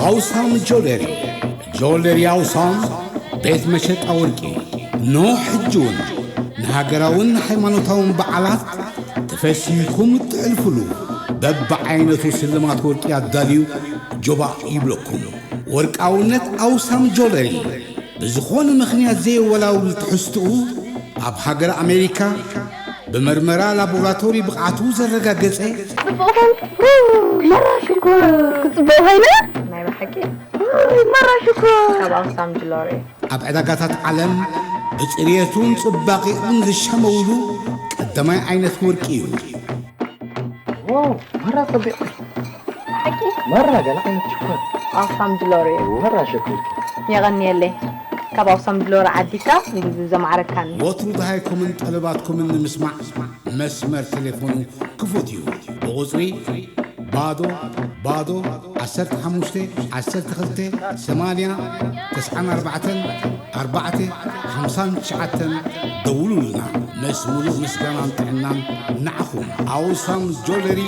ኣውሳም ጆለሪ፣ ጆለሪ ኣውሳም፣ ቤት መሸጣ ወርቂ። ኖ ሕጂ እውን ንሃገራውን ሃይማኖታውን በዓላት ተፈሲህኩም እትሕልፉሉ በብዓይነቱ ስልማት ወርቂ ኣዳልዩ ጆባእ ይብለኩም። ወርቃውነት ኣውሳም ጆለሪ ብዝኾነ ምኽንያት ዘየወላውል ትሕዝትኡ ኣብ ሃገር ኣሜሪካ ብመርመራ ላቦራቶሪ ብቕዓቱ ዘረጋገጸ ጽቡቕ ኾንኩ። መራ ሽኮር። ክጽቡቕ ኾይነ። ናይ ብሓቂ። መራ ሽኮር። ካብ ኣውሳም ጅሎሪ። ኣብ ዕዳጋታት ዓለም ብጽርየቱን ጽባቐኡን ዝሸመውሉ ቀዳማይ ዓይነት ወርቂ እዩ። ዋው፣ መራ ጸቢቕ። ሓቂ? መራ ገለ ዓይነት ሽኮር። ኣውሳም ጅሎሪ። መራ ሽኮር። የቐንየለይ። ካብ ኣውሳም ጅሎሪ ዓዲካ ንህዝቢ ዘማዕረካኒ። ወትሩ ደሃይኩምን ጠለባትኩምን ንምስማዕ መስመር ቴሌፎኑ ክፉት እዩ። ብቑጽሪ ባዶ ባዶ ዓሰርተ ሓሙሽተ ዓሰርተ ክልተ ሰማንያ ተስዓን ኣርባዕተን ኣርባዕተ ሓምሳን ትሽዓተን ደውሉልና። ምስ ሙሉእ ምስጋናን ጥዕናን ንዓኹም። ኣውሳም ጆለሪ፣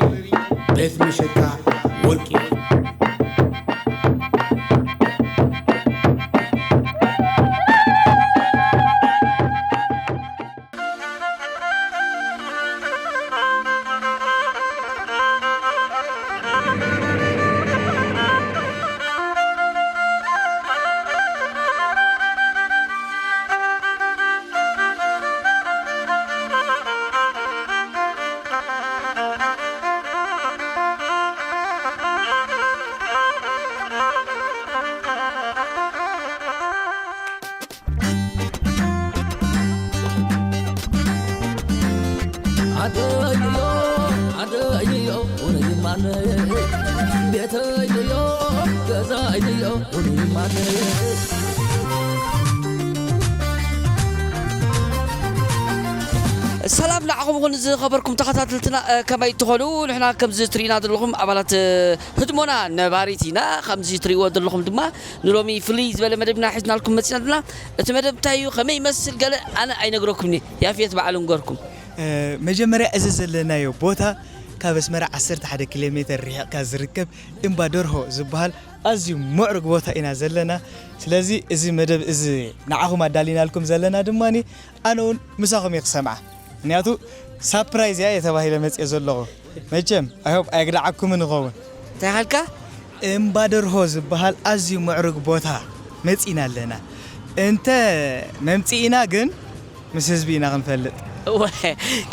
ቤት መሸጣ ወርቂ። ዓደይዮ ዓደይዮ ውርይማነ ቤተይዮ ገዛይዮ ውርይማነ። ሰላም ንዓኹም ይኹን ዝኸበርኩም ተኸታተልትና፣ እ፣ ከመይ ትኾኑ? ንሕና ከምዚ ትርእዩና ዘለኹም ኣባላት፣ እ፣ ህድሞና ነባሪት ኢና። ከምዚ ትርእይዎ ዘለኹም ድማ ንሎሚ ፍልይ ዝበለ መደብና ሒዝናልኩም መጺና ኣለና። እቲ መደብ እንታይ እዩ? ከመይ ይመስል? ገለ ኣነ ኣይነግረኩምን እየ። ያፌት ባዕሉ ንገርኩም። እ፣ መጀመርያ እዚ ዘለናዮ ቦታ ካብ ኣስመራ ዓሰርተ ሓደ ኪሎ ሜተር ርሒቕካ ዝርከብ እምባ ደርሆ ዝበሃል ኣዝዩ ምዕሩግ ቦታ ኢና ዘለና። ስለዚ እዚ መደብ እዚ ንዓኹም ኣዳሊናልኩም ዘለና ድማ ኣነ እውን ምሳኹም እየ ክሰምዓ። ምክንያቱ ሳፕራይዝ እያ እየ ተባሂለ መፅየ ዘለኹ። መቸም፣ I hope ኣየግዳዓኩምን ይኸውን። እንታይ ኢልካ? እምባ ደርሆ ዝበሃል ኣዝዩ ምዕሩግ ቦታ መፂና ኣለና። እንተ መምፅኢና ግን ምስ ህዝቢ ኢና ክንፈልጥ። እወ፣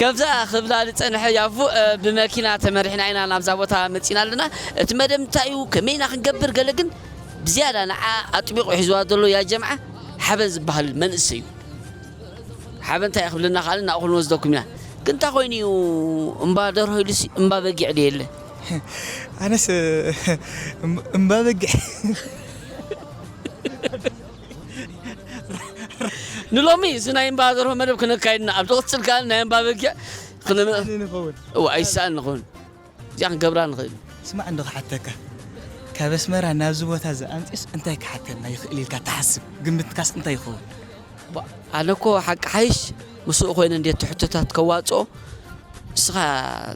ከምዛ ክብላ ዝጸንሐ ያፉ፣ እ፣ ብመኪና ተመሪሕና ኢና ናብዛ ቦታ መጺና ኣለና። እቲ መደብ እንታይ እዩ? ከመይ ኢና ክንገብር? ገለ ግን ብዝያዳ ንዓ ኣጥቢቑ ሒዝዋ ዘሎ ያ ጀምዓ ሓበን ዝበሃል መንእሰይ እዩ። ሓበን እንታይ እዩ ክብለና ከኣለ ናብኡ ክንወስደኩም ኢና። ግን እንታይ ኮይኑ እዩ እምባ ደርሆ ኢሉሲ እምባ በጊዕ ድየለ? ኣነስ እም-፣ እምባ በጊዕ። ንሎሚ እዚ ናይ እምባ ደርሆ መደብ ክነካይድና፣ ኣብ ዝቕጽል ከኣ ናይ እምባ በጊዕ ክነመ-፣ ኣይስኣን ንኸውን። እወ፣ ኣይስኣን ንኸውን። እዚኣ ክንገብራ ንኽእል። ስማዕ እንዶ ክሓተካ፣ ካብ ኣስመራ ናብዚ ቦታ እዚ ኣምጺኡስ እንታይ ክሓተና ይኽእል ኢልካ ትሓስብ? ግምትካስ እንታይ ይኸውን? ባ-፣ ኣነ እኮ ሓቂ ሓይሽ ምስኡ ኮይነ እንዴት ትሕቶታት ከዋጽኦ፣ ንስኻ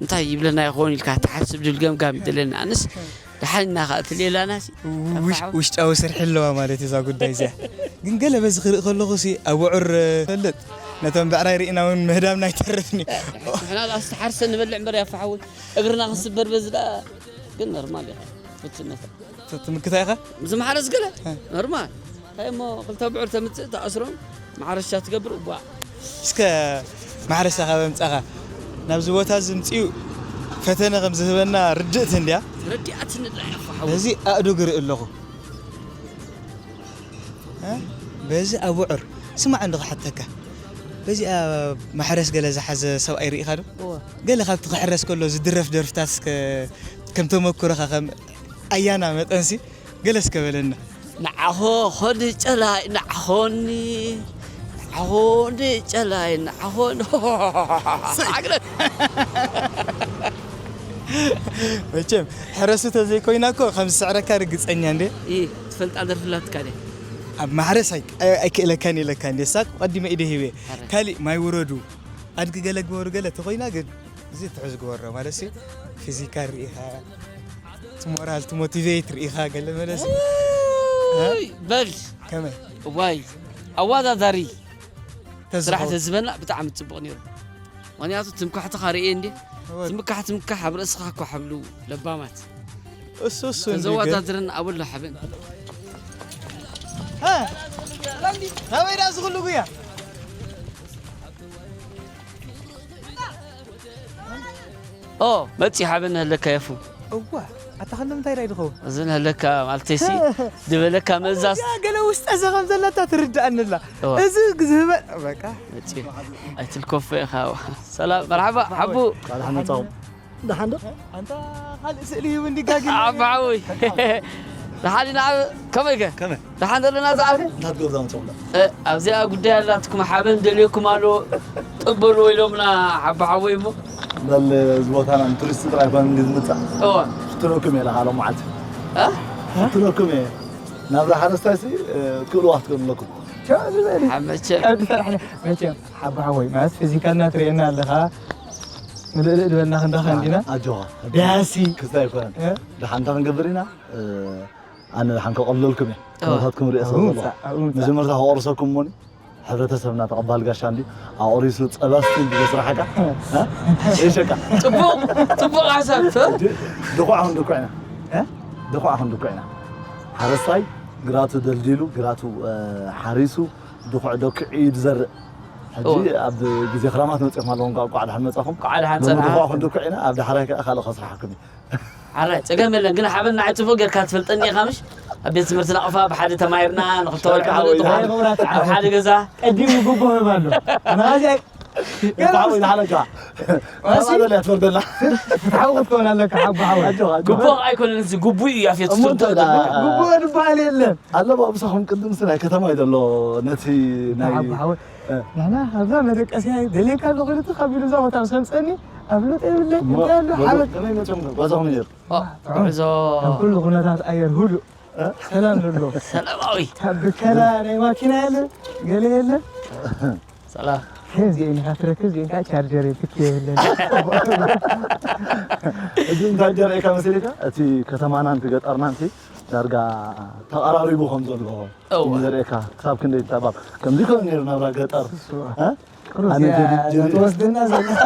እንታይ ይብለና ይኸውን ኢልካ ትሓስብ ድብል ገምጋም ይደለኒ። ኣነስ ደሓን ኢና ኸኣ እቲ ሌላና ሲ ውሽ-፣ ከፋሕው። ውሽጣዊ ስርሒ ኣለዋ ማለት እዩ እዛ ጉዳይ እዚኣ። ግን ገለ በዚ ክርኢ ከለኹ ሲ ኣብዑር ፈልጥ ነቶም ብዕራይ ርኢና እውን ምህዳምና ኣይተርፍን እዩ። ንሕና ደኣ ዝተሓርሰ ንበልዕ እምበር ያፋሓውን እግርና ክስበር በዚ ደኣ ግን ኖርማል እዩ። ፍትነት። ት-፣ ትምክታ ኢኻ? ዝመሓረስ ገለ? እ። ኖርማል። እንታይ እሞ ክልተ ብዑር ተምጽእ፣ ተኣስሮም፣ ማሕረሻ ትገብር፣ እቧ። እስከ ማሕረሻ ካብ ኣምጻኻ፣ ናብዚ ቦታ እዚ ምጽኡ ፈተነ ከም ዝህበና ርድእቲ እንድያ? ረዲኣትኒ ኣላ ኢኻ ሓወይ። በዚ ኣእዱግ እርኢ ኣለኹ። እ? በዚ ኣብዑር። ስማዕ እንዶ ክሓተካ። በዚኣ ማሕረስ ገለ ዝሓዘ ሰብኣይ ርኢኻ ዶ? እወ። ገለ ካብቲ ክሕረስ ከሎ ዝድረፍ ደርፍታት እስከ ከም ተመክሮኻ ከም ኣያና መጠንሲ ገለ እስከ በለና። ንዓኾ ኾን ጨላይ ንዓኾኒ፣ ንዓኾን ጨላይ ንዓኾን። ሳዕግረ። መቸም ሕረሱ ተዘይኮይና እኮ ከም ዝስዕረካ ርግጸኛ እንዴ? ኢ፣ ትፈልጣ ደርፊ ኣላትካ ድያ? ኣብ ማሕረስ ኣይ-፣ ኣይ-፣ ኣይክእለካን ኢለካ እንዴ? ሳቅ ቀዲመ ኢደ ሂበ። ኣረ። ካሊእ ማይ ውረዱ፣ ኣድጊ ገለ ግበሩ ገለ ተኾይና ግን እዚ ትሕዝ ግበሮ ማለት ሲ ፊዚካል ርኢኻ ሞራል ትሞቲቬት ርኢኻ ገለ መለስ ውይ፣ በል ከመይ ዋይ ኣወዳዳሪ ስራሕ ተዝኸውን ተዝበና ብጣዕሚ ፅቡቕ ነይሩ። ምክንያቱ ትምካሕትኻ ርእየ እንዴ ትምካሕ ትምካሕ ኣብ ርእስኻ እኳ ሓብሉ ለባማት እሱ እሱ እንዲገ ተዘወዳድርን ኣብሎ ሓበን ናበይ ዳ ዝኽሉ ጉያ ኦ መፂ ሓበን ህለካ የፉ እዋ ኣታ ከሎ ምንታይ ዳ ይድኸውን እዚ ንህለካ ማለተይሲ ዝበለካ ምእዛዝ ያ ገለ ውስጠ ዘኸም ዘለታ ትርድኣንላ እዋ እዚ ዝህበ በቃ መፂ ኣይትልኮፎ ኢኻ ሰላም መርሓባ ሓቡ ቃል ሓመፃው ደሓን ዶ ኣንታ ካልእ ስእሊ ይህብ እንዲጋጊ ዓባዊ ደሓን ኢና ከመይ ከ ከመይ ደሓን ዘለና ዝዓርኩ እናትገብዛ ምፀውላ ኣብዚኣ ጉዳይ ኣላትኩም ሓበን ደልየኩም ኣሎ ጥበሉ ኢሎምና ሓባ ሓወይ እሞ በል እዚ ቦታና ንቱሪስት ጥራይ ኮነ እንዲ ዝምፃእ እዋ ፍትነኩም እየ ለካሎም መዓልቲ እ? ፍትነኩም እየ ናብራ ሓረስታይ ሲ ክእልዋ ክትኮኑ ኣለኩም ሓመቸ ቀዲ ፈራሕ መቸም ሓባ ሓወይ ማለት ፊዚካልና ትርእየና ኣለኻ ምልእልእ ዝበልና ክንዳኸ እንዲና ኣጆኻ ዳሲ ክስታይ ኣይኮነን እ? ደሓንታ ክንገብር ኢና ኣነ ደሓን ከቐልለልኩም እየ እዋ። ኩነታትኩም ርእየ ስለ ዘለኹ መጀመርታ ከቆርሰኩም እሞኒ ሕብረተሰብና ተቐባል ጋሻ እንዲ ኣቑሪሱ ፀባስቲ እንዲ ዘስራሓካ ይሸቃ ፅቡቕ ፅቡቕ ሓሳብ ድኹዕ ኣኹን ድኩዕ ኢና ድኹዕ ኣኹን ድኩዕ ኢና ሓረስታይ ግራቱ ደልዲሉ ግራቱ ሓሪሱ ድኹዕ ደኩዕ እዩ ዝዘርእ ሕጂ ኣብ ግዜ ክራማት መፅኦም ኣለዎም ቋዕ ድሓን መፃኹም ቋዕ ድሓን ፀንሓ ድኹዕ ኣኹን ድኩዕ ኢና ኣብ ዳሕራይ ከዓ ካልእ ከስራሓኩም እዩ ሓራይ ፀገም የለን ግን ሓበን ንዓይ ፅቡቅ ጌርካ ትፈልጠኒ ኢኻ ምሽ ኣብ ቤት ትምህርቲ ናቕፋ ብሓደ ተማሂርና ንክልተ ወልዒ ሓራይ ሓበን ክብራት ኣብ ሓደ ገዛ ቀዲሙ ጉቦ ህብ ኣሎ ኣናዚ ሓወይ ንሓለካ ተማዘለ ትፈርደላ ፍትሓዊ ክትከውን ኣለካ ሓቦ ሓወይ ኣጆኻ ጉቦ ኣይኮነን እዚ ጉቡ እዩ ኣፌት እሞ እንተ ትፈልጦ ደኣ ጉቦ ዝበሃል የለን ኣለባብሳኹም ቅድምሲ ናይ ከተማ እዩ ዘሎ ነቲ ናይ ሓቦ ሓወይ ንሕና ካብዛ መደቀስያ ደልየካ ኣሎ ኮይኑ ካብ ኢሉ እዛ ቦታ ሰምፀኒ ኣብ ለውጢ የብለይ እንታይ ኣሎ ሓበን ከመይ መፅኦም ጓዛኹም ነይሩ ጉዕዞ ካብ ኩሉ ኩነታት ኣየር ሁሉ ሰላም ዘሎ ሰላማዊ ካብ ብከላ ናይ ማኪና የለ ገለ የለ ሰላም ከምዚአን ኢኻ ትረክብ እዚአን ከዓ ቻርጀር የብክ የብለን እዚ እንታይ ደረእካ መሰለካ እቲ ከተማና ንቲ ገጠርና ንቲ ዳርጋ ተቐራሪቡ ከም ዘሎ እወ። ዘርእካ ክሳብ ክንደይ ተባብ ከምዚ ከ ነይሩ ናብራ ገጠር እ? ኣነ እዚኣ ጀዲ- ጀዲ- ትወስደና ዘለካ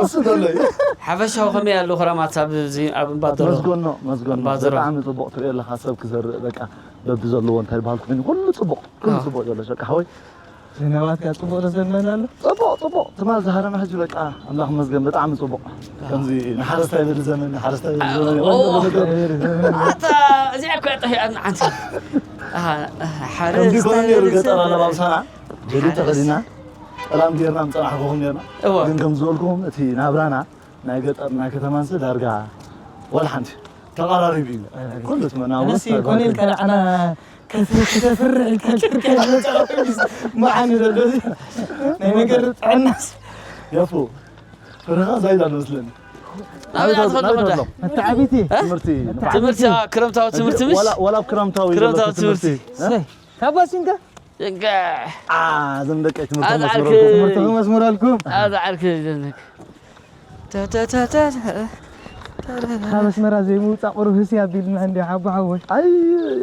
እሱ ዘሎ እዩ። ሓፈሻዊ ከመይ ኣሎ ክረማት ኣብዚ ኣብ እምባደሮ መስጎኖ መስጎኖ ባዝራ። ብጣዕሚ ፅቡቅ ትሪኦ ኣለካ ሰብ ክዘርእ በቃ በቢ ዘለዎ እንታይ በሃል ኮይኑ ኩሉ ፅቡቅ ኩሉ ኣዎ። ፅቡቅ ዘሎ ሸቃ ሓወይ ዝናባትካ ፅቡቅ ተዘመን ኣሎ ፅቡቅ ፅቡቅ ትማል ዝሃረመ ሕጂ በቃ ኣምላኽ መስገን ብጣዕሚ ፅቡቅ ከምዚ ንሓረስታይ በሊ ዘመን ንሓረስታይ በሊ ዘመን ኦ። ይበል ነገር ኣታ እዚኣ እኮ እያ ጠፊኣና ሓንቲ ኣሃ፣ ኣሃ፣ ሓረ ከምዚ ኮነ ነይሩ ስታይል ገጠር ሰብ። ኣለባብሳና ጀዲድ ተኸዲና ጠላም ጌርና ምፀናሕኩኹም ኔርና እወ። ግን ከም ዝበልኩኹም እቲ ናብራና ናይ ገጠር ናይ ከተማንስ ዳርጋ ወላ ሓንቲ ተቐራሪቡ እዩ ኩሉ እቲ መናውሮ ኣነሲ ኮነ ኢልካ ንዓና ከተፍርሕ ኢልካ ጌርካ ዝመፅኣ ኮይኑ መዓኒ ዘሎ እዚ ናይ ነገር ጥዕናስ የፉ ፍርኻ ዛይዳ ንመስለኒ ናበይ ትኸዶ መዳ መተዓቢቲ ትምህርቲ ትምህርቲ ክረምታዊ ትምህርቲ ምሽ ወላ- ወላ ኣብ ክረምታዊ ክረምታዊ ዘለኩ ትምህርቲ ሰይ ካባ ሲንካ ጭንቀ ዓ ዝም ደቀይ ትምህርቲ ኣዝዓርክ መስመረኩም ትምህርትኹም መስምረልኩም ኣዝዓርክ ዘነክ ተተተተ ካብ ኣስመራ ዘይምውፃእ ቁሩብ ህሲ ኣቢልና እንዲ ሓቦ ሓወይ ኣይ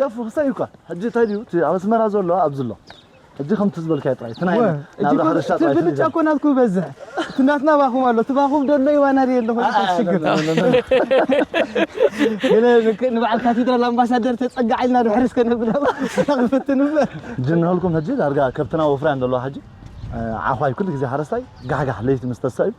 ያፉ ክሳይ እኳ ሕጂ እንታይ ድዩ እቲ ኣብ ኣስመራ ዘሎ ኣብዚ ኣሎ ሕጂ ከምቲ ዝበልካዮ ጥራይ እቲ ናይ ወ፣ ናብራ እጅግ ሕርሻ እቲ ጥራይ ብልጫ እኮ ናትኩ ይበዝሕ እቲ ናትና ባኹም ኣሎ እቲ ባኹም ደሎ ይዋና ድየ ኣለኹ ሽግር ገለ ንክ- ንበዓል ካቴድራል ኣምባሳደር ተፀጋዕ ኢልና ድሕሪ እስከ ነብሎ ክፈትን እምበር ጅንህልኩም ሕጂ ዳርጋ ከብትና ወፍራ ዘለዋ ሕጂ ዓኳይ ኩሉ ግዜ ሓረስታይ ጋሕጋሕ ለይቲ ምስ ተሳ እዩ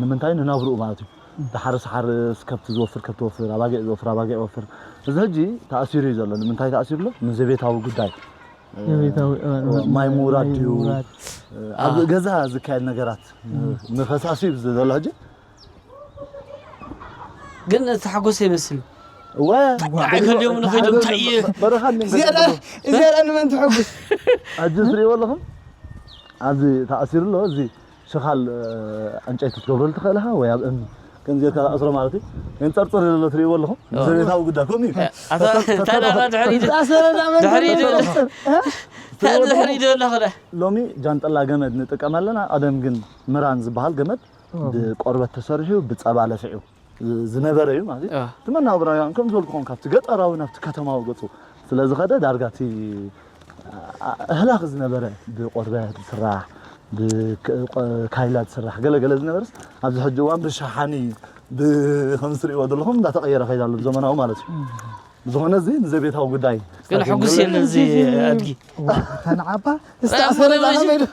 ንምንታይ ንናብርኡ ማለት እዩ ድሓርስ ሓርስ ከብቲ ዝወፍር ከብቲ ወፍር ኣባጊዕ ዝወፍር ኣባጊዕ ወፍር እዚ ሕጂ ተኣሲሩ እዩ ዘሎ ንምንታይ ተኣሲሩ ኣሎ ንዘቤታዊ ጉዳይ ዘቤታዊ ማይ ምውራድ ድዩ ምውራድ። ኣብ ገዛ ዝካየድ ነገራት ንፈሳሲ እዩ ዘሎ ሕጂ ግን ተሓጎሰ ይመስል እወ ኣይከልዮም ንኸይዱ እንታይ እየ በረኻ እዚኣ እዚኣ ንመን ትሐጉስ ኣጆ ትሪእዎ ኣለኹም ኣብዚ ተኣሲሩ ኣሎ እዚ ሸኻል ዕንጨይቲ ትገብረሉ ትኽእል ኢኻ ወይ ኣብ እምኒ ከምዚ ጌርካ ዝኣስሮ ማለት እዩ መንፀርፀር ዘሎ ትሪእዎ ኣለኹም ዘቤታዊ ጉዳይ ከምኡ እዩ ኣታ እንታይ ዳላ ድሕሪ ኢዱ ዝኣሰረ ዳመን ድሕሪ ኢዱ ትገብሮ? እንታይ ድሕሪ ኢዱ ኣለኹ ዳ ሎሚ ጃንጥላ ገመድ ንጥቀም ኣለና ቀደም ግን ምራን ዝበሃል ገመድ ብቆርበት ተሰሪሑ ብጸባ ለፊዑ ዝነበረ እዩ ማለት እዩ። እቲ መናብራውያን ከም ዝበልኩኹም ካብቲ ገጠራዊ ናብቲ ከተማዊ ገጹ ስለ ዝኸደ ዳርጋ እቲ ኣህላኽ ዝነበረ ብቆርበት ዝስራሕ ብካይላ ዝስራሕ ገለገለ ዝነበርስ ኣብዚ ሕጂ እዋን ብሸሓኒ ብከምዚ ትሪእዎ ዘለኹም እንዳተቐየረ ከይዳ ኣሎ ብዘመናዊ ማለት እዩ። ብዝኾነ እዚ ንዘቤታዊ ጉዳይ ግን ሕጉስ የለን እዚ ኣድጊ። ተንዓባ እስቲ ኣስመራ ዛኸመ ኢሉ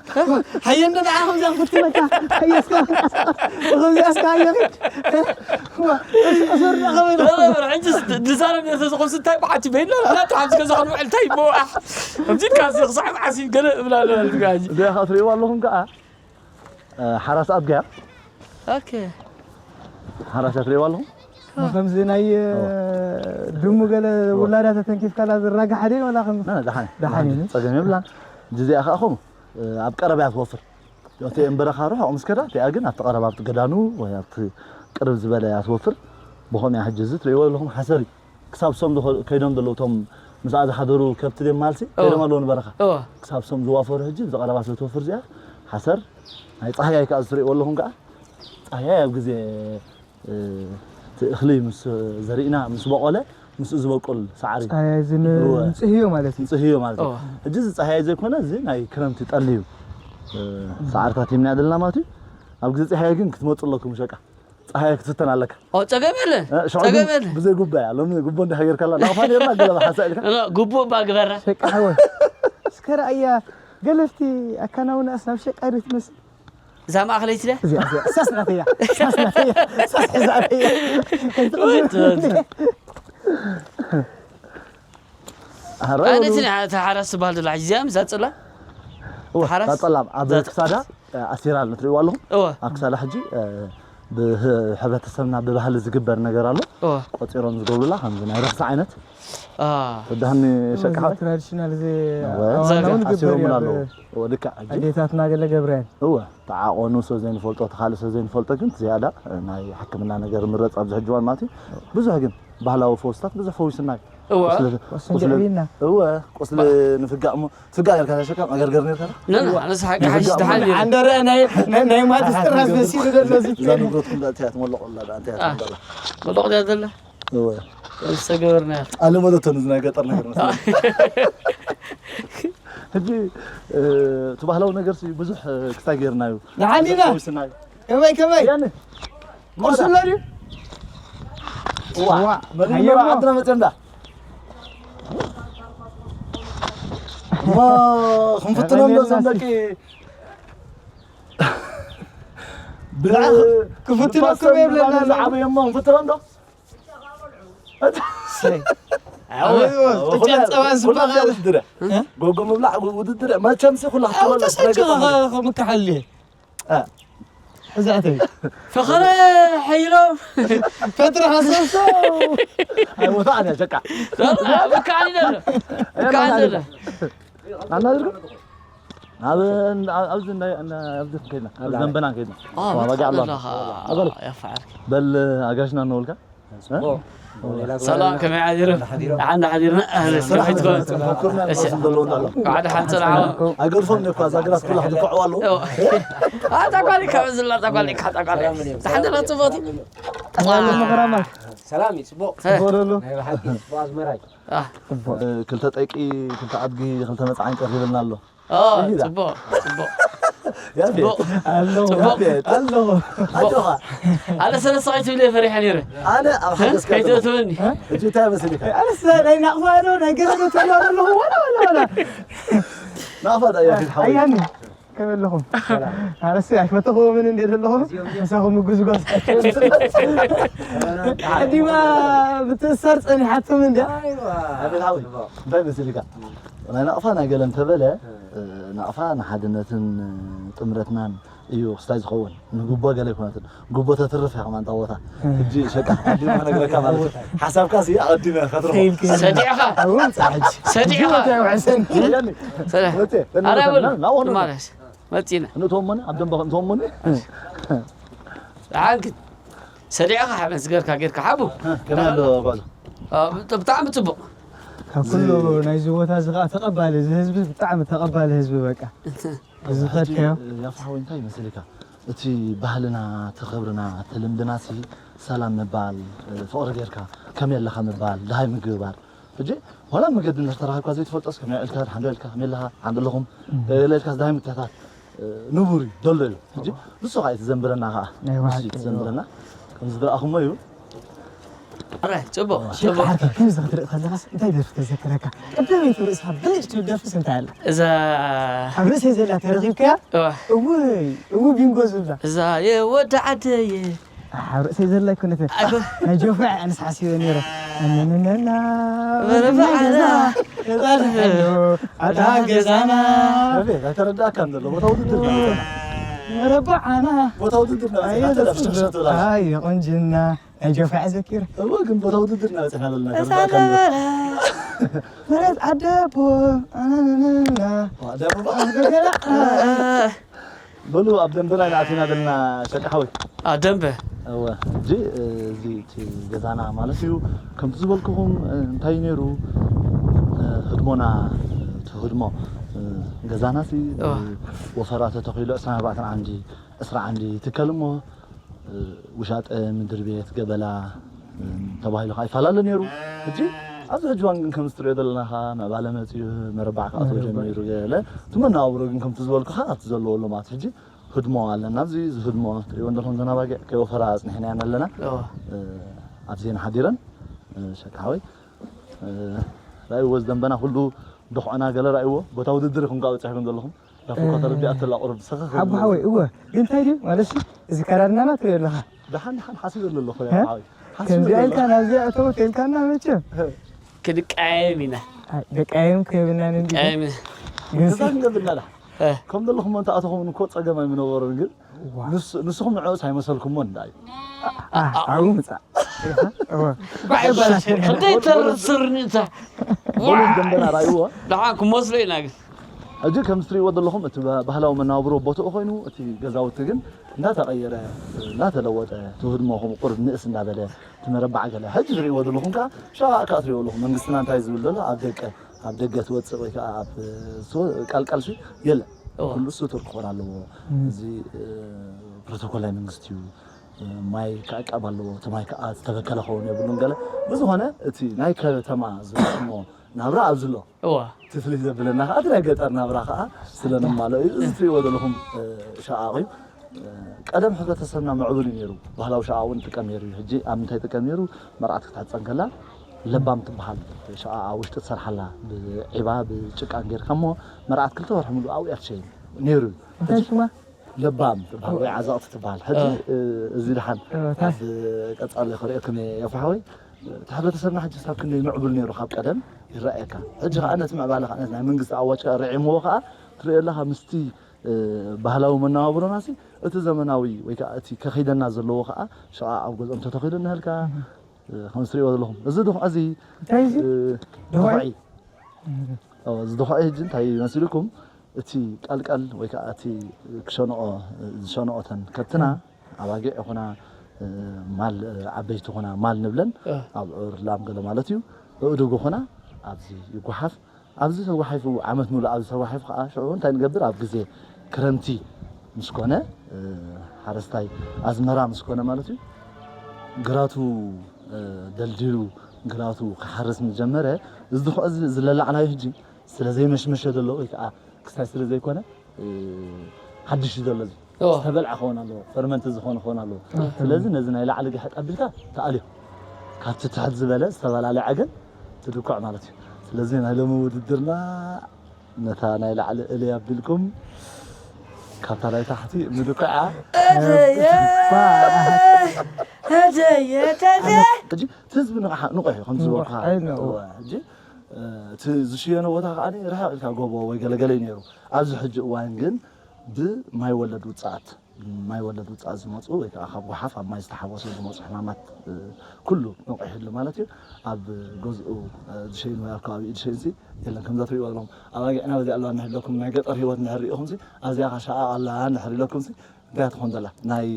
ሓየንዶ ንዓ ከምዚኣ ክፍትነካ ሓየስካ ከምዚኣ እስካ ሓየኺ ኣስመራ ዛኸመ ኢሉ ሕጂ ድዛረብ ነተ ዝኾን ስታይ ብዓቲ በይና ላታ ኣብዚ ገዛ ክንውዕል እንታይ ይበዋሕ ከምዚ ኢልካ እዚ ክሳዕ መዓስ እዩ ገለ እብላ ኣለዋ እዚኣ እዚኣ ከዓ ትሪእዋ ኣለኹም ከዓ ሓራስ ኣድጋ እያ ኦኬ ሓራስ እያ ትሪእዋ ኣለኹም ከምዚ ናይ ድሙ ገለ ውላዳ ተተንኪፍካላ ዝራጋሕ ድዩ ወላ ከም ደሓን ደሓን እዩ ፀገም የብላን እዚኣ ከዓ ከምኡ ኣብ ቀረባ እያ ትወፍር እቲ እምበረኻ ርሑቕ ምስ ከዳ እቲኣ ግን ኣብቲ ቀረባ ኣብቲ ገዳኑ ወይ ኣብቲ ቅርብ ዝበለ እያ ትወፍር ብኸምኡ እያ ሕጂ እዚ ትሪእዎ ዘለኹም ሓሰር እዩ ክሳብ ሶም ከይዶም ዘለዉ እቶም ምስኣ ዝሓደሩ ከብቲ ደም ማልሲ ከይዶም ኣለዉ ንበረኻ እወ ክሳብ ሶም ዝዋፈሩ ሕጂ ብዚ ቀረባ ስለ ትወፍር እዚኣ ሓሰር ናይ ፃህያይ ከዓ ዝትሪእዎ ኣለኹም ከዓ ፃህያይ ኣብ ግዜ እቲ እኽሊ ምስ ዘሪእና ምስ በቆለ ምስኡ ዝበቁል ሰዓሪ ፃህያይ እዚ ንፅህዮ ማለት እዩ ንፅህዮ ማለት እዩ ሕጂ እዚ ፃህያይ ዘይኮነ እዚ ናይ ክረምቲ ጠሊ እዩ ሰዓርታት ይምንያ ዘለና ማለት እዩ ኣብ ግዜ ፀሓይ ግን ክትመፁ ኣለኩም ሸቃ ፀሓይ ክትፍተን ኣለካ ኦ ጸገም የለን ሸዑ ጸገም የለን ብዘይ ጉባ እያ ሎሚ ጉቦ እንዳ ሃገርካላ ናቕፋ ነርና ገለ ብሓንሳ ኢልካ ኖ፣ ጉቦ እባ ግበራ ሸቃ ሓወይ እስከ ረኣያ ገለፍቲ ኣካናውናስ ናብ ሸቃ ዶ ትመስል እዛ ማእኸለይቲ ድያ እዚኣ እዚኣ ሳስ ናተያ ሳስ ናተያ ሳስ ሒዛተያ ወይ ትበል። ኣነቲ ተሓራስ ትበሃል ዘላ ሕጂ እዚኣ ምዛ ጽላ ሓራስ? ታጠላም ኣብ ዛት- ክሳዳ ኣሲራ ኣሎ ትሪእዋ ኣለኹም እወ ኣብ ክሳዳ ሕጂ ብህብረተሰብና ብባህሊ ዝግበር ነገር ኣሎ እወ ቆፂሮም ዝገብሩላ ከምዚ ናይ ረክሲ ዓይነት አ ወዳህኒ ሸቃ ትራዲሽናል እዚ እወ። ኣዋናውን ኣሲሮም ግበር ኣለዉ እዩ ወድካ ሕጂ ኣዴታትና ገለ ገብርኤል እወ ተዓቆኑ ሰብ ዘይንፈልጦ ተኻልእ ሰብ ዘይንፈልጦ ግን ዝያዳ ናይ ሕክምና ነገር ምረፅ ኣብዚ ሕጂ እዋን ማለት እዩ ብዙሕ ግን ባህላዊ ፈውስታት ብዙሕ ፈዊስና እዩ እወ ቁስሊ- ወሰን ቁስሊ- ጀዕቢና እወ ቁስሊ ንፍጋእ እሞ ትፍጋእ ጌርካ ተሸከም ኣገርገር ኔርካ ነና ኣነስ ሓቂ ሓይሽ ተሓል ዓንደረ ናይ ናይ- ናይ ማጅስትር ኣስመሲሉ ዘሎ እዚ እዛ ንብረትኩም ዳ እንታይ ትመለቑ ኣላ ዳ እንታይ ትመለቑ መለቕ ድያ ዘላ እወ ዝተገበርና ኣለ መለቶ ንዚ ናይ ገጠር ነገር መስለኒ ሕጂ እቲ ባህላዊ ነገር ብዙሕ ክስታይ ጌርና እዩ ንዓሊና ስናዩ ከመይ ከመይ ያነ ቁርሲ ኣሎ ድዩ ዋ ዋ፣ መሊና ሃየሞ። ዓድና መፅና እሞ ክንፍትኖም ዶ እዞም ደቂ ክፍትነኩም የብለና ኣሎ። ዝዓበየ እሞ ክንፍትኖም ዶ ጨጨን ፀባን ዝበሃል ውድድር ጎጎ ምብላዕ ውድድር መቸምሲ ኩላ ክትበለስ ተሰጭ ከምካሓል እዛዕተይ ፈኸረ ሓይሎም ፈጥሪ ሃሰሶ ኣይወታዕን እያ ሸቃ ብካዕኒ ዘሎ ብካዕኒ ዘሎ ኣናድርጎ ኣብ ኣብዚ ናይ ኣብዚ ከይድና ኣብ ዘንበና ከይድና ዋጋ ኣሎ ኣለኻ ያፋዓርኪ በል ኣጋሽና እንበልካ ሰላም ከመይ ሓዲርም ደሓን ሓዲርና ኣህለ ስራሒት ኮነ ተፈኩርና እሺ ዝም ዘለውና ኣሎ ሓደ ሓንተ ንዓው ኣይገድፎም እኮ እዛ ግራት ኩላ ክድፋዕዋ ኣለዉ ኣታ ጓል ካብ ዝላ ኣታ ጓል ኢካ ኣታ ጓል ሓንተ ናት ጽቡቕቲ ጠቕላላ መኸራማት ሰላም እዩ ጽቡቕ ጽቡቕ ደሎ ናይ ብሓቂ ጽቡቕ ኣዝመራይ ጽቡቕ ክልተ ጠቂ ክልተ ኣድጊ ክልተ መፅዓን ቀሪብልና ኣሎ ጽቡቕ ጽቡቕ ያቤት ኣለዎ ጽቡቕ ኣለዎ ኣጆኻ ኣነ ሰለስተ ከይትብል እየ ፈሪሐ ነይረ ኣነ ኣብ ሓገዝካ ዘለኹ። ከይትእትወኒ ሕጂ እንታይ መሲልካ ኣነስ ናይ ናቕፋ ዶ ናይ ገለ ዶ ትብላ ዘለኹ ዋላ ዋላ ዋላ ናቕፋ ዳ እያ ፊት ሓወይ ኣያኒ ከመይ ኣለኹም ኣነስ ኣይፈተኽዎምን እንደ ዘለኹም ምሳኹም ምጉዝጓዝ ዓዲማ ብትእሰር ጸኒሓትኩም እንደ ኣቤት ሓወይ እንታይ መሲልካ ናይ ናቕፋ ናይ ገለ እንተበለ ናቕፋ ንሓድነትን ጥምረትናን እዩ ክስታይ ዝኸውን ንጉቦ ገለ ኣይኮነትን ጉቦ ተትርፍ እያ ከማን ጣቦታ ሕጂ ሸቃ ኣዲመ ክነግረካ ማለት እዩ ሓሳብካ ሲ ኣቐዲመ ከትርፎ ሰዲዕኻ ኣብኡ ምጻ ሕጂ ሰዲዕኻ ሕጂ ውሕሰን ያኒ ሰለ- ወጤ ኣረ በሉ ናወነ ማለት መፂና እንተሞኒ ኣብ ደንበ እንተሞኒ ሓንክ ሰዲዕኻ ሓመስ ገርካ ጌርካ ሓቡ ከመይ ኣሎ ጓል ብጣዕሚ ፅቡቕ ካብ ኩሉ ናይዚ ቦታ እዚ ከዓ ተቐባሊ እዚ ህዝቢ ብጣዕሚ ተቐባሊ ህዝቢ በቃ እዚ ኸድካዮ ያፋ ሓወይ እንታይ ይመስልካ እቲ ባህልና፣ እቲ ክብርና፣ እቲ ልምድና ሲ ሰላም ምባል፣ ፍቕሪ ጌርካ፣ ከመይ ኣለኻ ምባል፣ ደሃይ ምግባር። ሕጂ ዋላ መገዲ እንድሕር ተራኺብካ ዘይትፈልጦስ ከመይ ኢልካ፣ ሓንዶ ኢልካ፣ ከመይ ኣለኻ፣ ሓንዶ ኣለኹም፣ ገለ ኢልካስ ደሃይ ምትሕታት፣ ንቡር እዩ፣ ደሎ እዩ። ሕጂ ንሱ ኸኣ እዩ ትዘንብረና ኸኣ። ናይ ንሱ እዩ ባሓቂ። ትዘንብረና። ከምዚ ዝረኣኹሞ እዩ። ኣረ፣ ጽቡቕ፣ ሸቃ ጽቡቕ። ዓርከይ፣ ከምዚ ክትርኢ ከለኻስ እንታይ ደርፊ ተዘክረካ? ቀዳመይቲ ርእስኻ ብልጭ ትብል ደርፊስ እንታይ ኣላ? እዛ ኣብ ርእሰይ ዘላ ተረኺብካያ? እዋ። እውይ፣ እው ቢንጎ ዝብላ። እዛ የወዲ ዓደየ። ኣብ ርእሰይ ዘላ ኣይኮነትን። ኣይኮ- ናይ ጆፋዕ ኣነስ ሓሲበ ነይረ። ኣነነነና፣ መረባዕና፣ መረባዕና፣ ኣታ ገዛና። ኣቤት፣ ኣይተረዳእካን ዘሎ። ቦታ ውድድር ነው። መረባዕና። ቦታ ውድድር ነው። ኣየ፣ ኣታ ተደፍሸፍሸፍ ትብላ። ኣየ፣ ቆንጅና። ናይ ጆፋዕ ዘኪረ። እወ፣ ግን ቦታ ውድድር እናበፅሕና ዘለና እዛ ከረዳእካ ኣሎ። ነበረ። መሬት ዓደቦ፣ ኣናናናና። ዋ፣ ደቦ በዓል ገገላ። በሉ፣ ኣብ ደንበ ናይ ኣቲና ዘለና ሸቃ ሓወይ። ኣብ ደንበ። እወ፣ ሕጂ፣ እዚ እቲ ገዛና ማለት እዩ። ከምቲ ዝበልኩኹም፣ እንታይ እዩ ነይሩ? ህድሞና፣ እቲ ህድሞ፣ ገዛና ሲ፣ እወ። ወፈራ ተተኺሉ ዕስራን ኣርባዕተን ዓንዲ፣ ዕስራ ዓንዲ ይትከል እሞ፣ ውሻጠ፣ ምድሪ ቤት፣ ገበላ ተባሂሉ ከዓ ይፈላለ ነይሩ። ሕጂ ኣብዚ ሕጂ እዋን ግን ከምዚ ትሪኦ ዘለና ከዓ ምዕባለ መፂኡ፣ መረባዕ ከዓ ኣቶ ተወጀ ጀሚሩ ገለ፣ እቲ መነባብሮ ግን ከምቲ ዝበልኩኻ ኣብቲ ዘለዎ ሎማት ሕጂ ህድሞ ኣለና። ኣብዚ እዚ ህድሞ ትሪእዎ እንደኹም ዘናባጊዕ ከይወፈራ ኣፅኒሕናየን ኣለና። እዎ። ኣብዚ እየን ሓዲረን። ሸቃ ሓወይ፣ ራእይዎ፣ እዚ ደንበና ኩሉ ዶኾዕና ገለ ራእይዎ። ቦታ ውድድር ኢኹም ከዓ በፂሕኩም ዘለኹም። ዳፉ እኮ ተረዲኣቶ ኣላ ቁሩብ ሰኸኽ ሓቡ ሓወይ፣ እወ። ግን እንታይ ድዩ ማለት ሲ፣ እዚ ከዳድናና ትሪኦ ኣለኻ? ደሓን፣ ደሓን ሓሲበሉ ኣለኹ፣ እ? ሓወይ። ሓሲበሉ ከምዚኣ ኢልካ ኣለኹ። ናብዚኣ እተው ተልካና መቸም። እ። ክንቀያየም ኢና። ኣይ፣ ደቃየም ከብናን እንዲ። ቀያየም ኢና። ግን ሲ፣ ከዛ ክንገብር ኢና ደሓን። እ። ከም ዘለኹም እንተ ኣተኹም እኮ ጸገም ኣይምነበሮን፣ ግን ዋ። ንስ-፣ ንስኹም ንዕኡስ ኣይመሰልኩሞን እንዳ እዩ። ኣ-፣ ኣብኡ ምጻእ። እወ። ጓዕ ይበላሽ። ክንደይ ተርስርኒ እንታ። ዋ። በሉ ደንበና ራእይዎ። ደሓን ክመስሎ ኢና ግን። ሕጂ ከም እትሪእዎ ዘለኹም እቲ ባ-፣ ባህላዊ መነባብሮ ቦትኡ ኮይኑ፣ እቲ ገዛውቲ ግን እንዳተቐየረ፣ እንዳተለወጠ፣ እቲ ህድሞ ከምኡ ቁሩብ ንእስ እንዳበለ፣ እቲ መረባዕ ገለ። ሕጂ ትሪእዎ ዘለኹም ከኣ፣ ሸቓቕ ከኣ ትሪእዎ ኣለኹም። መንግስትና እንታይ ዝብል ዘሎ፣ ኣብ ደቀ፣ ኣብ ደገ ትወጽእ ወይ ከኣ ኣብ ሶ-፣ ቃልቃልሲ የለን። እዎ። ኩሉ ሱቱር ክኾን ኣለዎ። እም። እዚ፣ እ፣ ፕሮቶኮል ናይ መንግስቲ እዩ። እ፣ ማይ ክዕቀብ ኣለዎ። እቲ ማይ ከኣ ዝተበከለ ክኸውን የብሉን ገለ። ብዝኾነ፣ እቲ ናይ ከተማ ዝረኽሞ ናብራ ኣብዚ ኣሎ። እዋ። እቲ ፍልይ ዘብለና ከኣ እቲ ናይ ገጠር ናብራ ከኣ ስለ ነማልኦ እዩ። እዚ ትሪእዎ ዘለኹም፣ እ፣ ሸቓቕ እዩ። እ፣ ቀደም ሕብረተሰብና ምዕቡል እዩ ነይሩ። ባህላዊ ሸቓቕ እውን ይጥቀም ነይሩ እዩ። ሕጂ ኣብ ምንታይ ይጥቀም ነይሩ? መርዓት ክትሕጸን ከላ ለባም ትበሃል ሸቓቕ ኣብ ውሽጢ ትሰርሓላ። ብዒባ፣ ብጭቃን ጌርካ እሞ መርዓት ክልተ ወርሒ ሙሉእ ኣብኡ እያ ትሸይን ነይሩ እዩ። እንታይ ሽማ? ለባም ትበሃል ወይ ዓዘቕቲ ትበሃል። ሕጂ፣ እ። እ፣ እዚ ደሓን እ፣ ታስ- ኣብ ቀጻሊ ክርእየኩም እየ፣ የፋሕወይ። እቲ ሕብረተሰብና ሕጂ ክሳብ ክንደይ ምዕቡል ነይሩ ካብ ቀደም ይረኣየካ። ሕጂ ከኣ ነቲ ምዕባለ ከኣ ነቲ ናይ መንግስቲ ኣዋጅ ከኣ ርዒምዎ ከኣ ትሪኦ ኣለኻ። ምስቲ፣ እ፣ ባህላዊ መነባብሮናሲ እቲ ዘመናዊ ወይ ከኣ እቲ ከኸይደና ዘለዎ ከኣ ሸቓቕ ኣብ ገዝኦም ተተኺሉ እንሀልካ፣ እህ። እ፣ ከም እትሪእዎ ዘለኹም። እዚ ድኹዒ እዚ፣ እንታይ እዚ? እ፣ ድኹዒ? ድኹዒ። እህ። ኦ፣ እዚ ድኹዒ ሕጂ እንታይ መሲልኩም? እቲ ቀልቀል ወይ ከኣ እቲ ክሸንኦ፣ ዝሸንኦተን ከብትና፣ እህ። ኣባጊዕ ይኹና፣ እ፣ ማል፣ እ፣ ዓበይቲ ይኹና ማል ንብለን፣ እህ። ኣብዑር፣ ላም ገለ ማለት እዩ። ኣእዱግ ይኹና ኣብዚ ይጓሓፍ። ኣብዚ ተጓሒፉ፣ ዓመት ሙሉእ ኣብዚ ተጓሒፉ ከኣ ሽዑ እንታይ ንገብር? ኣብ ግዜ ክረምቲ ምስ ኮነ፣ እ፣ ሓረስታይ ኣዝመራ ምስ ኮነ ማለት እዩ፣ ግራቱ፣ እ፣ ደልዲሉ ግራቱ ክሓርስ ምስ ጀመረ፣ እዚ ድኹዒ እዚ፣ እዚ ለላዕላዩ ሕጂ ስለ ዘይመሽመሸ ዘሎ ወይ ከኣ ክሳይ ስለ ዘይኮነ፣ እ፣ ሓድሽ እዩ ዘሎ እዚ። እዎ። ዝተበልዐ ክኸውን ኣለዎ፣ ፈርመንቲ ዝኾነ ክኸውን ኣለዎ። እዎ። ስለዚ ነዚ ናይ ላዕሊ ግሕጥ ኣቢልካ ትኣልዮ። ካብቲ ትሕት ዝበለ ዝተፈላለየ ዓገን ትድኩዕ ማለት እዩ። ስለዚ ናይ ሎሚ ውድድርና ነታ ናይ ላዕሊ እልይ ኣቢልኩም ካብታ ናይ ታሕቲ ምድኩዓ። እደየ፣ እደየ፣ እደየ። ሕጂ እቲ ህዝቢ ንቕሓ-፣ ንቑሕ እዩ፣ ከምዚ ንቑሕ ዝበልኩኻ። ኣይ፣ ንቑሕ። እወ፣ ሕጂ፣ እ፣ እቲ ዝሽየኖ ቦታ ከኣ ርሕቕ ኢልካ ጎቦ ወይ ገለገለ እዩ ነይሩ። ኣብዚ ሕጂ እዋን ግን ብማይ ወለድ ውጽኣት፣ ማይ ወለድ ውጽኣት ዝመጹ ወይ ከኣ ካብ ጓሓፍ ኣብ ማይ ዝተሓወሱ ዝመጹ ሕማማት፣ እ፣ ኩሉ ነቒሕሉ ማለት እዩ። ኣብ ገዝኡ፣ እ፣ ዝሸይን ወይ ኣብ ከባቢኡ ዝሸይንሲ የለን። ከምዛ ትሪእዎ ዘለኹም ኣባጊዕና በዚኣ ኣለዋ እንድሕር ኢለኩም ናይ ገጠር ህይወት እንድሕር ሪኢኹምሲ ኣብዚኣ ኸኣ ሸቓቕ ኣላ እንድሕር ኢለኩምሲ እንታይ ትኾን ዘላ? ናይ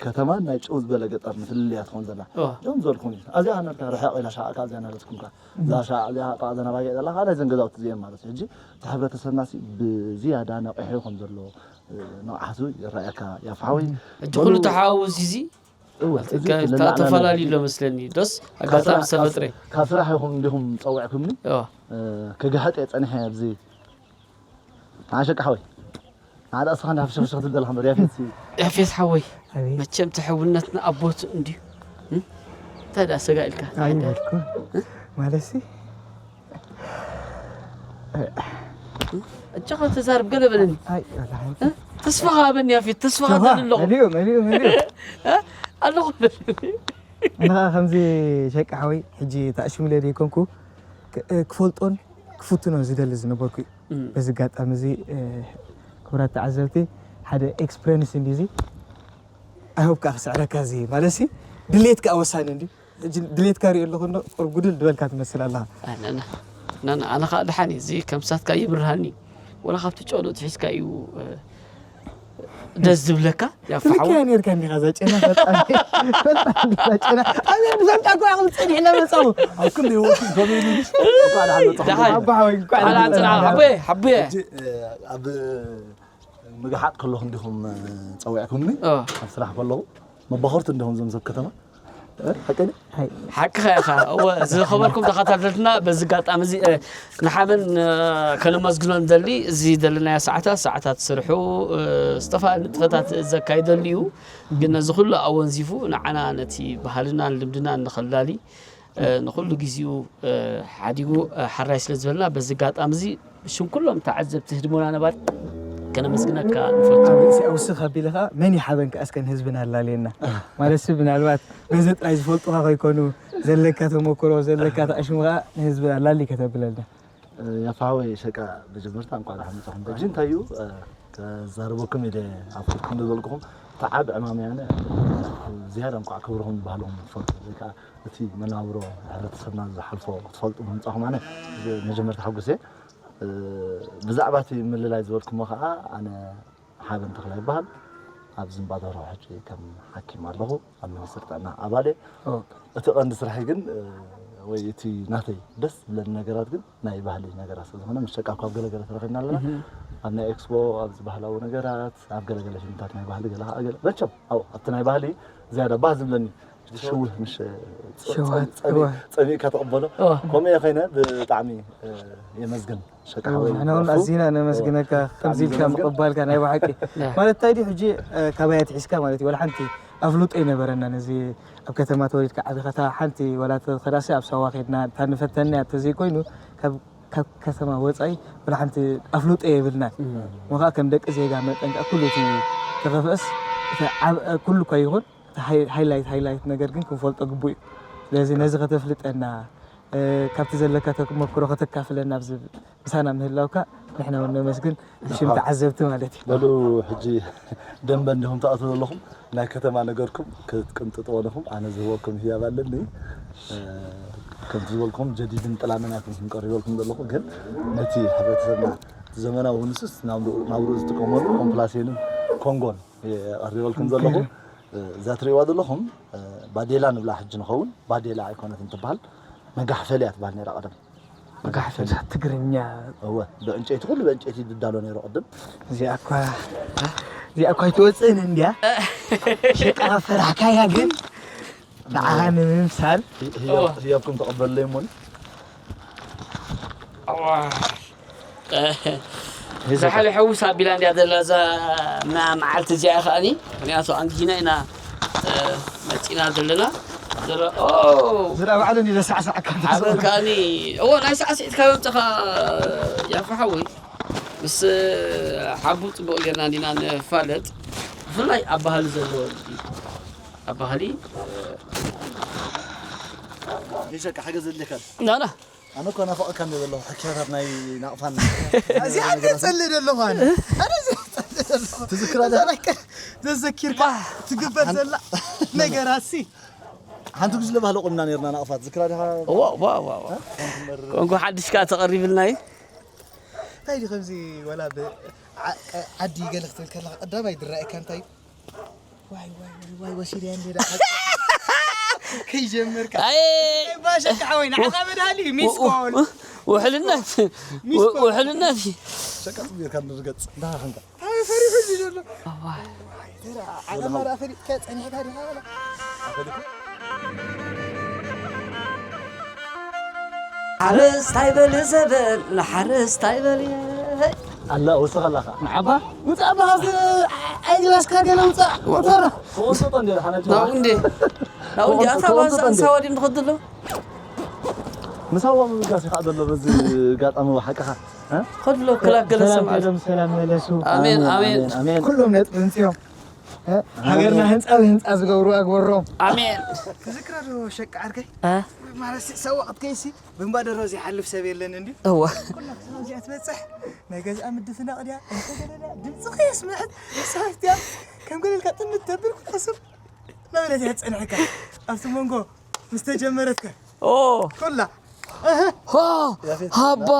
ከተማን ናይ ጭው ዝበለ ገጠር ምፍልልያ ትኾን ዘላ። እዋ። እዞም ዝበልኩም እዩ። ኣብዚኣ ነርካ ርሕቕ ኢላ ሻዕካ ኣብዚኣ ነረትኩምካ። እዛ ሻዕ እዚኣ ጣ ዘናባየ ዘላ ከዓ ናይዘን ገዛውቲ እዚአን ማለት እዩ። ሕጂ እቲ ሕብረተሰብና ሲ ብዝያዳ ነቒሑ ከም ዘሎ፣ እ፣ ንቕሓቱ ይረኣየካ ያፍሓወይ። ሕጂ ኩሉ ተሓዋውስ እዚ እወ፣ ማለት እዚ ከ-፣ ለላዕና ተፈላለዩ ኣሎ መስለኒ። ዶስ ካብ ኣጋጣሚ ስራሕ፣ ዝተፈጥረ? ካብ፣ ካብ ስራሕ ኢኹም እንዲኹም ጸዊዕኩምኒ። እዋ። እ፣ ክግሃጥ እየ ጸኒሐ ኣብዚ። ንዓ ሸቃ ሓወይ። ንዓ ደኣ እስኻ እንዳ ፍሽኽፍሽኽ ትብል ዘለኻ እምበር፣ ያፌት ሲ-፣ ያፌት ሓወይ፣ ኣቤት። መቸም እቲ ሕውነትና ኣብ ቦትኡ እንድዩ። እም? እንታይ ደኣ ሰጋ ኢልካ? ኣይበልኩን። እ? ማለትሲ? እጃኻ ተዛርብ ገለ በለኒ። ኣይ፣ ወላ ሓንቲ። እ? ተስፋ ሃበኒ ያፌት፣ ተስፋ ተስፋ፣ ሃበኒ ኣለኹ። መሊኡ፣ መሊኡ፣ መሊኡ። እ? ኣለኹ በለኒ። ንኻ ከምዚ ሸቃ ሓወይ፣ ሕጂ ተኣሽሙለ ደይኮንኩ፣ ክ-፣ ክፈልጦን ክፍትኖን ዝደሊ ዝነበርኩ እዩ። እም። በዚ ኣጋጣሚ እዚ፣ እ፣ ክቡራት ተዓዘብቲ፣ ሓደ ኤክስፕረንስ እንዲ እዚ። I hope ከኣ ክስዕረካ እዚ ማለት ሲ፣ ድሌት ከኣ ወሳኒ እንዲ። ሕጂ ድሌትካ ሪኦ ኣለኹ እንዶ፣ ቁሩብ ጉድል ዝበልካ ትመስል ኣለኻ። ኣነ፣ ኣነ፣ ኣነ፣ ኣነ ከኣ ደሓን እዩ። እዚ ከም ሳትካ ይብርሃኒ። ወላ ካብቲ ጨሎ ትሒዝካ እዩ፣ እ፣ ደስ ዝብለካ። ያፋሓው። ትልክያ ነርካ እንዲኻ፣ እዛ ጨና ፈጣን፣ ፈጣን እንዲኻ ጨና። ኣነ ብፈልጣ እኮ ኢኹም ጸኒሕና መጻኹ። ኣብ ክንዲ ህይወት ከመይ ኢሉ? እንኳዕ ደሓን መጻኹም። ደሓን። ኣባ ሓወይ፣ እንኳዕ ደሓን ደሓን መጻኻ። መጻኻ። ሓቦየ፣ ሓቦየ። ሕጂ፣ እ፣ ኣብ ምግሓጥ ከለኹም ዲኹም፣ እ፣ ጸዊዕኩምኒ? እ። ኣብ ስራሕ ከለኹ መባኸርቲ እንዲኹም እዞም ሰብ ከተማ? እ፣ ሓቀይ ድዩ? ሓይ። ሓቅኻ ኢኻ። እወ፣ ዝኸበርኩም ተኸታተልትና፣ በዚ ኣጋጣሚ እዚ፣ እ፣ ንሓበን፣ እ፣ ከነመስግኖ ንደሊ። እዚ ዘለናዮ ሰዓታት፣ ሰዓታት ስርሑ፣ እ፣ ዝተፈላለዩ ንጥፈታት ዘካይደሉ እዩ። ግን ነዚ ኩሉ ኣወንዚፉ ንዓና ነቲ ባህልናን ልምድናን ንኸላሊ፣ እ፣ ንኹሉ ግዜኡ፣ እ፣ ሓዲጉ፣ እ፣ ሓራይ ስለ ዝበልና፣ በዚ ኣጋጣሚ እዚ ብሽም ኩሎም ተዓዘብቲ ህድሞና ነባሪ ከነመስግነካ ንፈቱ። ኣብ ርእሲ ኣውስኽ ኣቢልኻ መን ይሓበን ከኣ እስከ ንህዝብና ኣላልየና። ማለት ሲ ምናልባት በዚ ጥራይ ዝፈልጡኻ ከይኮኑ፣ ዘለካ ተመክሮ፣ ዘለካ ተኣሽሙ ከኣ ንህዝብና ላሊ ከተብለልና። እ፣ ያፋወይ ሸቃ መጀመርታ እንኳዕ ደሓን መጻኹም። ሕጂ እንታይ እዩ፣ እ፣ ከዛርበኩም ኢለ ኣብ ፊትኩም ዝበልኩኹም፣ እቲ ዓቢ ዕማም ያነ ዝያዳ እንኳዕ ክብርኹም ባህልኹም ትፈልጡ፣ ወይ ከኣ እቲ መናብሮ ሕብረተሰብና ዝሓልፎ ክትፈልጡ ምምጻኹም ኣነ መጀመርታ ሓጉስ እየ። እ፣ ብዛዕባ እቲ ምልላይ ዝበልኩሞ ከኣ ኣነ ሓበን ተኽላይ ይበሃል። ኣብ ዝምባደሮ ሕጂ ከም ሓኪም ኣለኹ፣ ኣብ ሚኒስትሪ ጥዕና ኣባል እየ። ኦ። እቲ ቀንዲ ስራሐይ ግን፣ እ፣ ወይ እቲ ናተይ ደስ ዝብለኒ ነገራት ግን ናይ ባህሊ ነገራት ስለ ዝኾነ፣ ምስ ሸቃ እኳ ኣብ ገለገለ ተረኺብና ኣለና። እህ። ኣብ ናይ ኤክስፖ፣ ኣብዚ ባህላዊ ነገራት፣ ኣብ ገለገለ ፊልምታት ናይ ባህሊ ገለ፣ ገለ፣ መቸም፣ ኣብኡ፣ ኣብቲ ናይ ባህሊ ዝያዳ ባህ ዝብለኒ፣ ሽውህ፣ ምሽ፣ ጸ-፣ ሸውሃት፣ ጸ-፣ ጸሚ-፣ እወ። ጸሚእካ ተቐበሎ። እወ። ከምኡ እየ ኮይነ ብጣዕሚ፣ እ፣ የመስግን። ሸቃ እወ፣ ሓወይ ንሕና እውን ይበርኩ። ኣዚና ነመስግነካ፣ እወ፣ ከምዚ ብጣዕሚ ኢልካ የመስግን። ምቕባልካ ናይ ብሓቂ። ያ። ማለት እንታይ ድዩ ሕጂ፣ እ፣ ካባይ ኣትሒዝካ ማለት እዩ፣ ዋላ ሓንቲ ኣፍልጦ ኣይነበረናን። እዚ ኣብ ከተማ ተወሊድካ ዓቢኻ፣ እታ ሓንቲ ዋላ ተኸዳሲ ኣብ ሳዋ ኸድና፣ እታ ንፈተኒ እያ፣ እንተዘይኮይኑ ካብ፣ ካብ ከተማ ወጻኢ ዋላ ሓንቲ ኣፍልጦ የብልናን። እም። እሞ ኸዓ ከም ደቂ ዜጋ መጠን ከኣ ኩሉ እቲ ተኸፍአስ፣ እቲ ዓብ-፣ ኩሉ እኳ ይኹን፣ እቲ ሃይ-፣ ሃይላይት፣ ሃይላይት ነገር ግን ክንፈልጦ ግቡእ እዩ። ስለዚ ነዚ ከተፍልጠና፣ እ፣ ካብቲ ዘለካ ተመክሮ ከተካፍለና ኣብዚ ምሳና ምህላውካ ንሕና እውን ነመስግን፣ ብሽም ተዓዘብቲ ማለት እዩ። በሉ ሕጂ ደንበ እንዲኹም ትኣትዉ ዘለኹም ናይ ከተማ ነገርኩም ክትቅንጥጥዎ ኣለኹም። ኣነ ዝህበኩም ህያብ ኣለኒ። እ፣ ከምቲ ዝበልኩም ጀዲድን ጥላመን ኣይኮንኩን ቀሪበልኩም ዘለኹ፣ ግን ነቲ ሕብረተሰብና ዘመናዊ ክንስስ ናብርኡ፣ ናብርኡ ዝጥቀመሉ ኮምፕላሴንን ኮንጎን እየ ቀሪበልኩም ዘለኹ። ኦኬ። እ፣ እዛ ትርእይዋ ዘለኹም፣ እ፣ ባዴላ ንብላ ሕጂ ንኸውን፣ ባዴላ ኣይኮነትን ትበሃል፣ መጋሕፈል እያ ትበሃል ነይራ ቀደም። መጋሕፈል። እዛ ትግርኛ። እወ፣ ብዕንጨይቲ፣ ኩሉ ብዕንጨይቲ ዝዳሎ ነይሩ ቅድም። እዚኣ እኳ፣ እዚኣ እኳ ኣይትወፅእን እንድያ። ሸቃ ፈራሕካያ ግን፣ ንዓኻ ንምምሳል። ህያብ-፣ ህያብኩም ተቐበልለይ እሞኒ። እዋ። እዛ ዝሓለ ሕውስ ኣቢላ እንድያ ዘላ እዛ ማ-፣ መዓልቲ እዚኣ ከኣኒ፣ ምኽንያቱ ኣንጊና ኢና፣ እ፣ መፂና ዘለና። ዘረ-፣ ኦ! ዝራ ባዕሉ እንዲ ዘሳዕሳዕካ ሓበን ከኣኒ፣ እዎ፣ ናይ ሳዕስዒትካ መምፅኻ ያፋ ሓወይ። ምስ ሓቡ ፅቡቕ ጌርና እንዲና ንፋለጥ። ብፍላይ ኣብ ባህሊ ዘለዎ ልቢ። ኣብ ባህሊ፣ እ፣ ይሸቃ ሓገዝ ኣድልየካ። ና፣ ና። ኣነ እኮ ናፈቐካ እንደ ዘለኹ ሕክያታት ናይ ናቕፋን እዚኣ እንደ ጸልእ ዘለኹ ኣነ። ኣነ እዚኣ ጸልእ ዘለኹ። ትዝክራ እዛ ዲኻ? ናይ ቀ-፣ ዘዘኪርካ ትግበር ሓን-፣ ዘላ ሓን-፣ ነገራት ሲ። ሓንቲ ግዜ ባህሊ ቆምና ነርና ናቕፋ ትዝክራ ዲኻ? እዋ፣ እዋ፣ እዋ፣ እዋ። እ? ኮንኩ ሓድሽ ከኣ ተቐሪብልና እዩ። እንታይ ድዩ ከምዚ ወላ ብ-፣ ዓ-፣ ቀ-፣ ዓዲ ገለ ክትብል ከለኻ ቀዳማይ ዝረኣየካ እንታይ እዩ? ዋይ ዋይ ዋይ ዋይ ወሲድያ እንዴ ዳ ከይጀመርካ ኣይ ባሸካ ሓወይ ንዓኻ መድሃሊ ሚስኮል ውሕልነት ውሕልነት እዩ። ሸቀጥ ቢርካ ንርገጽ እንዳ ኸንካ ፈሪሑ ዘሎ ኣዋይ ዓለማ ዳ ፈሪጥካ ጸኒሕካ ዲኻ ሓረስታይ በል ዘበን ንሓረስታይ በል ኣላ ወስኽ ኣላኻ ንዓባ ውፃእ በኻስ ኣይግላስካ ገለ ውፃእ ወተራ ተወሰጦ እንደ ሓና ናው እንዴ ናው እንዴ ኣታ ዋንሳ ኣንሳ ዋዲም ትኸድሎ ምሳዋ ምብጋስ ይኻ ዘሎ በዚ ጋጣሚ ሓቅኻ ከድሎ ክላገለ ሰምዓል ሰላም መለሱ ኣሜን ኣሜን ኣሜን ኩሎም ነጥቢ እንፅዮም ሃገርና ህንፃ ብህንፃ ዝገብሩ ኣግበሮም ኣሜን ትዝክረ ዶ ሸቂ ዓርከይ ማለት ሰዋቕ ከይሲ ብምባደሮ ዘይሓልፍ ሰብ የለን እንዲ እወ ኩላ ከተማ እዚኣ ትበፅሕ ናይ ገዝኣ ምድፍናቕ ድያ እንተገለዳ ድምፂ ከየስምዐት ሰብትያ ከም ገለልካ ጥምት ተብል ኩሉ ሰብ ናበለት እያ ትፀንሐካ ኣብቲ መንጎ ምስ ተጀመረትካ ኦ ኩላ ሆ ሃባ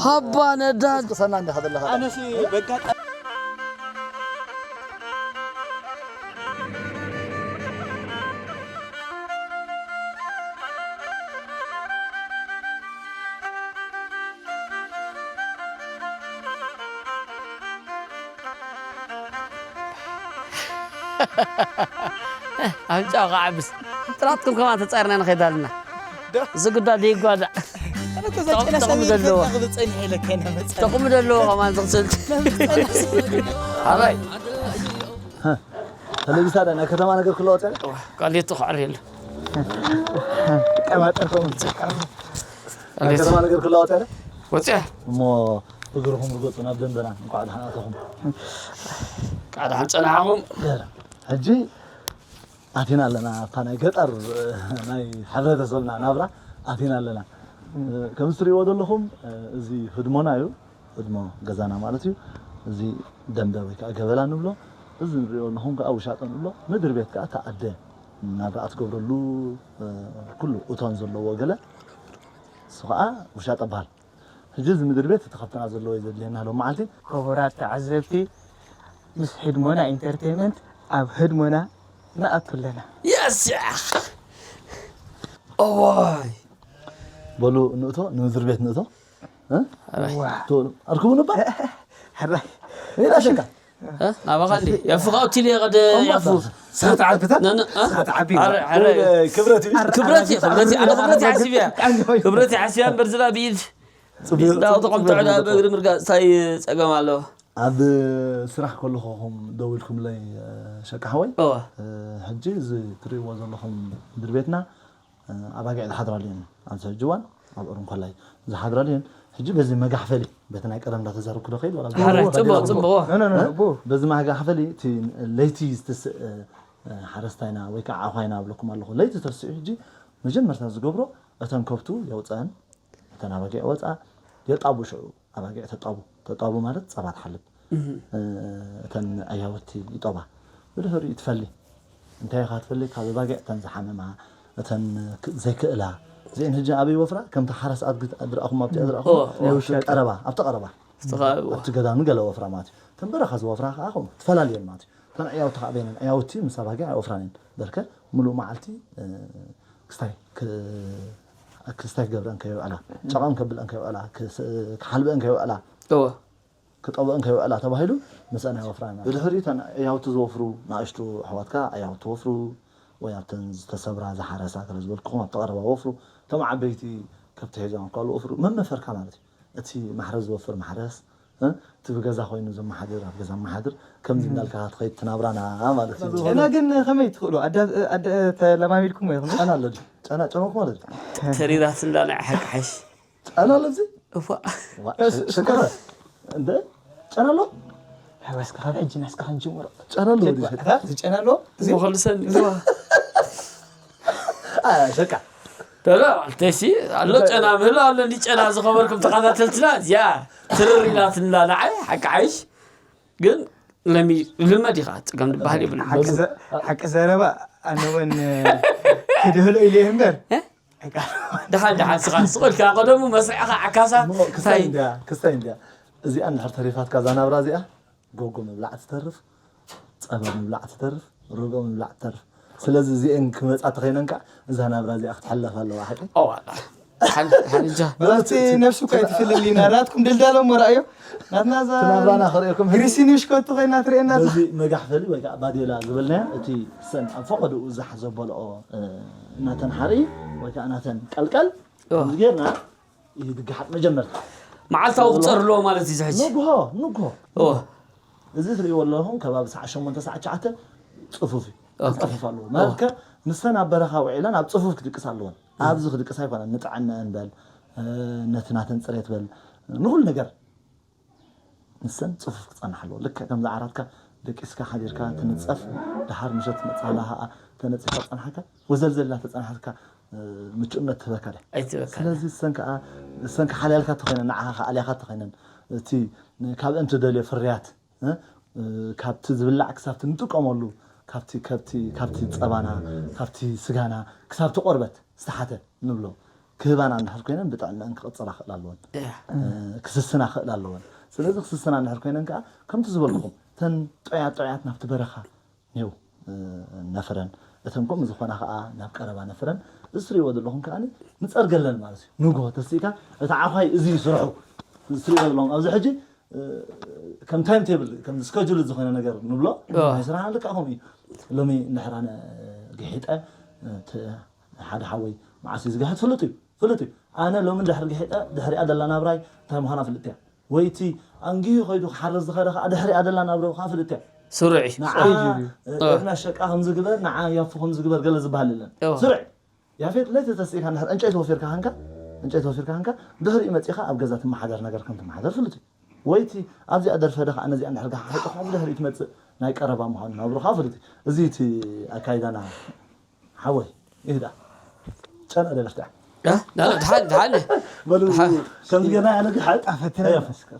ሃባ ነዳድ ቅሰና እንዲኻ ዘለኻ ኣነሲ በጋጣሚ ኣፍንጫ ከዓ ብስ ጥራትኩም ከማ ተፃርና ንኸይድ ኣለና ዝግዳ ዘይጓዳዕ ጠቕሚ ዘለዎ ጠቕሚ ዘለዎ ከማን ዝኽስል ኣባይ ተለቢሳ ዳ ናይ ከተማ ነገር ክለወጥ ያለ ቃሌቱ ክዕር የለ ቀማጠር ከምኡ ናይ ከተማ ነገር ክለወጥ ያለ ወፅያ እሞ እግርኹም ርገፁ ናብ ደንበና እንኳዕ ደሓን ኣተኹም ቃል ሓንፀናሓኹም ሕጂ ኣቲና ኣለና ኣብታ ናይ ገጠር ናይ ሕብረተሰብና ናብራ ኣቲና ኣለና ከምዚ ትሪእዎ ዘለኹም እዚ ህድሞና እዩ ህድሞ ገዛና ማለት እዩ እዚ ደንበ ወይ ከዓ ገበላ ንብሎ እዚ ንሪኦ ኣለኹም ከዓ ውሻጠ ንብሎ ምድሪ ቤት ከዓ ተኣደ ናብራ ኣትገብረሉ ኩሉ እቶን ዘለዎ ገለ እሱ ከዓ ውሻጠ በሃል ሕጂ እዚ ምድሪ ቤት እቲ ካብትና ዘለዎ እዩ ዘድልየና ሎም መዓልቲ ክቡራት ተዓዘብቲ ምስ ህድሞና ኢንተርቴንመንት ኣብ ህድሞና ንኣቱ ኣለና የስያ እዋይ በሉ ንእቶ ንምድሪ ቤት ንእቶ እ? ቶሎ ኣርክቡኒ እባ ሕራይ ሜዳ ሸካ ናባኻ እንዲ የፍኻው ቲል የቐደ ያፉ ሳት ዓብታት ነነ ሳት ዓቢ ክብረት እዩ ክብረት እዩ ክብረት እዩ ኣነ ክብረት ይሓስብ እያ ክብረት ይሓስብ እያ እምበር ዝላ ብኢድ እንዳው ተቐምጥዑ ዳ በእግሪ ምርጋፅ እንታይ ፀገም ኣለዎ ኣብ ስራሕ ከለኹኹም ደው ኢልኩምለይ ሸቃ ሓወይ እወ ሕጂ እዚ ትርእይዎ ዘለኹም ምድሪ ቤትና ኣባጊዕ ዝሓድራሉ እየን ኣብዚ ሕጂ እዋን ኣብ ኦሮንኮላይ ዝሓድራሉ እየን ሕጂ በዚ መጋሕፈሊ በቲ ናይ ቀደም እንዳተዛረብኩ ዶ ከይድ ዋላ ሓራይ ፅቡቅ ፅቡቅ በዚ መጋሕፈሊ እቲ ለይቲ ዝትስእ ሓረስታይና ወይ ከዓ ዓዃይና ኣብለኩም ኣለኹ ለይቲ ተስኡ ሕጂ መጀመርታ ዝገብሮ እተን ከብቱ የውፀአን እተን ኣባጊዕ ወፃ የጣቡ ሽዑ ኣባጊዕ ተጣቡ ተጣቡ ማለት ፀባ ትሓልብ እተን ኣያወቲ ይጠባ ብድሕሪኡ ትፈሊ እንታይ ኢኻ ትፈሊ ካብ ኣባጊዕ እተን ዝሓመማ እተን ዘይክእላ እዚአን ህጂ ኣበይ ወፍራ ከምቲ ሓረስ ኣድጊ ዝረኣኹም ኣብቲ ዝረኣኹም ቀረባ ኣብቲ ቀረባ ኣብቲ ገዳኑ ገለ ወፍራ ማለት እዩ እተን በረኻ ዝወፍራ ከዓ ከምኡ ትፈላልየን ማለት እዩ እተን ኣያውቲ ከዓ በይነን ኣያውቲ ምስ ኣባጊዕ ኣይወፍራን እየን በርከ ሙሉእ መዓልቲ ክስታይ ክስታይ ክገብረን ከይውዕላ ጨቓም ከብልአን ከይውዕላ ክሓልበአን ከይውዕላ እወ ክጠብአን ከይውዕላ ተባሂሉ ምስአን ኣይወፍራን ብድሕሪ እተን ዕያውቲ ዝወፍሩ ንኣሽቱ ኣሕዋትካ ዕያውቲ ወፍሩ ወይ ኣብተን ዝተሰብራ ዝሓረሳ ከለ ዝበልኩኹም ኣብቲ ቀረባ ወፍሩ እቶም ዓበይቲ ከብቲ ሒዞም ኣብ ካልእ ወፍሩ መመፈርካ ማለት እዩ እቲ ማሕረስ ዝወፍር ማሕረስ እቲ ብገዛ ኮይኑ ዘመሓድር ኣብ ገዛ መሓድር ከምዚ እንዳልካ ትኸይድ ትናብራና ማለት እዩ ጨና ግን ከመይ ትኽእሉ ተለማሚድኩም ወይ ጨና ኣሎ ጨና ጨመኩም ኣሎ ተሪራት እንዳ ናይ ሓቂ ሓሽ ጨና ኣሎ እዚ እፋ ሸከረ እንደ ጨና ኣሎ ወስካ ካብ ሕጂ ናስካ ክንጅምሮ ጨና ኣሎ ጨና ኣሎ ዝኸልሰኒ ሸካ ተላ ተሲ ኣሎ ጨና ምህሎ ኣሎ እንዲ ጨና ዝኸበርኩም ተኸታተልትና እዚኣ ትርር ኢላትና ንዓይ ሓቂ ዓይሽ ግን ለሚ ልመድ ኢኻ ፀገም ዝበሃል የብሉ ሓቂ ዘረባ ኣነ እውን ክድህሎ ኢለ እምበር ደሓን ደሓን ስኻ ስቕ ኢልካ ቀደሙ መስርዕኻ ዓካሳ ክስታይ እንድያ ክስታይ እንድያ እዚኣ እንድሕር ተሪፋትካ እዛ ናብራ እዚኣ ጎጎ ምብላዕ ትተርፍ ጸባ ምብላዕ ትተርፍ ርግኦም ንብላዕ ትተርፍ። ስለዚ እዚኤን ክመጻ ተኸይነን ከዓ እዛ ናብራ እዚኣ ክትሕለፍ ኣለዋ ሓቂ። ኦ ሓንጃ ኣብቲ ነፍሱ እኳ ኣይትፍልል ኢና ናትኩም ድልዳሎም ወራእዮ ናትና እዛ ናብራና ክርእየኩም ሕጂ ግሪሲኒሽ ኮቱ ኮይና ትርእየና ኣላ በዚ መጋሕፈሊ ወይ ከዓ ባዴላ ዝበልናዮ እቲ ሰን ኣብ ፈቐድኡ ዛሕ ዘበልኦ እ፣ እናተን ሓርኢ ወይ ከዓ እናተን ቀልቀል ከምዚ ጌርና ይድግሓጥ መጀመርታ መዓልታዊ ክፀር ኣለዎ ማለት እዩ ሕጂ ንግሆ ንግሆ ኦ እዚ ትርእይዎ ኣለኹም ከባቢ ሰዓት ሸሞንተ ሰዓት ትሽዓተ ፅፉፍ እዩ ክፀፍፍ ኣለዎ ማለት ከ ንሰን ኣብ በረኻ ውዒለን ኣብ ፅፉፍ ክድቅስ ኣለዎን ኣብዚ ክድቅስ ኣይኮነን ንጥዕናአን በል እ፣ ነቲ ናተን ፅሬት በል ንኩሉ ነገር ንሰን ፅፉፍ ክፀንሓ ኣለዎ ልክዕ ከምዚ ዓራትካ ደቂስካ ሓዲርካ ትንፀፍ ድሓር ምሸት መፅሃላ ከዓ ተነፂፍካ ፀንሓካ ወዘልዘላ ተፀናሕካ እ፣ ምቹእነት ትህበካ ድያ ኣይትበካ ስለዚ እሰን ከዓ እሰን ክሓልያልካ ተኮይነን ንዓኻ ክኣልያኻ ተኮይነን እቲ ካብአን ትደልዮ ፍርያት እ፣ እ፣ ካብቲ ዝብላዕ ክሳብቲ ንጥቀመሉ ካብቲ ከብቲ ካብቲ ፀባና ካብቲ ስጋና ክሳብቲ ቆርበት ዝተሓተ ንብሎ ክህባና እንድሕር ኮይነን ብጥዕናአን ክቕፅላ ክእል ኣለወን እ፣ ክስስና ክእል ኣለወን ስለዚ ክስስና እንድሕር ኮይነን ከዓ ከምቲ ዝበልኩም ተን ጥዑያት ጥዑያት ናብቲ በረኻ ኔው እ፣ ነፍረን እተን ከምኡ ዝኾና ከዓ ናብ ቀረባ ነፍረን እዚ ትሪእዎ ዘለኹም ከዓ ንፀርገለን ማለት እዩ ንግሆ ተስኢካ እቲ ዓዃይ እዚ እዩ ስርሑ እዚ ትሪእዎ ዘለኹም ኣብዚ ሕጂ እ፣ ከም ታይም ቴብል ከም ስከጁል ዝኾነ ነገር ንብሎ ናይ ስራሕና ልክዕ ከምኡ እዩ ሎሚ እንድሕር ኣነ ግሒጠ እቲ ሓደ ሓወይ መዓስ እዩ ዝግሕጥ ፍሉጥ እዩ ፍሉጥ እዩ ኣነ ሎሚ እንድሕር ግሒጠ ድሕሪኣ ደላ ናብራይ እንታይ ምዃና ፍልጥ እያ ወይ እቲ ኣንጊሁ ከይዱ ክሓርስ ዝኸደ ከዓ ድሕሪኣ ደላ ናብራኡ ከዓ ፍልጥ እያ ስሩዕ እዩ ንዓ ኤርና ሸቃ ከምዚ ግበር ንዓ ያፉ ከምዚ ግበር ገለ ዝበሃል የለን ስሩዕ ያፌት ለይቲ ተስኢካ እንድሕር ዕንጨይቲ ወፊርካ ሃንካ ዕንጨይቲ ወፊርካ ሃንካ ድሕሪኡ መፂኻ ኣብ ገዛ ትመሓደር ነገር ከም ትመሓደር ፍሉጥ እዩ ወይቲ ኣብዚኣ ደርፈ ደኻ ነዚኣ እንድሕር ገሓ ሓይጥኻ ብድሕሪኡ ትመፅእ ናይ ቀረባ ምዃኑ ናብሩኻ ፍሉጥ እዩ እዚ እቲ ኣካይዳና ሓወይ ይህዳ ጨና ደለፍታ እ? ላ፣ ላ፣ ድሓን ድሓን በሉ ከምዚ ገና ያነ ግሓጥ ፈትን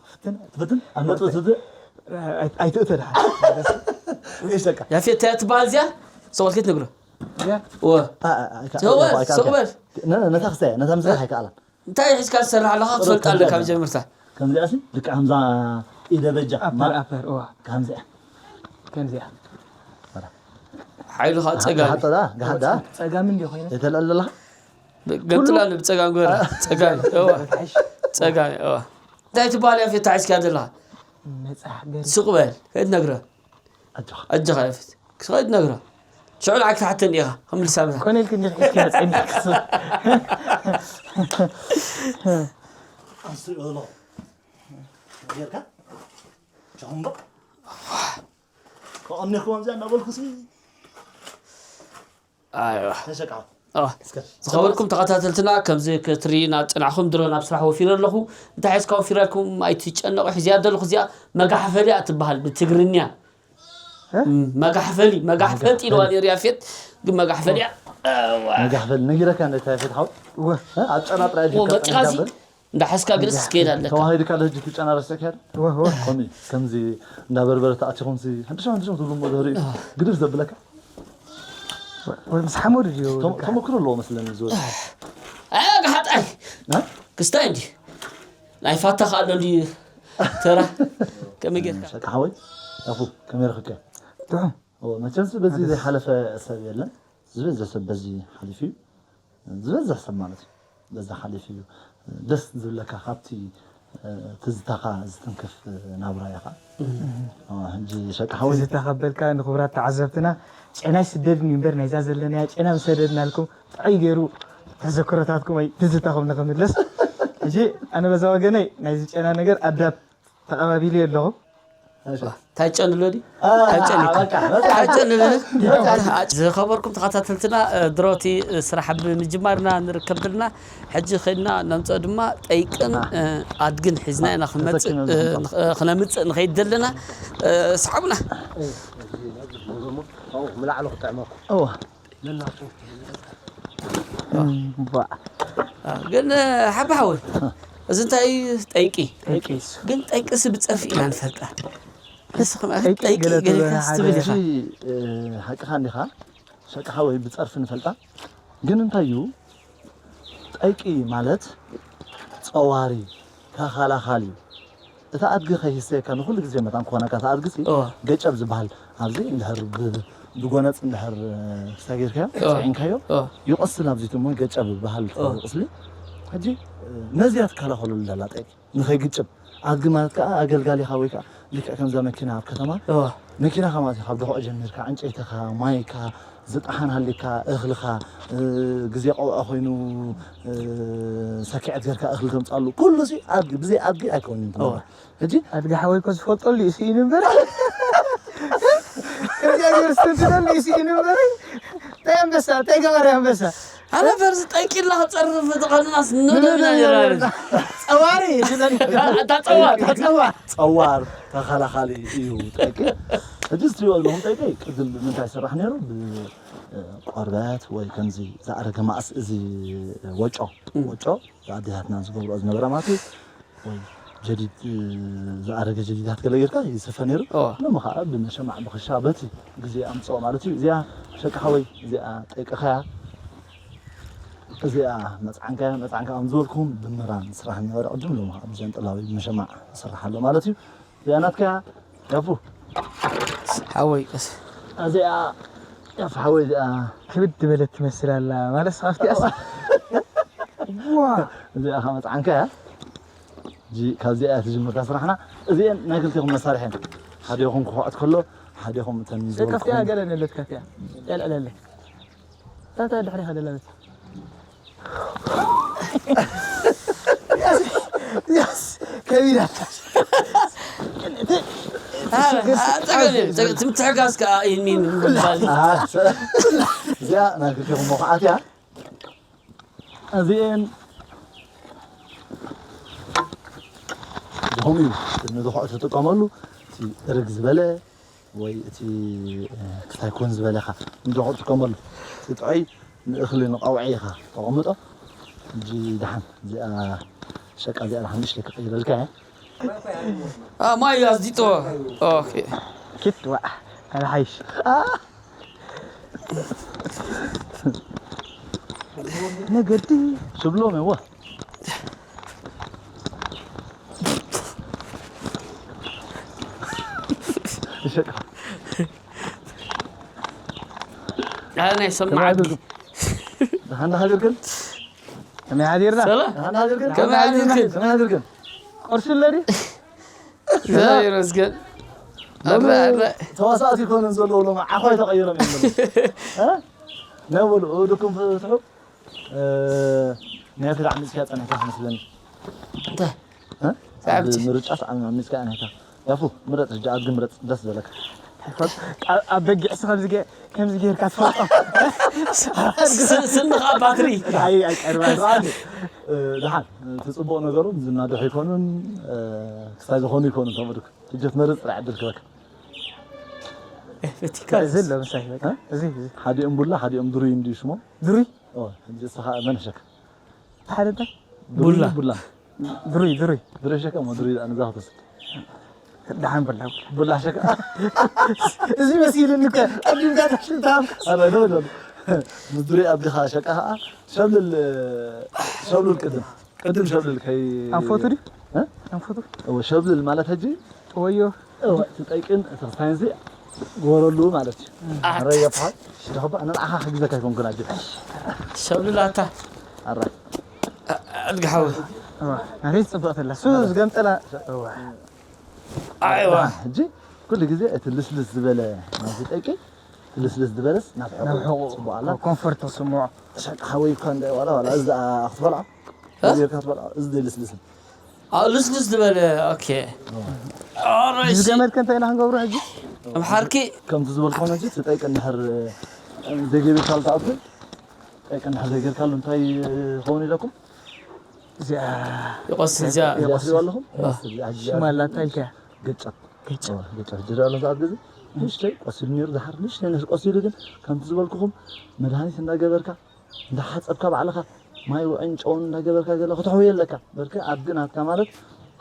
ፈትን ትፈትን ኣብ ነጥቢ ትድእ ኣይትእተ ድሓን ይሰካ ያፌት እንታይ ትበሃል እዚኣ ሰቆልከ ትነግሮ ወ ሰበል ሰበል ነታ ክስታይ ነታ ምስራሕ ኣይከኣላን እንታይ ሒዝካ ዝሰርሕ ኣለካ ክትፈልጥ ኣለካ መጀመርታ ከምዚኣ ሲ ልክዕ ከምዛ ኢደ በጃ ኣፐር ኣፐር እዋ ከምዚኣ ከምዚኣ ሓይሉ ከዓ ፀጋሚ ገሓጠዳ ገሓዳ ፀጋሚ እንዲ ኮይነ የተልዕል ዘለካ ገምጥላ ብፀጋም ግበራ ፀጋሚ እዋ ፀጋሚ እዋ እንታይ ትበሃል እያ ፌታ ሒዝካ ዘለካ ነፃ ገር ስቕ በል ከይትነግረ ኣጆኻ ኣጆኻ ያፌት ከይትነግረ ሽዑ ንዓይ ክትሓተኒ ኢኻ ክምልሳ ብላ ኮነ ኢልክ እንዲክ እስኪ መፀኒ ክስብ ኣንስሪኦ ኣለኹ ጌርካ ሸኹምበ ከቐኒኹዎም እዚኣ እናበልኩ ሲ ኣይዋ ተሸቃ ዝኸበርኩም ተኸታተልትና ከምዚ ክትርኢና ዝፅናሕኩም ድሮ ናብ ስራሕ ወፊረ ኣለኹ እንታይ ሒዝካ ወፊረልኩም ኣይትጨነቑ ሒዝያ ዘለኹ እዚኣ መጋሕፈሊ እያ ትበሃል ብትግርኛ መጋሕፈሊ መጋሕፈጥ ኢልዋ ነይሩ ያፌት ግን መጋሕፈሊ እያ መጋሕፈል ነጊረካ ነታ ፊት ሓው ኣብ ጨና ጥራይ መፂኻ ዚ እንዳሓዝካ ግንስ ክትከይድ ኣለካ ተዋሂድካ ለህጂ ትጨና ረስዕካ ከምዚ እንዳ በርበረ ተኣቲኹም ሲ ሕንድሻ ሕንድሻ ትብሉ እሞ ድህሪ ግድፍ ዘብለካ ወይ ምስ ሓመዱ ድዩ ተመክሮ ኣለዎ መስለኒ ዝወ ኣያ ግሓጣይ ክስታይ እንዲ ናይ ፋታ ከዓ ኣሎ እንዲ ተራ ከመይ ጌርካ ሸቃ ሓወይ ኣፉ ከመይ ረኽብካ ጥዑም መቸምስ በዚ ዘይሓለፈ ሰብ የለን ዝበዝሕ ሰብ በዚ ሓሊፉ እዩ ዝበዝሕ ሰብ ማለት እዩ በዛ ሓሊፉ እዩ ደስ ዝብለካ ካብቲ ትዝታኻ ዝትንክፍ ናብራ ኢኻ ሕጂ ሸቂ ሓወይ ትዝታ ከበልካ ንክቡራት ተዓዘብትና ጨና ይስደድን እዩ እምበር ናይዛ ዘለናያ ጨና ምሰደድናልኩም ጥዑይ ገይሩ ተዘክሮታትኩም ወይ ትዝታኹም ንክምልስ ሕጂ ኣነ በዛ ወገነይ ናይዚ ጨና ነገር ኣዳብ ተቐባቢሉ ኣለኹ ታጨንሎ ዲ ታጨንሎ ዝኸበርኩም ተኸታተልትና ድሮቲ ስራሕ ብምጅማርና ንርከብ ዘለና ሕጂ ከድና ነምፀኦ ድማ ጠይቅን ኣድግን ሒዝና ኢና ክነምፅእ ንኸይድ ዘለና ሰሓቡና ምላዕሎ ክጥዕመኩም ግን ሓባሓወይ እዚ እንታይ ጠይቂ ግን ጠይቅስ ብፀርፊ ኢና ንፈልጣ ንስኹም ጠይቂ ገለካ ስትብል ኢኻ ሓቅኻ እንዲኻ ሸቅኻ ወይ ብፀርፊ ንፈልጣ ግን እንታይ እዩ ጠይቂ ማለት ፀዋሪ ተኻላኻሊ እዩ እታ ኣድጊ ከይህሰየካ ንኩሉ ግዜ መታን ክኾነካ እታ ኣድጊ ሲ ገጨብ ዝበሃል ኣብዚ እንድሕር ብጎነጽ እንድሕር ክሳብ ጌርካዮ ኦ። ጽዒንካዮ ኦ። ይቆስል ኣብዚ ድማ ገጫ ብበሃል ኦ። ቁስሊ ሕጂ ነዚያ ትከላኸሉ ለላ ጠቂ ንኸይግጭብ ኣድጊ ማለት ከዓ ኣገልጋሊኻ ወይ ከዓ ልክዕ ከምዛ መኪና ኣብ ከተማ ኦ። መኪና ከማት ካብ ድኾዕ ጀሚርካ ዕንጨይትኻ ማይካ ዝጠሓን ሃሊካ እኽልካ እ፣ ግዜ ቀውዓ ኮይኑ እ፣ ሰኪዐት ጌርካ እኽሊ ተምፃሉ ኩሉ ሲ ኣድጊ ብዘይ ኣድጊ ኣይከውንን ኦ። ሕጂ ኣድጋ ሓወይ ኮ ዝፈልጠሉ እዩ ስኢኑ እምበር ከዚኣ ገይሩ ዝተድለሉ እዩ ስኢኑ እምበር እንታይ ኣንበሳ እንታይ ገባሪ ኣንበሳ ኣነ ፈርዚ ጠንቂልና ክፀርፍ ተቐንናስ ንደብና ነራርዝ ፀዋሪ እታ ፀዋር ፀዋር ፀዋር ተኸላኻሊ እዩ ጠቂ ሕጂ ዝትሪኦ ኣለኹም ጠቂ ቅድም ብምንታይ ይስራሕ ነይሩ ብቆርበት ወይ ከምዚ ዝኣረገ ማእስ እዚ ወጮ ወጮ ኣዴታትና ዝገብርኦ ዝነበረ ማለት እዩ ወይ ጀዲድ ዝኣረገ ጀዲዳት ገለ ጌርካ ይስፈ ነይሩ ኦ። ሎሚ ከዓ ብመሸማዕ ብክሻ በቲ ግዜ ኣምፅኦ ማለት እዩ እዚኣ ሸቂ ሓወይ እዚኣ ጠይቅኻያ እዚኣ መፅዓንካያ መፅዓንካ ከም ዝበልኩም ብምራን ስራሕ ነበረ ቅድም ሎሚ ከዓ ብዘንጥላዊ ብመሸማዕ ስራሕ ኣሎ ማለት እዩ እዚኣ ናትካያ ያፉ ሓወይ ቀስ እዚኣ ያፉ ሓወይ እዚኣ ክብድ ዝበለት ትመስል ኣላ ማለት ካብቲ ኣስ ዋ እዚኣ ከዓ መፅዓንካያ እጂ ካብዚኣ እያ ትጅምርታ ስራሕና እዚአን ናይ ክልቲኹም መሳርሒ እየን ሓዲኹም ክኹዕት ከሎ ሓዲኹም እተን ደቀፍቲያ ዝበልኩም ገለ ነለት ከፍያ ያልዕለለ ታታ ድሕሪኻ ደላ በት ያስ ከቢዳ ትምትሕጋዝ ከዓ ይህኒን ምባል እዚኣ ናይ ክልቲኹም መኹዓት እያ እዚኤን ዝኾኑ እዩ ንዝኾ ትጥቀመሉ እቲ ርግ ዝበለ ወይ እቲ ክሳይ ኮን ዝበለኻ ንዝኾ ትጥቀመሉ እቲ ጥዑይ ንእኽሊ ንቐውዒ ኢኻ ተቐምጦ እጂ ድሓን እዚኣ ሸቃ እዚኣ ድሓን ንእሽተይ ክቕይረልካ እየ ማይ ኣዝዲጦ ኦኬ ኪት ዋ ኣነ ሓይሽ ነገዲ ሽብሎም እዋ ይሸቃ ኣነ ሰማዕ ደሓን ሓዲርክን ከመይ ሓዲርና ሰላም ደሓን ሓዲርክን ከመይ ሓዲርክን ደሓን ሓዲርክን ቁርሲ ኣለዲ እግዚኣብሔር ይመስገን ኣረ ኣረ ተዋሳእቲ ይኮኑ ዘለዉ ሎም ዓኾይ ተቐይሮም እዮም ዘለዉ እ? ናይ በሉ እድኩም ፍትሑ እ፣ ናይ ፍራዕ ምፅያ ፀኒሕካ ክመስለኒ እንታይ እ? ሰዓብቲ። ኣብ ምርጫ ሰዓብ ምፅያ ናይካ ያፉ ምረፅ ሕጂ ኣድጊ ምረፅ ደስ ዘለካ ኣብ በጊዕሲ ከምዚ ገ- ከምዚ ጌርካ ትፈልጦ ስ- ስንኻ ባትሪ ኣይ ኣይቀርባን እ፣ ደሓን እቲ ፅቡቕ ነገሩ ዝናድሑ ኣይኮኑን እ፣ ክሳይ ዝኾኑ ይኮኑ ተምርክ ሕጂ ትመርፅ ጥራሕ ዕድል ክበካ ፈቲካ እዚ ኣሎ ምሳይ በቃ እዚ እዚ ሓዲኦም ቡላ ሓዲኦም ድሩይ እንድዩ ሽሞም ድሩይ ኦ፣ ሕጂ እስኻ መን ሸክ ሓደ እንታይ ቡላ። ቡላ ድሩይ ድሩይ ድሩይ ሸክ እሞ ድሩይ ንዛ ክትወስድ ደሓን በላ በላ ቡላ ሸክ እዚ መሲልኒ እኮ ቀዲምካ ተሽልታ ኣረ ዶ ዶ ምስ ድሩይ ኣቢኻ ሸቃ ኸዓ ሸብልል ሸብልል ቅድም ቅድም ሸብልል ከይ ኣንፈቱ ድዩ እ? ኣንፈቱ እወ፣ ሸብልል ማለት ሕጂ ወዮ እወ፣ እቲ ጠይቅን እቲ ክስታይን ዚ ግበረሉ ማለት እዩ ኣረ የፍሓል ሽደኸባ ንዓኻ ክግዘካ ይኮንኩን ኣጆ ሸብልላታ ኣራ ኣድግሓዊ ናተይ ትፅብቕቲ ኣላ እሱ ዝገምጠላ ኣይዋ ሕጂ ኩሉ ግዜ እቲ ልስልስ ዝበለ ናዚ ጠቂ እቲ ልስልስ ዝበለስ ናብ ናብ ሕቁ ሕቁ ፅቡቅ ኣላ ኮንፈርት ስምዖ ሸቂ ሓወይ እኳ እንደ ዋላ ዋላ እዚ ኣኽትበልዓ ጌርካ ትበልዓ እዚ ዘይልስልስ ኣብ ልስልስ ዝበለ ኦኬ ኦራይት ዝገመድከ እንታይ ኢና ክንገብሮ ሕጂ ኣምሓርኪ ከምቲ ዝበልኮ ነዚ እቲ ጠቂ እንድሕር ዘይገቢርካሉ ትኣቱ ጠቂ እንድሕር ዘይገርካሉ እንታይ ክኸውን ኢለኩም እዚኣ ይቆስ እዚኣ ይቆስልዋ ኣለኹም ሽማ ኣላ እንታይ ኢልካያ ገጫት ገጫ ገጫት ጅዳ ኣሎ ሰዓት ግዜ ንእሽተይ ቆሲሉ ነይሩ ዝሓር ንእሽተይ ነሽ ቆሲሉ ግን ከምቲ ዝበልኩኹም መድሃኒት እንዳገበርካ እንዳሓፀብካ ባዕልኻ ማይ ውዕን ጨውን እንዳገበርካ ገለ ክትሕውየ ኣለካ በርከ ኣድጊ ናትካ ማለት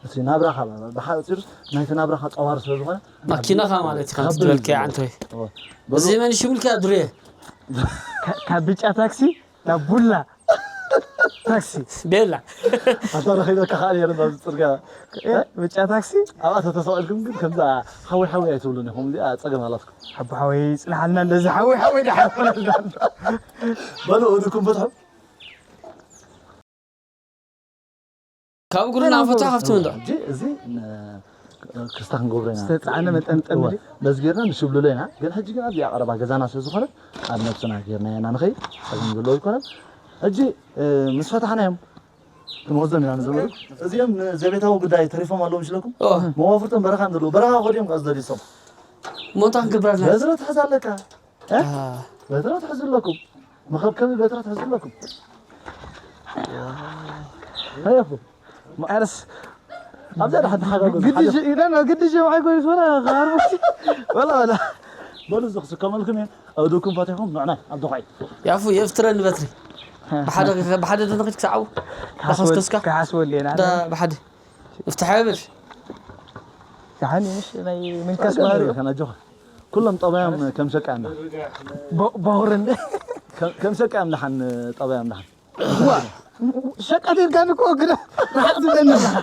እቲ ናብራኻ ብሓፂር ናይቲ ናብራኻ ፀዋር ስለ ዝኾነ ማኪናኻ ማለት እዩ ከምቲ ዝበልከ ዓንተወይ እዚ መን ሽምልካ ድሩየ ካብ ብጫ ታክሲ ናብ ቡላ ታክሲ። ቤላ። ኣታ ረኺበካ ከዓ ነይረ ኣብዚ ፅርግያ። ብጫ ታክሲ። ኣብኣ ተተሰቒልኩም ግን ከምዛ ሓወይ ሓወይ ኣይትብሉን ኢኹም። እዚኣ ፀገም ኣላትኩም። ሓቡ ሓወይ ፅንሓልና እንደዚ ሓወይ ሓወይ ዳሓ። በሉ እድኩም ፍትሑ። ካብ እግሩ ንኣፎቱ ሃፍቲ መንዶ ሕጂ እዚ ክስታ ክንገብሮ ኢና ዝተፃዕነ መጠምጠሚ እወ፣ ድዩ? በዚ ጌርና ንሽብልሎ ኢና። ግን ሕጂ ግን ኣብዚኣ ቀረባ ገዛና ስለ ዝኾነ ኣብ ነብስና ጌርና ኢና ንኸይድ። ጸገም ዘለዎ ኣይኮነን። ሕጂ እ፣ ምስ ፈታሕናዮም ክንወስዶም ኢና ንዘመዱ። እዚኦም ንዘቤታዊ ጉዳይ ተሪፎም ኣለዉ ምስለኩም። ኦ። መዋፍርቶም በረኻ እዮም ዘለዉ። በረኻ ከዲኦም ከኣ ዝደልዩ ሰም ሞታ ክንገብራልና በዝረ ትሕዝ ኣለካ። በትራ ትሕዙ ኣለኩም። መኸብከቢ በትራ ትሕዙ ኣለኩም። ኣየኹ ኣነስ ኣብዛ ደሓ ተሓጋገዙ። ግድሽ ኢለን ግድሽ የብዓይ ኮይኑ ዝኾነ ክሃርቡ ወላ ወላ በሉ እዚ ክስከመልኩም እየ። ኣእዱኩም ፈቲሕኩም ንዕናይ ኣብ ድኹዒ። ያፉ የፍትረኒ በትሪ ብሓደ ብሓደ ደንኺት ክሰዓቡ ዳኸስከስካ ክሓስበሉ እየ ንዓና። ብሓደ እፍትሓ ይብል። ደሓን እዩ፣ ምሽ ናይ ምንካስ ባህሪ እዩ። ከናጆኻ ኩሎም ጠባዮም ከም ሸቃ እንዳ ቦ- ቦኽሪ እንደ ከም- ከም ሸቃ እዮም ደሓን ጠባዮም ደሓን ዋ ሸቃት ኢልካኒ እኮ ግዳ ርሓቕ ትብለኒ ኣለኻ።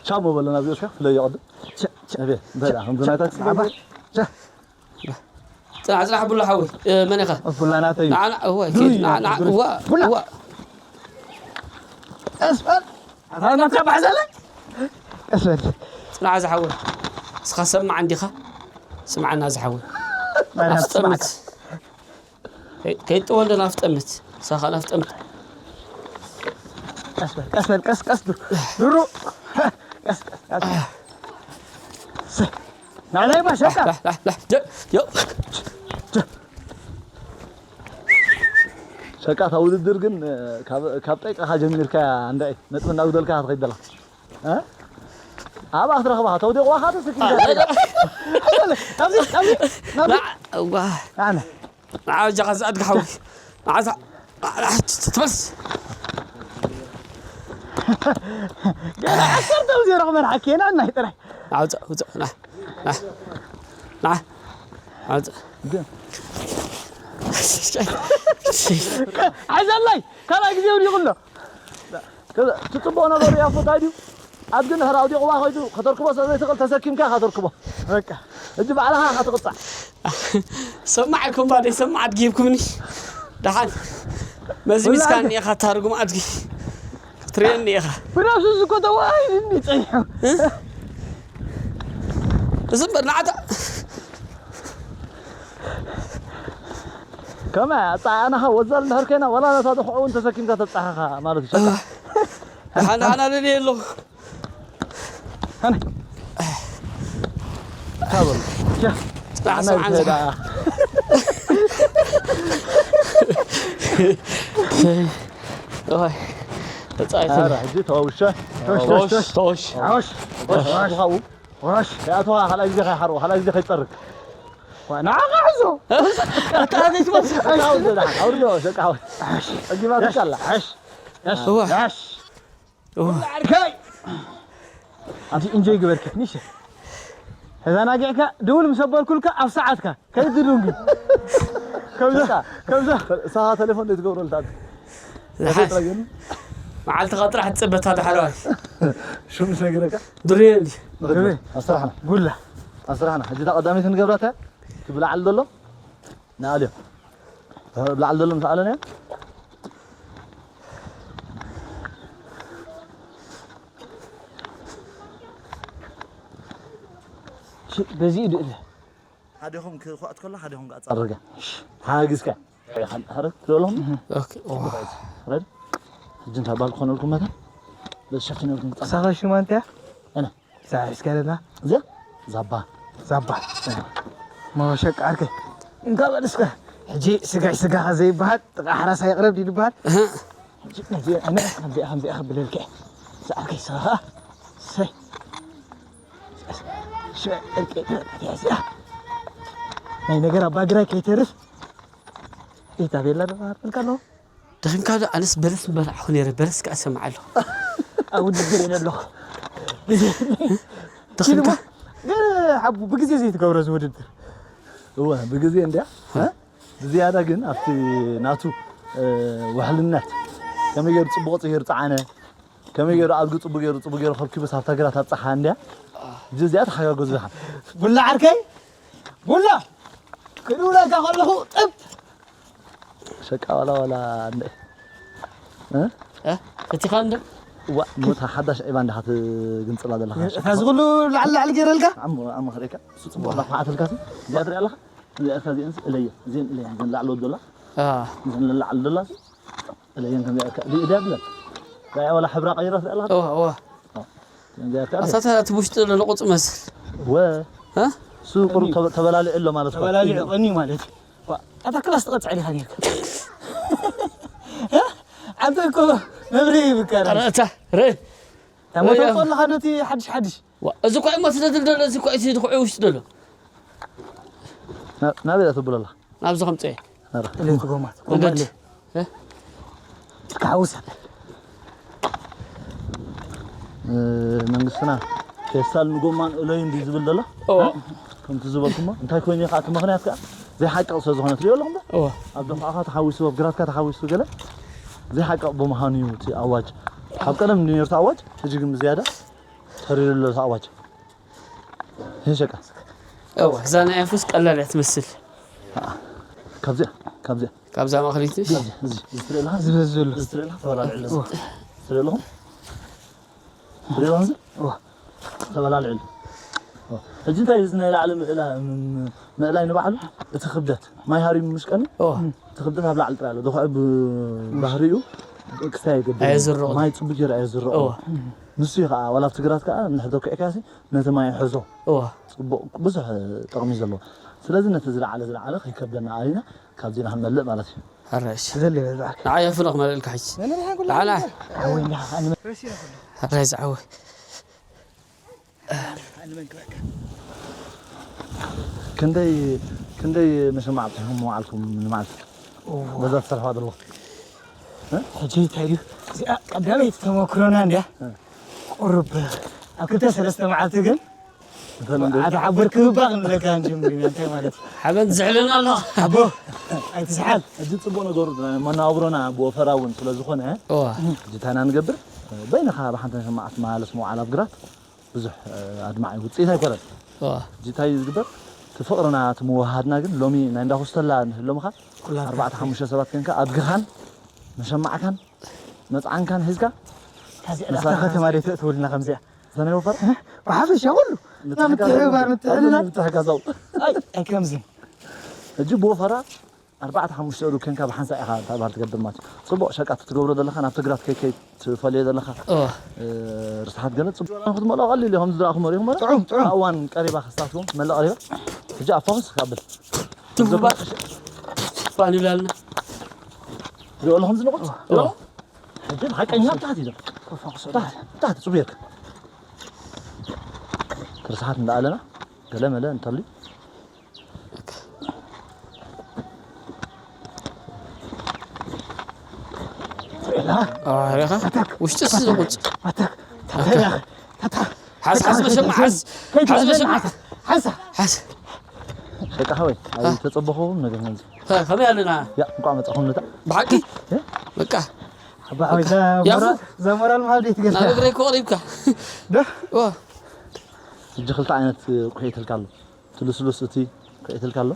ቻሞ በለና ዚኦስካ ፍለዮ ቅድም ቸ- ቸ- ኣቤ እንታይ ደኣ ከምዚ ናይ ታክሲ ዓባ ቸ- ጽናሕ ጽናሕ ቡላ ሓወይ እ፣ መን ኢኻ? ቡላ ናተይ እዩ። ንዓ ንዓ እዋ ዱርየ ንዓ ንዓ ዱርየ። እዋ ቡላ። እዋ ቀስ በል ኣታ ናትካ ባሕዘለ ቀስ በል ጽናሕ ዝሓወይ እስኻ ሰማዕ እንዲኻ ስምዓና ዝሓወይ ማርያም ኣፍጠምት ስማዕካ። ከይጥወ እንደ ናፍጠምት ሳኻ ናፍጠምት ቀስ በል ቀስ በል ቀስ ቀስ ዱ- ድሩ ቀስ ቀስ ቀስ ናዕላይ ባሸካ ሸቃታ ውድድር ግን ካብ ጠይቃኻ ጀሚርካ እንዳ ነጥብ እናጉደልካ ክትኸይድ ዘለካ ኣብኣ ክትረኽባ ተውዲቑዋ ካ ተስኪ ንዓ እጃኻ ዝኣድግ ሓወይ ንዓዛ ትበልስ ገና ዓሰርተ ዜሮ ክመርሓኪ እየ ንዕናይ ጥራይ ናውፅእ ውፅእ ና ና ናውፅእ ዓዛላይ ካልኣይ ግዜ እውን ይቕሎ ትፅብኦ ነገሩ ያፎ እንታይ ድዩ ኣድጊ እንድሕር ኣውዲቕዋ ከይዱ ከተርክቦ ስለ ዘይትኽእል ተሰኪምካ ኢኻ ተርክቦ በቃ ሕጂ ባዕልኻ ኢኻ ትቕፃዕ ሰማዕ ኢልኩም ባደይ ሰማዕ ኣድጊ ሂብኩምኒ ደሓን መዝሚዝካ እኒኢኻ እታ ርጉም ኣድጊ ክትርእየኒ ኢኻ ብራሱ ዝኮተዋ ኣይኒ ፀኒሑ እዚ እምበር ንዓታ ከመይ ኣፀዓዕናኻ ወዛል እንድሕር ኮይና ዋላ ነታ ድኹዕ እውን ተሰኪምካ ተብፅሓኻ ማለት እዩ ሸቃ ደሓን ደሓን ኣደልየ ኣለኹ ሕጂ ተዋውሸ ተዋውሸ ያእተዋ ካልኣይ ግዜ ከይሓርቦ ካልኣይ ግዜ ከይፀርግ ንዓኻ ሕዞ ኣውርዶ ሸቃ ፀጊባትካ ኣላ ዓርከይ ኣንቲ ኢንጆይ ግበርኪ ንሽ ተዘናጊዕካ ድውል ምስ ኣበልኩልካ ኣብ ሰዓትካ ከይትድንጉ ከምዛ ከምዛ እሳኻ ቴሌፎን ዘይትገብረልታ መዓልትኻ ጥራሕ ትፅበታ ዳሕረዋይ ሽም ስነግረካ ድርየ እንዲ ኣስራሕና ጉላ ኣስራሕና ሕጂ እታ ቀዳመይቲ ንገብራታ ክብላዓል ዘሎ ንኣልዮ ላዕሊ ዘሎ ምስ ኣለን እያ በዚ ድእለ ሓደኹም ክኳእት ከሎ ሓደኹም ክኣጻርጋ ሓግዝካ ሓረ ትብሎም ረድ ሕጂ እንታይ ባል ክኾነልኩም መታ በዚ ሸፊነልኩም ክጻ ሳኻ ሽማ እንታይ እያ እነ ዛሒዝካለና እዚኣ ዛባ ዛባ መሸቃ ዓርከይ እንካ በልስካ ሕጂ ስጋይ ስጋኻ ዘይበሃል ጥቓ ሓራሳ ይቕረብ ድዩ ዝበሃል ነዚኣ ከምዚኣ ከምዚኣ ከብለልከ ዝዓርከይ ስኻ ኸዓ ሰይ እዚኣ ናይ ነገር ኣባግራይ ከይተርፍ ኢታቤላ ደባሃርልካ ኣለኹ ደኺምካ ዶ ኣነስ በለስ ምበላዕኹ ነይረ በለስ ከዓ ሰምዓ ኣለኹ ኣብ ውድድር እየ ኣለኹ ደኺምካ ሓቡ ብግዜ ዘይትገብሮ እዚ ውድድር እወ ብግዜ እንድያ ብዝያዳ ግን ኣብቲ ናቱ እ፣ ውሕልነት ከመይ ገይሩ ጽቡቕ ገይሩ ጸዓነ፣ ከመይ ገይሩ ኣድጊ ጽቡቕ ገይሩ፣ ጽቡቕ ገይሩ ከብኪቡ ሳብታ ግራት ኣብጽሓ እንድያ። እዚኣ ተሓጋገዙ ኢኻ። ቡላ ዓርከይ፣ ቡላ ክድውለካ ከለኹ ጥብ። ሸቃ ዋላ ዋላ እንደ፣ እ? እ? ፈቲኻ እንደ? ዋ፣ ሞታ ሓዳሽ ዒባ እንዲኻ ትግንጽላ ዘለኻ። እታ ዝኹሉ ላዕሊ ላዕሊ ገይረልካ? ዓሞ፣ ዓሞ ክርእየካ። እሱ ጽቡቕ እንዳኳዓተልካ ሲ። እዚኣ ትሪኣ ኣለኻ? እዚኣ እዚኣን እለየ። እዚኣን እለየ። እዘን ላዕሊ ወደላ። አ። እዘን ላዕሊ ደላ ሲ። እለየን ከም እዚኣ እካ-፣ እዚኣ ብለን። እዚኣ ዋላ ሕብራ ቀይራ ትሪኣ ኣለኻ? እዋ፣ እዋ። ከምዚኣ እካ ኣሳታ እቲ ውሽጢ ዘሎ ቁጽ መስል። ወ። እ? እሱ ቁሩብ ተበ-፣ ተበላሊዑ ኣሎ ማለት እኮ። ተበላሊዑ ቀኒ ማለት እዩ። ዋ፣ ኣታ ክላስ ትቐጽዕ ዲኻ ኔርካ? እ? ኣንተ እኮ መብርሂ ይብካ ራሱ። ኧረ እታ፣ ረ-፣ እታ ሞተር ረ-፣ ከለኻ ነቲ ሓድሽ ሓድሽ። ዋ፣ እዚ እኮ እዩ መስደድል ዘሎ፣ እዚ እኮ እዩ እቲ ድኹዒ ውሽጢ ዘሎ። ና-፣ ናበይ እያ ትብሎ ኣላ? ናብዚ ከምጽኦ እየ። ኧረ። እለይ ትጎማት፣ ጎማ እለይ። እ? ትካውስ። እ፣ መንግስትና ፌስታል ንጎማን እለዩ እንዲ ዝብል ዘሎ? ኦ። እ? ከምቲ ዝበልኩሞ፣ እንታይ ኮይኑ እዩ ከዓ እቲ ምኽንያት ከዓ ዘይሓቅቕ ስለ ዝኾነ ትሪኦ ኣለኹም ዶ? ኦ። ኣብ ደፋዕኻ ተሓዊሱ፣ ኣብ ግራትካ ተሓዊሱ ገለ ዘይሓቅቕ ብምዃኑ እዩ እቲ ኣዋጅ። ካብ ቀደም እንዲ ነይሩ እቲ ኣዋጅ፣ ሕጂ ግን ብዝያዳ ተሪሩ ኣሎ እቲ ኣዋጅ። ይህ ሸቃ። እዋ፣ እዛ ናይ ኣንፉስ ቀላል እያ ትመስል። አ፣ ካብዚኣ፣ ካብዚኣ። ካብዛ ማእኸለይቲ? እዚ፣ እዚ፣ እዚ ትርኢ ኣለኻ? ዝበዝ ዘሎ። እዚ ትርኢ ኣለኻ? ተበላልዕ ኣሎ። እዋ። ትርኢ ኣለኹም? እዋ። ተበላልዕ ኣሎ። እዋ። ሕጂ እንታይ እዚ ናይ ላዕሊ ምእላ-፣ ም-፣ ምእላይ ንባዕሉ እቲ ክብደት። ማይ ሃሪሙ ምሽ ቀኒ? እዋ። እቲ ክብደት ኣብ ላዕሊ ጥራይ ኣሎ። ድኹዒ ብባህሪኡ ክስታይ ይገብር። ኣየዝርቕን። ማይ ጽቡቕ ገይሩ ኣየዝርቕን። እዋ። ንሱ እዩ ኸዓ፣ ዋላ ኣብቲ ግራት ከኣ እንድሕር ተኩዕካሲ ነቲ ማይ ይሕዞ። እዋ። ጽቡቕ፣ ብዙሕ ጥቕሚ እዩ ዘለዎ። ስለዚ ነቲ ዝለዓለ፣ ዝለዓለ ከይከብደና ኣሊና ካብዚ ንኽንመልእ ማለት እዩ። ሕራይ እሺ። ዘለ ይበዛዕካ። ንዓይ ኣፍልቕ መልእልካ ሕጂ። ነነ ንሓን ኩሉ ንዓና። ሓወይ፣ እንዲኻ ከኣ ንመ-፣ ረሲና ኩሉ። ሕራይ ዝዓወይ። ንመን ክበካ? ክንደይ፣ ክንደይ መሸማዕ ኣብጺሕኩም መዋዕልኩም ንመዓልቲ? እዋ። በዛ ትሰርሕዋ ዘለኹም? እ? ሕጂ እንታይ ድዩ? እዚኣ ቀዳመይቲ ተመክሮና እንድያ። እ። ቁሩብ ኣብ ክልተ ሰለስተ መዓልቲ ግን እንተለምዶ። ኣታ ሓቦር ክብባ ክንብለካ ንጅምር ኢና፣ እንታይ ማለት እዩ? ሓበን ዝሕልን ኣሎ። ኣቦ፣ ኣይትስሓል። ሕጂ ጽቡቕ ነገሩ መነባብሮና ብወፈራ እውን ስለ ዝኾነ፣ እዋ። ሕጂ እንታይ ኢና ንገብር? በይንኻ ብሓንቲ መሸማዕ ትመላለስ መዋዕል ኣብ ግራት ብዙሕ፣ እ፣ ኣድማዒ ውጽኢት ኣይኮነን። እዋ። ሕጂ እንታይ እዩ ዝግበር? እቲ ፍቕርና፣ እቲ ምውህሃድና ግን ሎሚ ናይ እንዳ ኮስተላ ንህሎ ምኻ ኩላትካ ኣርባዕተ ሓሙሽተ ሰባት ኮንካ ኣድግኻን መሸማዕካን መጽዓንካን ሒዝካ ታዚ ዕዳጋ መሳርሒ ከተማ ደይ ተእትውልና ከምዚኣ። እዛ ናይ ወፈራ? ብሓፈሻ ኩሉ። ምትሕግጋዝ ምትሕብባር፣ ኣሎ። ምትሕልላል። ምትሕግጋዝ ኣሎ። ኣይ፣ ኣይ ከምዚ። ሕጂ ብወፈራ ኣርባዕተ ሓሙሽተ ሩብ ኮንካ ብሓንሳእ ኢኻ እታ ባር ትገብር ማለት እዩ። ጽቡቕ ሸቃ ትገብሮ ዘለኻ፣ ናብቲ ግራት ከይ-፣ ከይትፈልዮ ዘለኻ፣ እወ። እ፣ ርስሓት ገለ ጽቡቕ ክትመልኦ ቀሊል እዩ። ከምዚ ዝረኣኹሞ ሪኢኹሞ ዶ? ጥዑም፣ ጥዑም። ኣብ እዋን ቀሪባ ክስታትኩም መለ ቀሪባ። ሕጂ ኣብ ፎከስ ካብል። ትንፋሽ። ፋን ይብላልና። ሪኦ ኣለኹም ዝንቑት? እወ። ሪኦ? ሕጂ ሓቀኛ ኣብ ታሕቲ እዩ ዘሎ። ፎከስ። ታሕቲ፣ ታሕቲ ጽቡቕ ጌርካ። ርስሓት እንዳኣለና ገለ መለ እንተልዩ። ሪኢኻ? ኣታ፣ ውሽጥስ ዝቑጭ። ኣታ፣ ኣታ፣ ኣታ፣ ሓዝ፣ ሓዝ፣ መሸማ፣ ሓዝ። ሓዝ፣ መሸማ። ሓዝ። ሸቃ ሓወይ፣ ኣ? ኣይተጸበኹም ነገር መንዚ። ከ-፣ ከመይ ኣለና? ያ፣ እንቋዕ መጻኹም ነታ። ብሓቂ? እ? በቃ። ኣባ ሓወይ፣ እዛ ያፉ። ሞራ-፣ እዛ ሞራል መሃብ ደይ ትገዝካ? ናብ እግረይ እኮ ቀሪብካ። ዶ? ዋ። ሕጂ ክልተ ዓይነት ቁሒት ኢልካ ኣሎ። እቲ ልስሉስ እቲ ከእትልካ ኣሎ።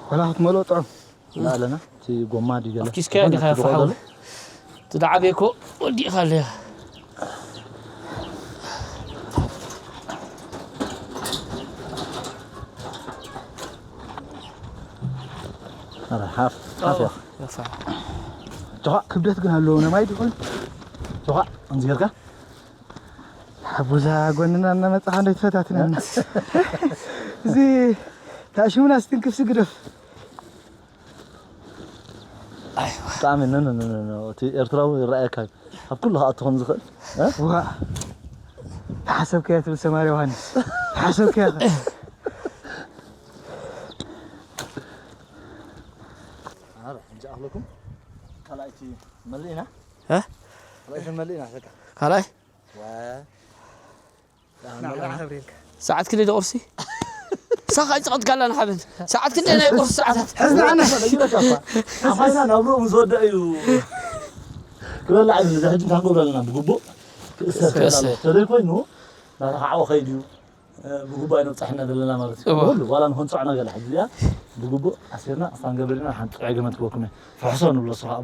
ወላ ክትመልኦ ጥዑም። ላ ኣለና፣ እቲ ጎማ ድዩ ገለ? ኣብ ኪስካ ዝኾነ ዲኻ እቲ ያፋ ዝጎደለ? ሓው? እቲ ደዓበየ እኮ ወዲእኻ ኣለኻ። ኧረ፣ ሓፍ፣ ሓፍ፣ ኦ፣ ያፋ። ያፋ። ጆኻ። ክብደት ግን ኣለዎ፣ ናይ ማይ ድኾን? ጆኻ፣ ከምዚ ጌርካ? ሓቡዛ ጎንና እናመጻኻ እንዶ ይትፈታትነና። እዚ ታሽሙና ስትንክፍ ስግደፍ። ብጣዕሚ ን-፣ ን-፣ ን-፣ ን-፣ ን-፣ እቲ ኤርትራዊ ይረኣየካ እዩ። ኣብ ኩሉ ክኣቱ ከም ዝኽእል፣ እ? ዋ። ተሓሰብከያ ትብል ሰማሪ ዮሃንስ። ተሓሰብከያ። ኣረ፣ ሕጂ ኣኽለኩም ካልኣይቲ መሊእና። እ? ካልኣይቲ መሊእና፣ በቃ። ካልኣይ? ዋ። ሰዓት ክንደይ ዶ ቁርሲ? ሳኻ ይፅቐጥካ ኣላ ንሓበን። ሰዓት ክንደይ ናይ ቁርሲ ሰዓታት? ሕዝና ኣነ። ይበቃ እኳ። ኣፋይና ናብርኡ ምስ ወደአ እዩ ክበልዕ ዝብል። እዚ ሕጂ እንታይ ክንገብሮ ኣለና? ብግቡእ ክእሰር ክእል ኣለዎ። ተዘይኮይኑ ናተኻዕወ ከይዱ እዩ። ብግቡእ ኣይነብፃሕና ዘለና ማለት እዩ። እወ። ኩሉ ዋላ ንኸንፅዖ ነገር ሕጂ እያ። ብግቡእ ኣሲርና ክሳብ ንገብር ኢና። ሓንቲ ጥዑይ ገመት ክበኩም እየ። ፍሕሶ ንብሎ እሱ ከዓ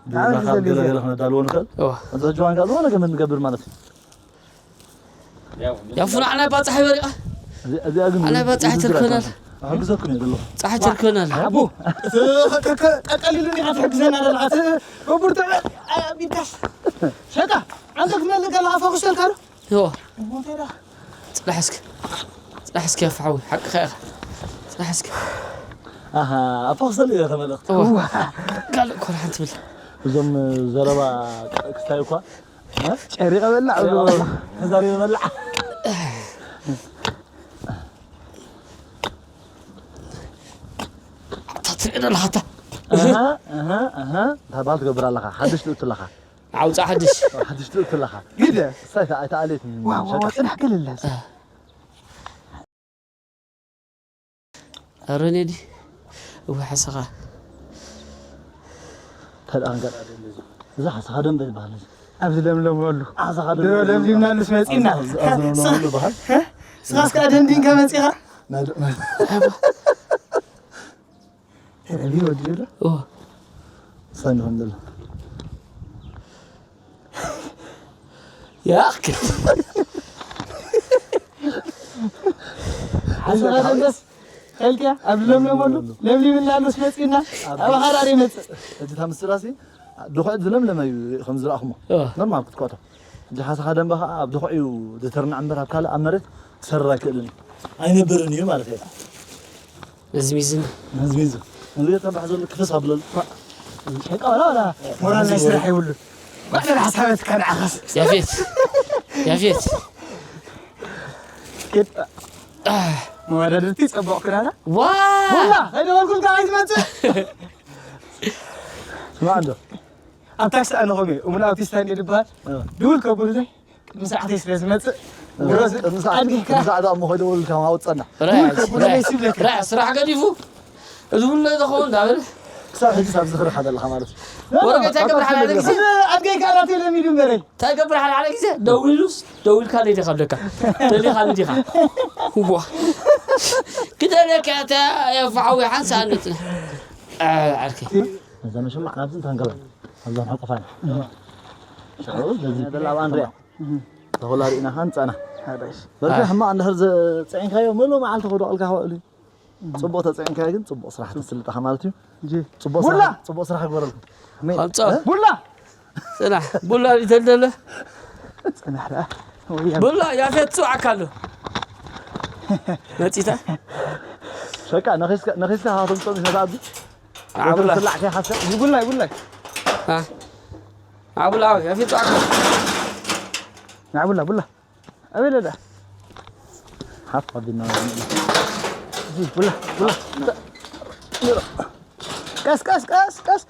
ብናኻ ገለገለ ክነዳልዎ ንኽእል። እወ። እዚ ሕጂ ዋንካ ዝኾነ ገመት ንገብር ማለት እዩ። ያፉና ኣናይ ባጻሕ ይበሪቓ። እዚኣ ግን ኣናይ ባጻሕ ትርከናል። ኣሕግዘኩም እየ ዘለኹ። ጻሕ ትርከናል። ኣቡ ቀቀሊሉ ዲኻ ትሕግዘና ዘለኻ? እቲ ብርቱዕ ኣቢልካስ ሸቃ ኣንተ ክትመልእ ከለኻ ፈኹስተልካ ዶ? ዮ ሞቴዳ ጽናሕ እስኪ ጽናሕ እስኪ ኣፋሓዊ ሓቅኻ ኢኻ። ጽናሕ እስኪ ኣሃ ኣፋኹስተል እየ ከመለኽት። ካልእ ኮር ሓንቲ ብል እዞም ዘረባ ክስታይ እኳ ጨሪቐ በላዕ ተዛሪበ በላዕ። ኣታ ትርኢ ኣለኻ ኣታ እንታይ በሃል ትገብር ኣለኻ? ሓድሽ ትእቱ ኣለኻ። ዓውፃ ሓድሽ ሓድሽ ትእቱ ኣለኻ። ግደ እሳይ ኣይተኣልየት ጽናሕ ገለለ ኣረኔዲ እወ ሓሰኻ ተደኣንገ እዛ ሓሰኻ ደንበ ይበሃል። ኣብዚ ለምለመሉ ድሮ ለምሊምናሉስ መፂና በሃል። ስኻስ ከዓ ደንዲንካ መፂኻ ተረቢ ወዲሉ እወ ሳኒ ከም ዘሎ ያክ ሓሰኻ ደንበስ ከልኪያ ኣብ ለምለመሉ ለምሊምና ኣሎስ መፂና ኣብ ሓራር ይመፅእ። ሕጂ እታ ምስላሲ ድኹዒ ዝለምለመ እዩ ከም ዝረኣኹሞ። እወ። ኖርማል ክትኮቶ። ሕጂ ሓሰኻ ደንበ ከዓ ኣብ ድኹዒ እዩ ዝትርናዕ እምበር ኣብ ካልእ ኣብ መሬት ክሰርር ኣይክእልን እዩ። ኣይነብርን እዩ ማለት እዩ። መዝሚዝን መዝሚዝ እዚ ተባሕ ዘሎ ክፍስ ኣብለሉ። ሸቃ ወላ ወላ ሞራል ናይ ስራሕ ይብሉ። ባዕለ ሓሳበት ከነዓኸስ ያፌት ያፌት መወዳድርቲ ፀቡቕ ክዳና ዋ ወላ ከይደወልኩልካ ኣይትመፅእ ስማ እንዶ ኣብ ታክሲ ኣነኾም እየ እሙን ኣውቲስታ እንደ ዝበሃል ድውል ከብሉ ዘይ ቅድሚ ሰዓተይ ስለ ዝመፅእ ቅድሚ ሰዓት ቅድሚ ሰዓት እሞ ከይደወልካ ማውፀና ራያ ስራሕ ገዲፉ እዚ ሁሉ ዝኸውን ዳብል ክሳብ ሕጂ ሳብ ዝኽርኻ ዘለኻ ማለት እዩ። ወረቀት ኣይገብር ሓደ ሓደ ግዜ ኣድገይ ከዓ ናተይ ለሚዱ እምበረይ እንታይ ገብር ሓደ ሓደ ግዜ ደዊሉስ ደዊልካ ደይ ዲኻ ብለካ ደሊኻ ንዲኻ ዋ ክደለካ እታ የፋሓዊ ሓንሳ ኣነትና ዓርከይ እዛ መሸማዕ ኣብዚ እንታንገበ ኣብዛ ሕቁፋና ሽዑ በዚ ደላ ኣብ ኣንድሪያ ተኾላ ርኢና ኸዓ ንፀና በርካ ሕማቕ እንድሕር ዘፅዒንካዮ ምሉእ መዓልቲ ከውድቐልካ ክኽእል እዩ። ፅቡቕ ተፅዒንካዮ ግን ፅቡቕ ስራሕ ተስልጠኻ ማለት እዩ። ፅቡቕ ስራሕ ግበረልኩም። ቡላ ፅናሕ ቡላ ይተልደለ ፅናሕ ደኣ ቡላ ያፌት ፅዋዕካ ኣሎ መፂታ ሸቃ ነኺስካ ነኺስካ ሃቶም ጾም ይሰዳ ኣብዚ ዓብላ ስላዕ ከይሓሰ ይጉላይ ጉላይ ዓብላ ያፌት ፅዋዕካ ናዕቡላ ቡላ ኣበይ ለዳ ሓፍ ኣቢልና ቡላ ቡላ ቀስ ቀስ ቀስ ቀስ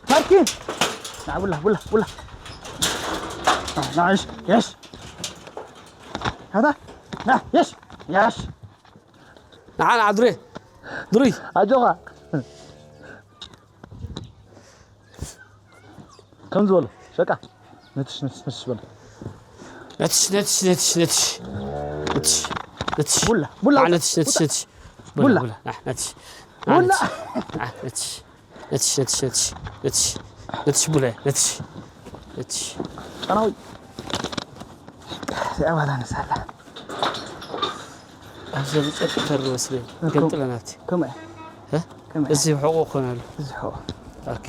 ታኪ ናዕቡላ ቡላ ቡላ ናሽ የሽ هذا لا يش يش ንዓና ዓድሬ ድሩይ ኣጆኻ ከም ዝበሎ ሸቃ ነትሽ ነትሽ ነትሽ በሎ ነትሽ ነትሽ ነትሽ ነትሽ ነትሽ ነትሽ ቡላ ቡላ ነትሽ ነትሽ ነትሽ ቡላ ነትሽ ቡላ ነትሽ ነትሽ ነትሽ ነትሽ ነትሽ ነትሽ ነትሽ ቡላ ነትሽ ነትሽ ጨናዊ እዚኣ ባላ ነሳላ ኣብዚ ጨርቂ ተር መስለኝ ገንጥለናት ከመ እዚ ሕቆ ኮናሉ እዚ ሕቆ ኦኬ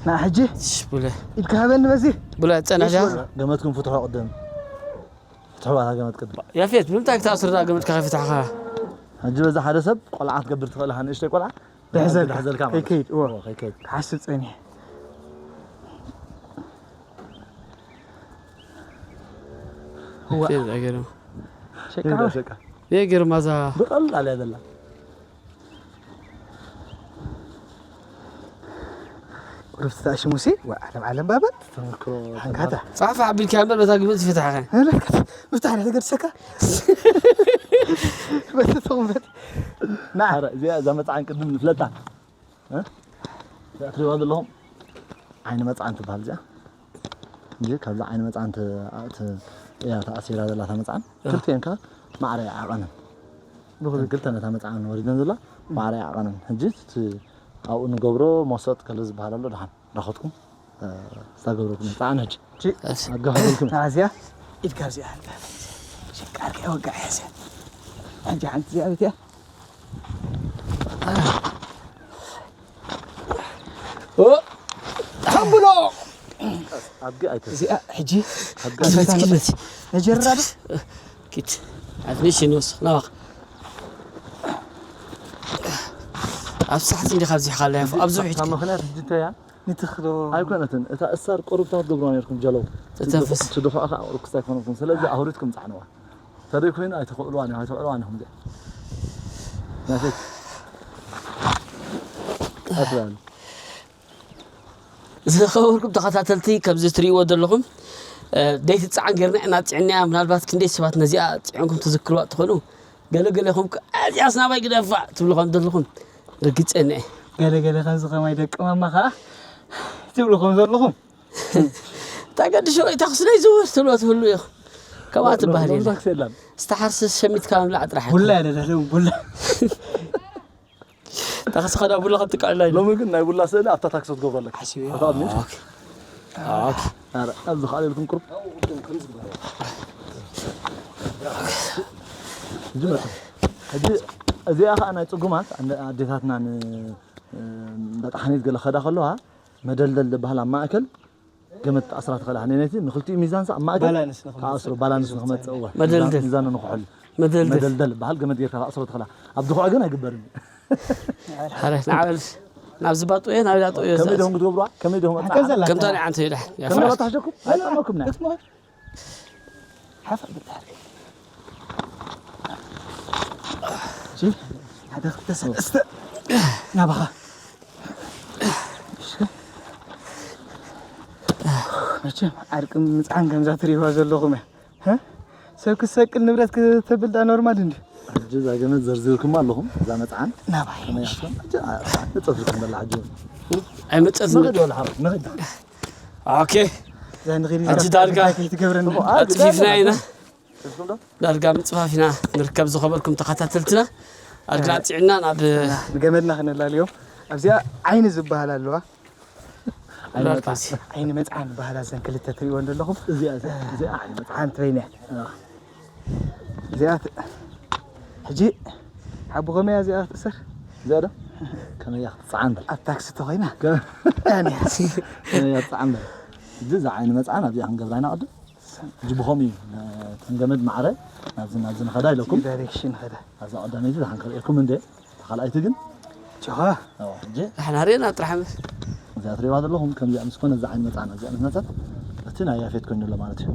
ና ሕጂ ቡለ ኢድካ ሃበኒ በዚ ቡለ ጸናሕ ዲያ ገመትኩም ፍትሖ ቅድም ፍትሖ ባታ ገመት ቅድም ያፌት ብምንታይ ክትኣስር ዳ ገመትካ ከይፍታሕካ ሕጂ በዛ ሓደ ሰብ ቆልዓ ክትገብር ትኽእል ኢኻ ንእሽተይ ቆልዓ ድሕዘል ድሕዘልካ ማለት ከይከይድ እወ ከይከይድ ክሓስብ ጸኒሐ ፌዝ ኣይገርም ሸቃ ሸቃ የገርማ እዛ ብቐላል እያ ዘላ ግብቲ ተኣሽሙሲ፣ ወ-፣ ዓለም ዓለም ባበር። ተመክሮ ሓንካታ። ፋሕፋሕ ኣቢልካ እምበር በታ ግብቲ ፍታሕኻ። ምፍታሕ ናይ ተገድሰካ። በቲ ተቑመት። ና። ኣረ፣ እዚኣ፣ እዛ መጽዓን ቅድም ንፍለጣ። እ? እዚኣ ትሪእዋ ዘለኹም ዓይኒ መጽዓን ትበሃል እዚኣ። እንጂ ካብዛ ዓይኒ መጽዓን ት-፣ ት-፣ እያ ተኣሲራ ዘላ እታ መጽዓን። እ። ክልቲኤን ከ ማዕረ ይዓቐነን። ብኽብል። ክልተ ነታ መጽዓን ወሪደን ዘላ ማዕረ ይዓቐነን። ሕጂ እቲ ኣብኡ ንገብሮ መሰጥ ከሎ ዝበሃል ኣሎ፣ ደሓን ረኸትኩም፣ እ፣ ዝታ ገብረኩም መጽዓን ሕጂ። እሺ። ኣጋባብልኩም። እዚኣ ኢድካ እዚኣ። ሸቃርካ ወጋዕ እያ እዚኣ። ሕጂ ሓንቲ እዚኣ ቤት እያ። ኦ! ተብሎ! ኣብጊ ኣይተ-፣ እዚኣ ሕጂ ኣቢ ክመት፣ ክመት። ነጀራ ዶ? ኪት። ኣትንሽ ንወስኽ፣ ናባኽ። ኣብ ሳሕቲ እንዲኻ ኣብዚሕካ ኣላ፣ ያፎ፣ ኣብዚ ውሒድ። ካብ ምኽንያት ሕጂ እንታይ እያ? ንትኽዶ? ኣይኮነትን። እታ እሳር ቁሩብ ትገብሩዋ ነርኩም ጀለው። ተተንፍስ። ትድፋ፣ ትድፋ ከኣ ርኩስ ኣይኮነኩም። ስለዚ ኣሁሪትኩም ጻዕንዋ። ተደይ ኮይኑ ኣይትኽእልዋን ኢኹም፣ ኣይትኽእልዋን ኢኹም እዚኣ። ናተይ። ኣትላል። ዝኸበርኩም ተኸታተልቲ፣ ከምዚ ትርእይዎ ዘለኹም፣ እ፣ ደይቲ ጻዕን ጌርና ኢና ጽዕንያ። ምናልባት ክንደይ ሰባት ነዚኣ ጽዒንኩም ትዝክርዋ ትኾኑ። ገለ ገለኹም ከ፣ "እዚኣስ ናባይ ግደፋ" ትብሉ ከም ዘለኹም ርግጸኛ እየ። ገለ ገለ ከምዚ ከማይ ደቂ ማማ ከኣ ትብሉ ከም ዘለኹም። እንታይ ገድሾ፣ እታ ክስለይ ዝውር ትብሎ ትህሉ ኢኹም። ከምኣ ትበሃል ሎሚ የለን። ታክሲ የለን። ዝተሓርሰ ሸሚትካ ምብላዕ ጥራሕ ቡላ ኣይኮነን። እያ ደደለ፣ ቡላ። እታ ክስኸዳ ቡላ ከም ትቃልላ ኢሉ። ሎሚ ግን ናይ ቡላ ስእሊ ኣብታ ታክሲ ትገብሮ ኣለካ። ሓሲበዮ። ኣታ ኣብኒ? ኦኬ። ኦኬ። ኣረ፣ ኣብዚ ካልእ ኢልኩም ቁሩብ። ሕጂ መጽ-፣ ሕጂ እዚኣ ኸኣ ናይ ጽጉማት ኣንደ-፣ ኣዴታትና ን-፣ እ፣ በጣሕኒት ገለ ኸዳ ከለዋ መደልደል ዝበሃል ኣብ ማእከል ገመድ ተኣስራ ትኽእላ። ነነቲ ንኽልቲኡ ሚዛን ሳዕ ኣብ ማእከል ባላንስ ንኽመጽእ። ተኣስሮ፣ ባላንስ ንኽመጽእ፣ እወ። መደልደል። ሚዛን፣ ሚዛኑ ንኽሕሉ። መደልደል። መደልደል በሃል ገመድ ጌርካ ተኣስሮ ትኽእላ። ኣብ ድኹዒ ግን ኣይግበርን። ኣረ፣ ንዓበል ናብዚ ባጦ እየ፣ ናብዚ ባጦ እየ ከመይ ዘእቲ። ዲኹም ክትገብሩዋ? ከመይ ዲኹም ኣታ-፣ ሓገዝ ኣላ። ከምታ ናይ ዓንተ ይዳ። ከመይ ባታ ሕሸኩም? ኣይጠቕመኩም ናይ። ክትሞት። ሓፍ ብታርክ። እሺ፣ ሓደ ክልተ ሰለስተ ናባኻ። እሺ። መቸም ዓርቂ ምጽዓን ከምዛ ትሪእዋ ዘለኹም እያ። እ? ሰብ ክሰቅል ንብረት ክተብል ዳ ኖርማል እንዲ? ሕጂ እዛ ገመድ ዘርዚርኩም ኣለኹም፣ እዛ መጽዓን። ናባይ። ከመይ ኣስሎም? ሕጂ ኣ-፣ ንጸፍርኩም በላ ሕጂ። ኣይመጸት ንኽድ ወላ ሓብ፣ ንኽድ። ኦኬ። እዛ ንኽድ ሕጂ ዳርጋ ከይትገብረና። ኣጽፊፍና ኢና። ዳርጋ ምጽፋፍ ኢና ንርከብ። ዝኸበርኩም ተኸታተልትና፣ ኣድግና እ፣ ጽዕና ናብ ንገመድና ክነላልዮም። ኣብዚኣ ዓይኒ ዝበሃል ኣለዋ። ዓይኒ ዳርጋ መጽዓን። እዚ ዓይኒ መጽዓን በሃላ ዘን ክልተ ትሪእወን ዘለኹም። እዚኣ፣ እዚኣ፣ እዚኣ ዓይኒ መጽዓን። ሓንቲ በይነ። እ። እዚኣ ት-፣ ሕጂ ሓቡ ከመይ እያ እዚኣ ክትእሰር? እዚኣ ዶ? ከመይ እያ ክትጽዓን? ኣብ ታክሲ ተኾይና። ከ-፣ ኣነ። ከመይ እያ ክትጽዓን? ሕጂ እዛ ዓይኒ መጽዓን ኣብዚኣ ክንገብራ ኢና ቅድም። ሕጂ ብኸምኡ እዩ፣ ነ-፣ ተን ገመድ ማዕረ ናብዚ፣ ናብዚ ንኸዳ ኢለኩም። ዳይሬክሽን ኸዳ። ኣብዛ ቀዳመይቲ ዝሓን ክርእየኩም እንደ፣ እታ ካልኣይቲ ግን ጆኻ። ኣዎ፣ ሕጂ ንሕና ርኤና ጥራሕ እምበር። እዚኣ ትርእይዋ ዘለኹም፣ ከምዚኣ ምስ ኮነ፣ እዛ ዓይኒ መጽዓና፣ እዚኣ ምስ መጸት፣ እቲ ናይ ያፌት ኮይኑ ኣሎ ማለት እዩ።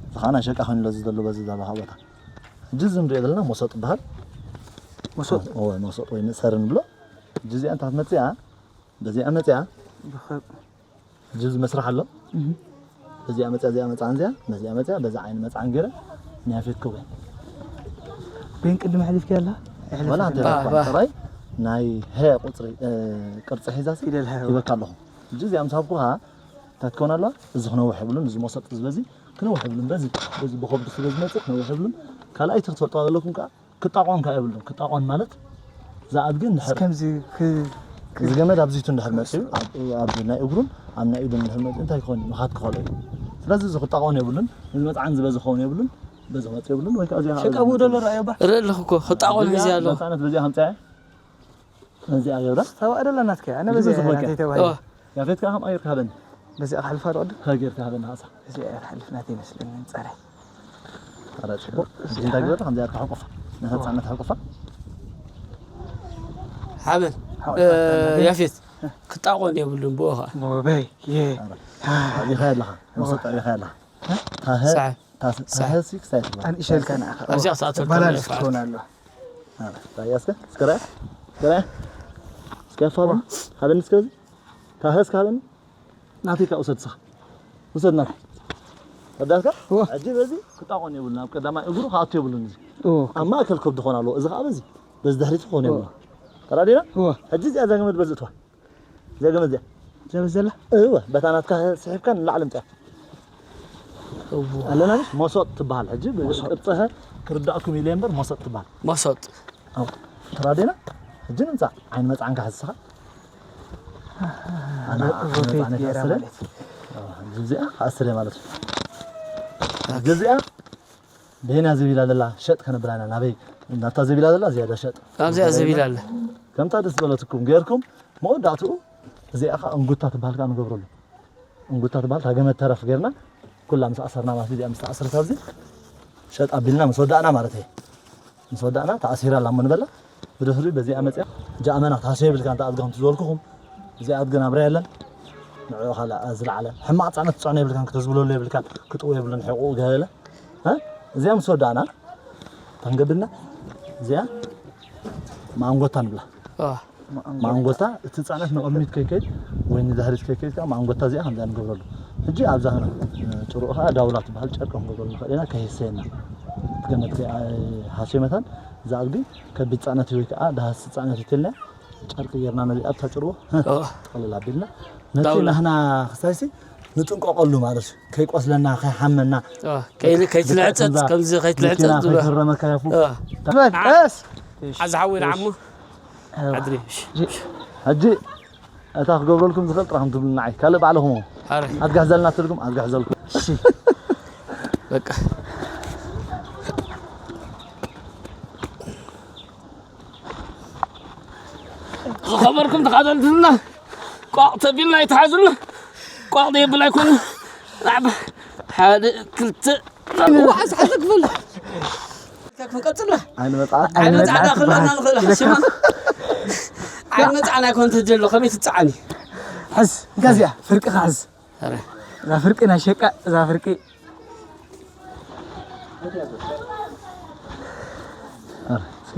እዚ ኸዓ ናይ ሸቃ ኮይኑ ኣሎ፣ እዚ ዘሎ፣ በዚ ዘሎ ቦታ። ሕጂ እዚ ንሪኦ ዘለና መሶጥ ይበሃል። መሶጥ? እወ፣ መሶጥ ወይ መእሰሪ ንብሎ። ሕጂ እዚኣ እንታይ ክትመጽእ እያ? በዚኣ መጽኣ። ብኸ- ሕጂ እዚ መስርሕ ኣሎ። እህ። በዚኣ መጽኣ፣ እዚኣ መጽኣ፣ እዚኣ፣ በዚኣ መጽኣ፣ በዛ ዓይኒ መጽዓን ገይረ ናይ ያፌት ክብሪ። ግን ቅድም ኣሕሊፍኪ ኣላ? ኣሕሊፍኪ ወላ ኣላ። እንተ ባ-፣ ባ-፣ ጥራይ ናይ ሀ ቁጽሪ፣ እ፣ ቅርጺ ሒዛ ሲ ፊደል ሀ። ሂበካ ኣለኹ። ሕጂ እዚኣ ምስ ሃብኩኻ እንታይ ትከውን ኣለዋ? እዚ ክነውሕ የብሉን፣ እዚ መሰጥ ዝበዚ ክነውሕ የብሉን። በዚ፣ በዚ ብኸብዱ ስለ ዝመጽእ ክነውሕ የብሉን። ካልኣይቲ ክትፈልጥዋ ዘለኩም ከኣ ክጣቆን ከኣ የብሉን። ክጣቆን ማለት ዝኣድገ እንድሕር ከምዚ ክ-፣ ክ-፣ እዚ ገመድ ኣብዚቱ እንድሕር መጺኡ፣ ኣብ፣ ኣብ ናይ እግሩን ኣብ ናይ ኢዱን እንድሕር መጺኡ እንታይ ክኸውን እዩ? ምኻድ ክኸሎ እዩ። ስለዚ እዚ ክጣቆን የብሉን። እዚ መጽዓን ዝበዚ ክኸውን የብሉን። በዚ ክመጽእ የብሉን። ወይ ከኣ እዚኣ ሸቃ ብኡ ደሎ ረኣዮ ባ። ርእ ኣለኹ እኮ፣ ክጣቆን እዚኣ ሒዘ ኣለኹ። መጽዓነት በዚኣ ከምጽኣ እያ። ነዚኣ ገብራ። ተባእ ደላ ናትከ፣ ኣነ እዚ በዚ በዚ እያ፣ ኾይከ። ናተይ ተባሂሉ። ኦ። ያፌት ከኣ ከምኣ ጌርካ ሃበኒ። በዚኣ ክሓልፋ ዶ ቅድም? ሃ ጌርካ ሃበኒ፣ ሃሳ። እዚኣ እያ ትሓልፍ ናተይ ይመስለኒ፣ ጸረ። ኧረ ጽቡቕ። እዚኣ እንታይ ግበራ፣ ከምዚኣ ጌርካ ሕቁፋ። ነታ ህጻን ሕቁፋ። ሓበን። ሓወይ፣ እ፣ ሓወይ። ያፌት፣ ክጣቖን የብሉን ብኡ ኸኣ። ሞበይ፣ የ። ኧረ። ኣቢኻ ኣለኻ፣ መሰጥ ኣቢኻ ኣለኻ። እ? ታሀ፣ ሳዕ። ታሰ-፣ ሳዕ። ታሀ ሲ ክሳይ ትብላ። ኣንእሸልካ ንኣኻ። ኣብዚኣ ክትኣትወልካ ባላንስ ይፋል። ክትኮን ኣለዋ። አ፣ ራእያ እስከ፣ እስከ ራእያ፣ እስከ ራእያ። እስከ ፋሉ፣ ሃበኒ እስከ በዚ። ታሀ እስከ ሃበኒ። ናተይ ከኣ ውሰድ ንስኻ። ውሰድ ናተይ። ተረዳእካ? እወ። ሕጂ በዚ ክጣቖን የብሉን፣ ኣብ ቀዳማይ እግሩ ክኣቱ የብሉን እዚ። እወ። ኣብ ማእከል ከብዱ ክኾን ኣለዎ። እዚ ከኣ በዚ፣ በዚ ድሕሪት ክኾን እወ። የብሉን። ተረዲእና? እወ። ሕጂ እዚኣ እዛ ገመድ በዚ እትዋ። እዚኣ ገመድ እዚኣ። እዛ በዚ ዘላ? እወ፣ በታ ናትካ ስሒብካ ንላዕሊ ምጽኣ። እወ። ኣለና ምሽ? መሶጥ ትበሃል። ሕጂ ቅርጽኸ ክርዳእኩም ኢለ እምበር መሶጥ ትበሃል። መሶጥ። ኣው፣ ተራዴና? ሕጂ ንምጻእ ዓይኒ መጽዓንካ ሕዝኻ። ኣና ሮቴት ዓመት ገይራ ስለ ማለት። ኣዎ፣ ሕጂ እዚኣ ክኣስር እየ ማለት እዩ። ሕጂ እዚኣ በይና ዘቢላ ዘላ ሸጥ ከነብላ ኢና። ናበይ? ናብታ ዘቢላ ዘላ ዝያዳ ሸጥ። ኣብዚኣ ዘቢላ ኣለ። ከምታ ደስ በለትኩም ገይርኩም መወዳእትኡ እዚኣ ኸኣ እንጉታ ትበሃል ከኣ ንገብረሉ። እንጉታ ትበሃል፣ እታ ገመድ ተረፍ ጌርና፣ ኩላ ምስ ኣሰርና ማለት እዚኣ ምስ ተኣስረት ኣብዚ፣ ሸጥ ኣቢልና ምስ ወዳእና ማለት እየ። ምስ ወዳእና፣ ተኣሲራ ኣላ እሞ ንበላ፣ ብድሕሪኡ በዚኣ መጽያ፣ ሕጂ ኣመና ትሃስዮ የብልካን፣ እንተ ኣድጊ ከምቲ ዝበልኩኹም፣ እዚኣ ኣድጊ ናብራ የለን፣ ንዕኡ ካልኣ ዝለዓለ፣ ሕማቕ ጽዕነት ትጽዕኖ የብልካን፣ ክተዝብለሉ የብልካን፣ ክጥዎ የብሉን፣ ሕቑኡ ገለ፣ እ? እዚኣ ምስ ወዳእና፣ ተንገድና፣ እዚኣ ማንጎታ ንብላ። አ። ማንጎታ፣ እቲ ጽዕነት ንቕድሚት ከይከይድ ወይ ንድሕሪት ከይከይድ ከኣ ማንጎታ እዚኣ ከምዚኣ ንገብረሉ። ሕጂ ኣብዛ ኸነ፣ እ፣ ጭርኡ ኸኣ ዳውላ ትበሃል ጨርቂ ክንገብረሉ ንኽእል ኢና፣ ከይህሰየና። እቲ ገመድ ከይ-፣ ኣይ-፣ ሃስዮ መታን እዛ ኣድጊ ከቢድ ጽዕነት ወይ ከኣ ዳህሲ ጽዕነት ይትልና ጨርቂ ጌርና ነዚኣ ኣብታ ጭርኡ አ። ጥቕልል ኣቢልና ነቲ ዳውላ። ናህና ክሳይሲ ንጥንቀቐሉ ማለት እዩ። ከይቆስለና፣ ከይሓመና። አ፣ ከይ-፣ ከይትልሕጸጽ፣ ከምዛ ከምዚ ከይትልሕጸጽ መኪና ዝብሎ። ከይትረመካ ያፉ። አ። በል፣ ዓ-፣ ቀስ። ሓዚ ሓወይ ንዓሞ። እሺ። ሓድሪ። እሺ። ሕጂ እታ ክገብረልኩም ዝኽእል ጥራኹም ትብሉ ንዓይ። ካልእ ባዕልኹም። ኣረ። ኣድጋሕዘልና ትልኩም፣ ኣድጋሕዘልኩም። እሺ። በቃ። ዝኸበርኩም ተኻተልትና፣ ቋቕ ተቢልና ይትሓዙልና። ቋቕ ዘየብል ኣይኮነ። ናዕባ፣ ሓደ፣ ክልተ፣ ዋዕስ፣ ሓንቲ ክፍል። ክንቀጽላ። ዓይኒ መጽዓት። ዓይኒ መጽዓት ክብለና ንኽእል፣ ሓሲማ። ዓይኒ መጽዓን ኣይኮን ተጀሎ፣ ከመይ ትጸዓኒ? ሕዝ፣ ጋዝያ፣ ፍርቂ ኻዝ። ኣረ። እዛ ፍርቂ ናይ ሸቃ፣ እዛ ፍርቂ። ኣረ፣ እስከ።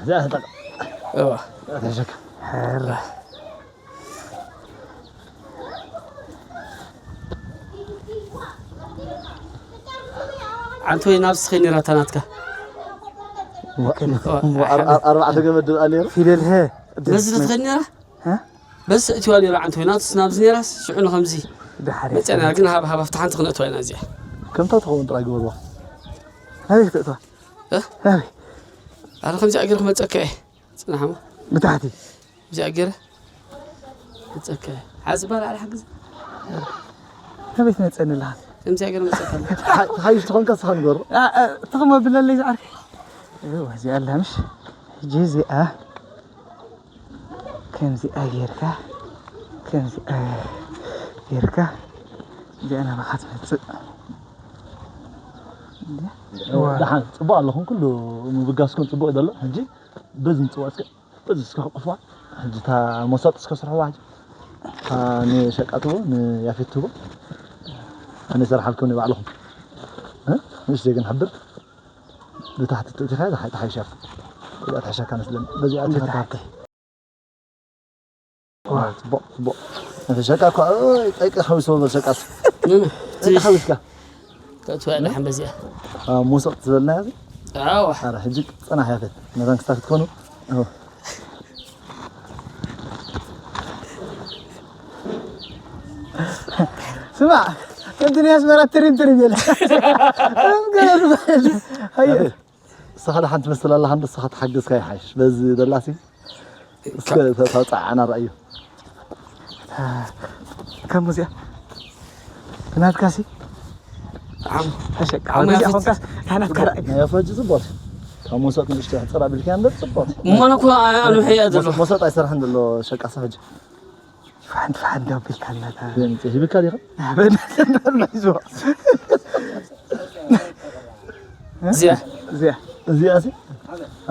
እዛ ተጠቅ-፣ እዋ። ተሸከም። ኣረ። ዓንቶ ወይ ናብዚ ኸይ ነራ እታ ናትካ? ዋ-፣ ዋ-፣ ኣር-፣ ኣር-፣ ኣርባዕተ ገመድ ድኣ ነይሩ። ፊደል ሀ። በዚ ዶ ትኸድ ነራ? ሀ? በዚ እትዋ ነራ ዓንቶ ወይ ናትስ ናብዚ ነራስ ሽዑ ንኸምዚ። ደሓር መጸና ግን ሃብ ሃብ ኣብታ ሓንቲ ክነእትዋ ኢና እዚኣ። ከምታ ትኸውን ጥራይ ግበርዋ። ናበይ ክትእትዋ? እ? ናበይ? ኣነ ከምዚ ኣገር ክመጸካ እየ። ጽናሕማ። ብታሕቲ። እዚኣ ገይረ። መጸካ። ሓዚ ባል ኣለ ሓግዝ። ከመይ ትመጸኒ ኣለኻ? ከምዚኣ ገይረ መጸካ ኣለኻ። ሓ-፣ ሓይሽ ትኾንካ ስኻ ንገሩ። ኣ፣ ኣ፣ ትኽሞ ብለለይ ዝዓርከይ። እወ፣ እዚኣ ኣላ ምሽ? ሕጂ እዚኣ ከምዚኣ ጌርካ፣ ከምዚኣ ጌርካ፣ እዚኣ ናባኻ ትመጽእ። እንዴ? እወ፣ እዋ። ደሓን፣ ጽቡቕ ኣለኹም። ኩሉ ምብጋስኩም ጽቡቕ እዩ ዘሎ። ሕጂ በዚ ምጽዋዕ እስከ በዚ እስከ ክቕፍዋ፣ ሕጂ እታ መሳጥ እስከ ስርሕዋ፣ ሕጂ እታ ንሸቃ ትቦ፣ ንያፌት ትቦ፣ ኣነ ይሰርሓልኩም ንባዕልኹም። እ? ንእሽተይ ግን ሕብር ብታሕቲ ትእቲኻ፣ ዝሓ-፣ ትሓይሻ። እዚኣ ትሓይሻካ መስለኒ። በዚኣ ትኸታተል። ዋ። ጽቡቕ፣ ጽቡቕ። እቲ ሸቃ እኮ፣ ኦይ፣ ጠይቂ ሓዊስዎ በል ሸቃስ። ምን? ጠይቂ ሓዊስካ። ተእትዋ ደሓን በዚኣ። አ፣ ሞሶቕ ዝበልና እዚ? ኣዋ። ኣረ፣ ሕጂ ጽናሕ ያፈት። መታን ክስታ ክትኮኑ? ኣዎ። ስማዕ፣ ከምቲ ናይ ኣስመራ ትሪም ትሪም የለ። ከም ገለ ዝበሃል። ሃየ። ኣቤት። ንስኻ ደሓን ትመስል ኣለኻ፣ እንዶ ንስኻ ተሓገዝካ ይሓይሽ። በዚ ደላሲ እስከ ተ-፣ ተውጻዕ ኣና ረኣዮ። ከም ሙዚያ ናትካሲ? ዓም-፣ ተሸቃ። ዓም ሙዚያ ያፍት። ኾንካስ፣ ናትካ ረኣይ። ናይ ኣፈጅ ጽቡቕ። ካብ መውሰጥ ንእሽቶ ሕጽር ኣቢልካ እምበር ጽቡቕ። እሞ ኣነ እኮ ኣነ ሕያ ዘሎ። መውሰጥ ኣይሰርሕን ዘሎ ሸቃ ሰፈጅ። ፋን ፋን ዶ ቢልካ ኣለካ? ሂብካ ዲኻ? በእናትህ እንደሆነ ይዞ። እዚኣ። እዚኣ። እዚኣ ሲ?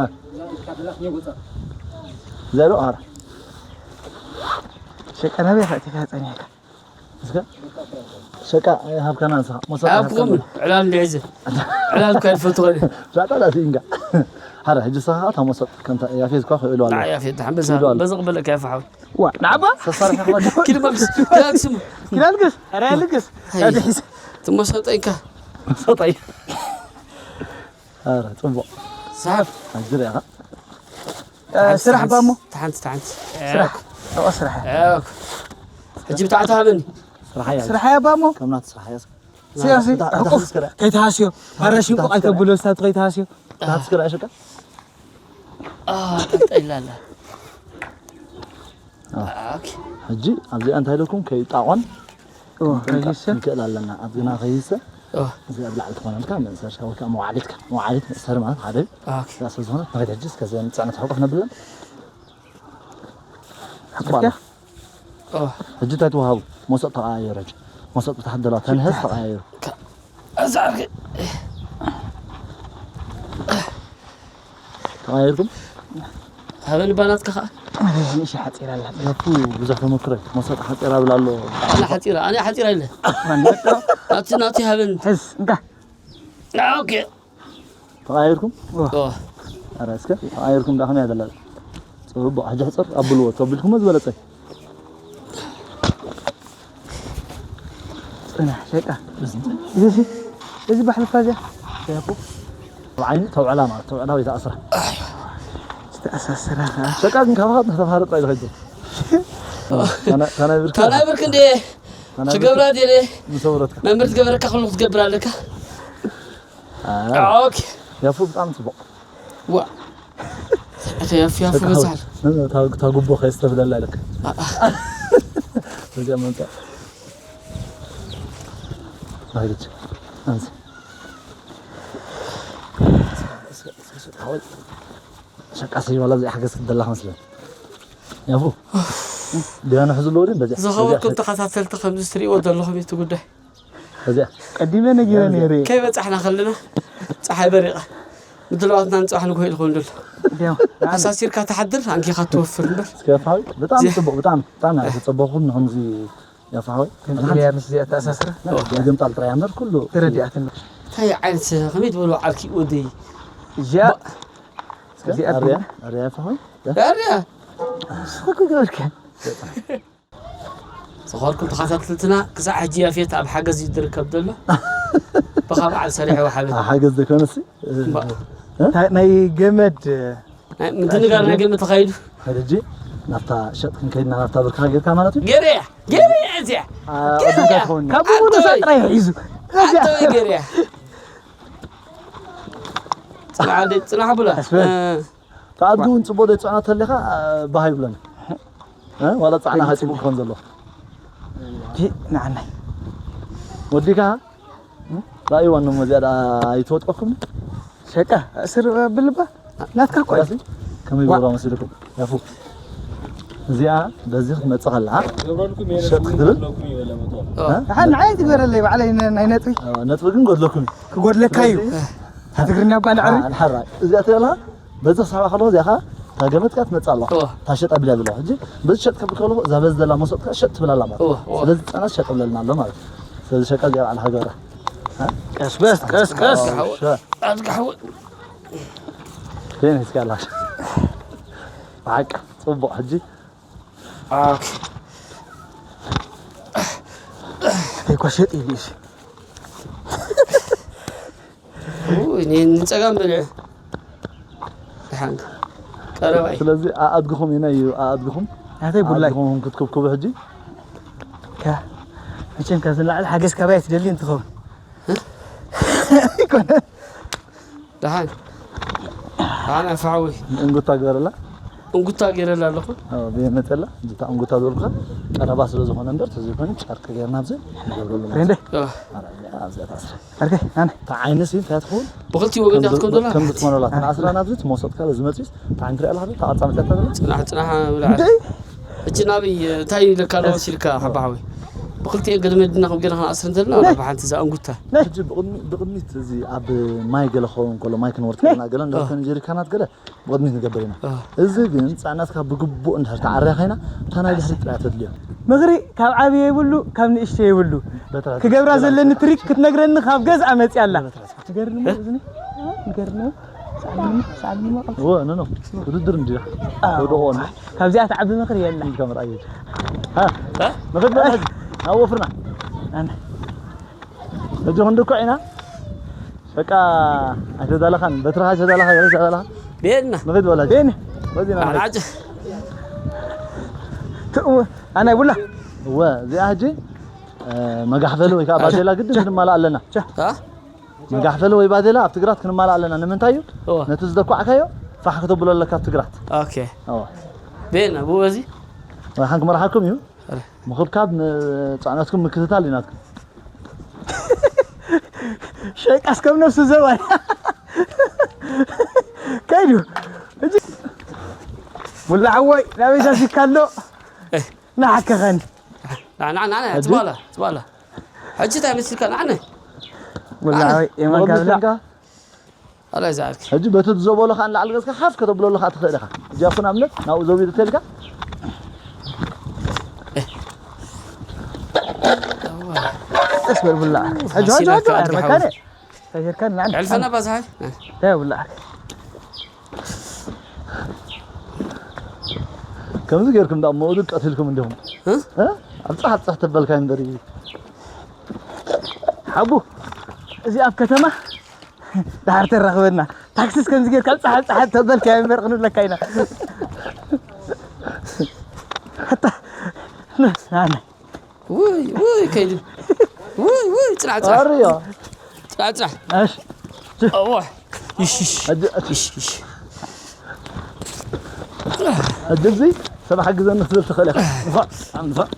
አ። እዚኣ ዶ? ኣረ። ሸቃ ናበይ ኢኻ ኣቲኻ ጸኒሕካ? እስከ? ሸቃ ሃብካና ንስኻ። ሞሳ ኣብኩም ሃብካና። ዕላል እንዲሒዘ። ዕላል እኮ ኣይትፈትዎ። ዛጣ ዳሲ ኢንጋ። ሓደ ሕጂ ሰኻ እታ መሰጥ ከምታ ያፌት እኳ ክእሉ ኣሎ። ንዓ ያፌት፣ ደሓን በዛ፣ ክእሉ ኣሎ። በዛ ክበለካ ያፋ ሓወይ። ዋ፣ ንዓባ? ተሳርሒ ክበል። ኪድ መግስ፣ ኪድ ኣግስሙ። ኪድ ኣልግስ፣ ኧረ ኣልግስ። ኣይ፣ ኣድሒስ። ትመሰጠይካ። መሰጠይ። ኧረ፣ ጽቡቕ። ሰሓብ። ኣጅር ኢኻ። እ፣ ስራሕ ባሞ? ተሓንቲ፣ ተሓንቲ። ስራሕ። ኦ፣ ስራሕ። እ፣ ሕጂ ብታዕቲ ሃበኒ። ስራሕ እያ። ስራሕ እያ ባሞ? ከም ናቱ ስራሕ እያ። ሲያሲ፣ እታ፣ እታ ዕቁፍ። ስክራ። ከይተሃስዮ። ኣረ ሽንቁ ኣይተብሎ፣ ስታቱ ከይተሃስዮ። እታ ስክራ ሽቃ? አ፣ ጠይላላ። አ። ኦኬ። ሕጂ ኣብዚኣ እንታይ ኢለኩም? ከይጣቖን ኦ፣ ክንቀ-፣ ከይሰ? ክንክእል ኣለና። ኣብዚና ከይሰ? ኦ። እዚ ኣብ ላዕሊ ትኾነልካ፣ መእሰርካ ወይ ከዓ መዋዕሊትካ። መዋዕሊት መእሰሪ ማለት ሓደ እዩ። ኦኬ። እዛ ስለ ዝኾነት፣ ንኸይድ ሕጂ እስከ ዘን ጽዕነት ሕቁፍ ነብለን። ሕቁፍ እያ? ኦ። ሕጂ እንታይ ትወሃቡ? መሶብ ተቐያየሩ ሕጂ። መሶብ ብታሕት ዘለዋ ተንህስ ተቐያየሩ። ከ-፣ እዛ ዓርኪ። ተቐያይርኩም? ሃበኒ ባናትካ ኸዓ። ኣይ፣ ንእሽተይ ሓፂር ኣላ። ያፉ ብዙሕ ተመክሮ እዩ። መሶብ ሓፂር ኣብላ ኣሎ። ኣነ ሓፂራ፣ ኣነ ሓፂራ ኢለ። ናቲ፣ ናቲ ሃበኒ። ሕዝ፣ እንካ። ኦኬ። ተቐያይርኩም? ኦ። ኧረ እስከ ተቐያይርኩም ዳኹም እያ ዘላ። ጽቡቕ፣ ሕጂ ሕፅር ኣብልዎ፣ ተቢልኩሞ ዝበለጸ። ጽናሕ፣ ሸቃ። እዚ፣ እዚ ባሕልፋ እዚኣ። ሸቁ። ዓይኒ ተውዕላ ማለት፣ ተውዕላ ወይ ተኣስራ። ዝተኣሳሰራ ኸዓ። ሸቃ ግን ካባኻ ተተምሃረ ጥራይ ዝኸይድ። ታና-፣ ታናይ ብርኪ። ታናይ ብርኪ እንዴ? ታናይ ብርኪ። ክገብራ ድየ? ምሰውረትካ። መምህር ትገበረካ ኩሉ ክትገብር ኣለካ። ኣይ። ኦኬ። ያፉ ብጣዕሚ ጽቡቕ። ዋ። ኣታ ያፉ፣ ያፉ በዝሓል። ታ፣ ታ ጉቦ ከየስተብለላ ኢለካ። ኣ፣ ኣ። በዚኣ መምጻእ። ማግለች። ኣንስ። ሓወይ። ሸቃሲ ዋላ ብዘይ ሓገዝ ክትደላ መስለን። ያፉ። ዲያና ሕዝሎ ወዲን በዚኣ። ዝኸበርኩም በዚኣ። ተኸታተልቲ ከምዚ ትሪእዎ ዘለኹም እዩ እቲ ጉዳይ። እዚኣ። ቀዲመ ነጊረ ነይረ። ከይበጻሕና ከለና ጸሓይ በሪቓ። ምድላዋትና ንጽባሕ ንግሆ ኢሉ ክውን ደሎ። ያው፣ ኣሳሲርካ ትሓድር፣ ኣንኪኻ ትወፍር እምበር። እስከ ያፋ ሓወይ፣ ብጣዕሚ እዚኣ። ጽቡቕ፣ ብጣዕሚ፣ ብጣዕሚ እያ ዝጸበኹም ንኸምዚ ያፋ ሓወይ። ከምዚ እያ ምስ እዚኣ ተኣሳስራ። ዳግም ጣል ጥራይ እምበር ኩሉ። ተረዲኣትና። እንታይ ዓይነት ከመይ ትበልዎ ዓርኪ ወደይ? እዚኣ። ባ-፣ እስከ እዚኣ ኣርያ፣ ድማ። ኣርያ ያፋ ሓወይ። ኣርያ። ስኹ ክገብርከ። ዝኸበርኩም ተኸታተልትና፣ ክሳዕ ሕጂ ያፌት ኣብ ሓገዝ እዩ ዝርከብ ዘሎ። ብኻ በዓል ሰሪሑ ወሓበት። ኣብ ሓገዝ ዘይኮነሲ፣ እምባ። እ? እንታይ ናይ ገመድ ናይ ምድንጋር ናይ ገመድ ተኻይዱ። ሕጂ ናብታ ሸጥ ክንከይድና ናብታ ብርካ ጌርካ ማለት እዩ? ገይረያ፣ ገይረያ እዚኣ። አ፣ ገይረያ። ካብ ብሙሉ ኣንተ ወይ። ጥራይ ሒዙ። ኣንተ ወይ ገይረያ። ጽናሕ ኣደ-፣ ጽናሕ ብላ። ኣስበል። እ። ተኣድጊ እውን ጽቡቕ ዘይትጽዕኖ ተሊኻ፣ እ፣ ባህ ይብለኒ። እ፣ ዋላ ጻዕናኻ ጽቡቕ ክኾን ዘለዎ። ጂ፣ ንዓናይ። ወዲኻ? እ? ራእይዋ እሞ እዚኣ ደኣ ኣይትወጥቀኩም? ሸቃ፣ እስር ብልባ? ናትካ እኮ እዩ። ዋሲ? ከመይ ዋ። ይገብራ መሲልኩም? ያፉ። እዚኣ በዚ ክትመጽእ ከላ፣ ሸጥ ክትብል? እ? ኣሓ፣ ንዓይ ትግበረለይ፣ ባዕለይ ነ-፣ ናይ ነጥቢ። እ፣ ነጥቢ ግን ጎድለኩም እዩ። ክጎድለካ እዩ። ስለዚ፣ እታ ትግርኛ እባ ንዕሪ። ኣሓ፣ ንሓራ። እዚኣ ትበላ፣ በዚ ክሳባ ከለኹ እዚኣ ኸዓ፣ እታ ገመት ከኣ ትመጽእ ኣለዋ። እዋ። እታ ሸጥ ኣብላ ብላ። ሕጂ፣ በዚ ሸጥ ክብል ከለኹ፣ እዛ በዚ ዘላ መሶብ ከኣ ሸጥ ትብል ኣላ ማለት። እዋ፣ እዋ። ስለዚ ጸናት ሸጥ ብለልና ኣሎ ማለት። ስለዚ ሸቃ እዚኣ ባዕልኻ ገብራ። እ? ቀስ በስ፣ ቀስ፣ ቀስ። ኣዎ፣ ሸ- ኣዝጋሕዎ። ፌን እስኪ ኣላሽ። ብሓቂ፣ ጽቡቕ፣ ሕጂ። ኦኬ። እንታይ እኳ ሸጥ ኢሉ እዩ። ኡይ፣ ኒ-፣ ንጸጋም በልዑ። ደሓን። ቀረባ እዩ። ስለዚ ኣኣድግኹም ኢና እዩ፣ ኣኣድግኹም። ናተይ ቡላይ። ኣኣድግኹም ክትክብክቡ ሕጂ? ከ-፣ መቸም ካብዚ ንላዕሊ ሓገዝ ካባይ ትደሊ እንትኸውን። እ? ኣይኮነን። ደሓን። ደሓን ኣፋ ሓወይ። እንጉታ ግበረላ። እንጉታ ገይረላ ኣለኹ። ኣዎ፣ ብየ መጸላ። እታ እንጉታ ዝበልኩኻ ቀረባ ስለ ዝኾነ እምበር፣ ተዘይኮይኑ ጨርቂ ገይርና ኣብዚ ንገብረሉ ማለት ፍሬንደይ። እዩ። ኣዎ። ኣረ፣ ኣብዚኣ ተኣስረ። ኣርከይ፣ ኣነ። እታ ዓይኒ ሲ እንታይ ትኸውን? ብኽልቲኡ ወገን ከምዚ፣ ድያ ትኮን ዘላ? ከምዚ ትኾን ኣላ። ኣነ። ተኣስራ ናብዚ፣ እቲ መውሰጥ ካለ ዝመጽእ፣ እታ ዓይኒ ትሪኣ ኣለኻ፣ እታ ቅርጻ መጺኣታ ዘላ? ጽናሕ፣ ጽናሕ፣ ብላዕ። እንዴ? ሕጂ ናበይ፣ እንታይ ኢለካ ኣለዎ ሲልካ፣ ሓባ ሓወይ? ብኽልቲኡ ገድመ ድና ከም ገና ክንኣስር እንተልና፣ ናይ። ዋላ ብሓንቲ እዛ እንጉታ። ናይ። ሕጂ ብቕድሚ-፣ ብቕድሚት እዚ ኣብ ማይ ገለ ክኸውን ከሎ፣ ማይ ክንወርድ ኣይ። ከለና ገለ፣ እንደ ኣዎ። ከም ጀሪካናት ገለ፣ ብቕድሚት ንገብር ኢና። ኣዎ። እዚ ግን ጻዕናትካ ብግቡእ እንድሕር ተዓርያ ኸይና፣ እታ ናይ ድሕሪት ጥራይ ተድልዮ። ምኽሪ ካብ ዓብየ ይብሉ፣ ካብ ንእሽተይ ይብሉ። በትራ ክገብራ ትችላለህ። ዘለኒ ትሪክ ክትነግረኒ ካብ ገዝኣ መጽያ ኣላ። በትራ ትችላለህ። ትገርም እዝኒ? ትገርም? ሳልኒ ሳልኒ መቐል እወ ኖ ኖ ውድድር እንዲ ኣዎ። ወደኾን ካብዚኣ ትዓቢ ምኽሪ የላ ኢልካ ምርኣየት ሃ ንኽድ በላ ሕጂ ናብ ወፍርና ኣነ ሕጂ ክንዲ እኮ ኢና በቃ ኣይተዳለኻን በትርኻ ኣይተዳለኻ ገለ ኣይተዳለኻ ቤና ንኽድ በላ ሕጂ ቤኒ በዚና ኣራጭ ትእው ኣናይ ቡላ እወ እዚኣ ሕጂ እ፣ መጋሕፈሊ ወይ ከዓ ባዴላ ግድን ክንማላእ ኣለና አ መጋሕፈሊ ወይ ባዴላ ኣብቲ ግራት ክንማላእ ኣለና ንምንታይ እዩ እወ ነቲ ዝደኳዕካዮ ፋሕ ክተብሎ ኣለካ ኣብቲ ግራት ኦኬ እወ ቤና ብኡ በዚ ወይ ሓንክ መርሓኩም እዩ ምኽብካብ ን- ፃዕነትኩም ምክትታል እዩ ናትኩም ሸቃስ ከም ነፍሱ ዘባይ ከይዱ ሕጂ ሙላዓወይ ናበይ ዛዚካ ኣሎ እህ። ንሓከኸኒ ንዓና ንዓና ትባላ ትባላ ሕጂ እንታይ መስልካ ንዓነ ሙላዓወይ የማንካ ብላ ኣላ ይዛዕርክ ሕጂ በቲ ትዘበሎ ከዓ ንላዕሊ ገፅካ ሓፍ ከተብለሉ ከዓ ትኽእል ኢኻ ሕጂ ኣብኩን ኣብነት ናብኡ ዘቢሉ ተልካ ቀስ በል ሙላዓ ሕጂ ሕጂ ሓሲና ሕጂ ከኣድጋ መካነ ተጀርከን ንዓን ዕልፈና ባዝሓይ እንታይ ሙላዓ ከምዚ ገይርኩም ዳ መውድድ ቀትልኩም እንዲኹም እ? እ? ኣብፃሕ ኣብፃሕ ተበልካ እምበሪ ሓቡ እዚ ኣብ ከተማ ዳሕር ተራኽበና ታክሲስ ከምዚ ጌርካ ፃሓ ፃሓ ተበልካ እምበር ክንብለካ ኢና ሕታ ናና ውይ ውይ ከይዱ ውይ ውይ ፅናዕ ፅናዕ ኣርዮ ፅናዕ ፅናዕ እሺ እዋ ይሽ ይሽ ሕጂ ይሽ ይሽ ሕጂ እዚ ሰብ ሓግዘኒ ክትብል ትኽእል ኢኻ ንፋዕ ንፋዕ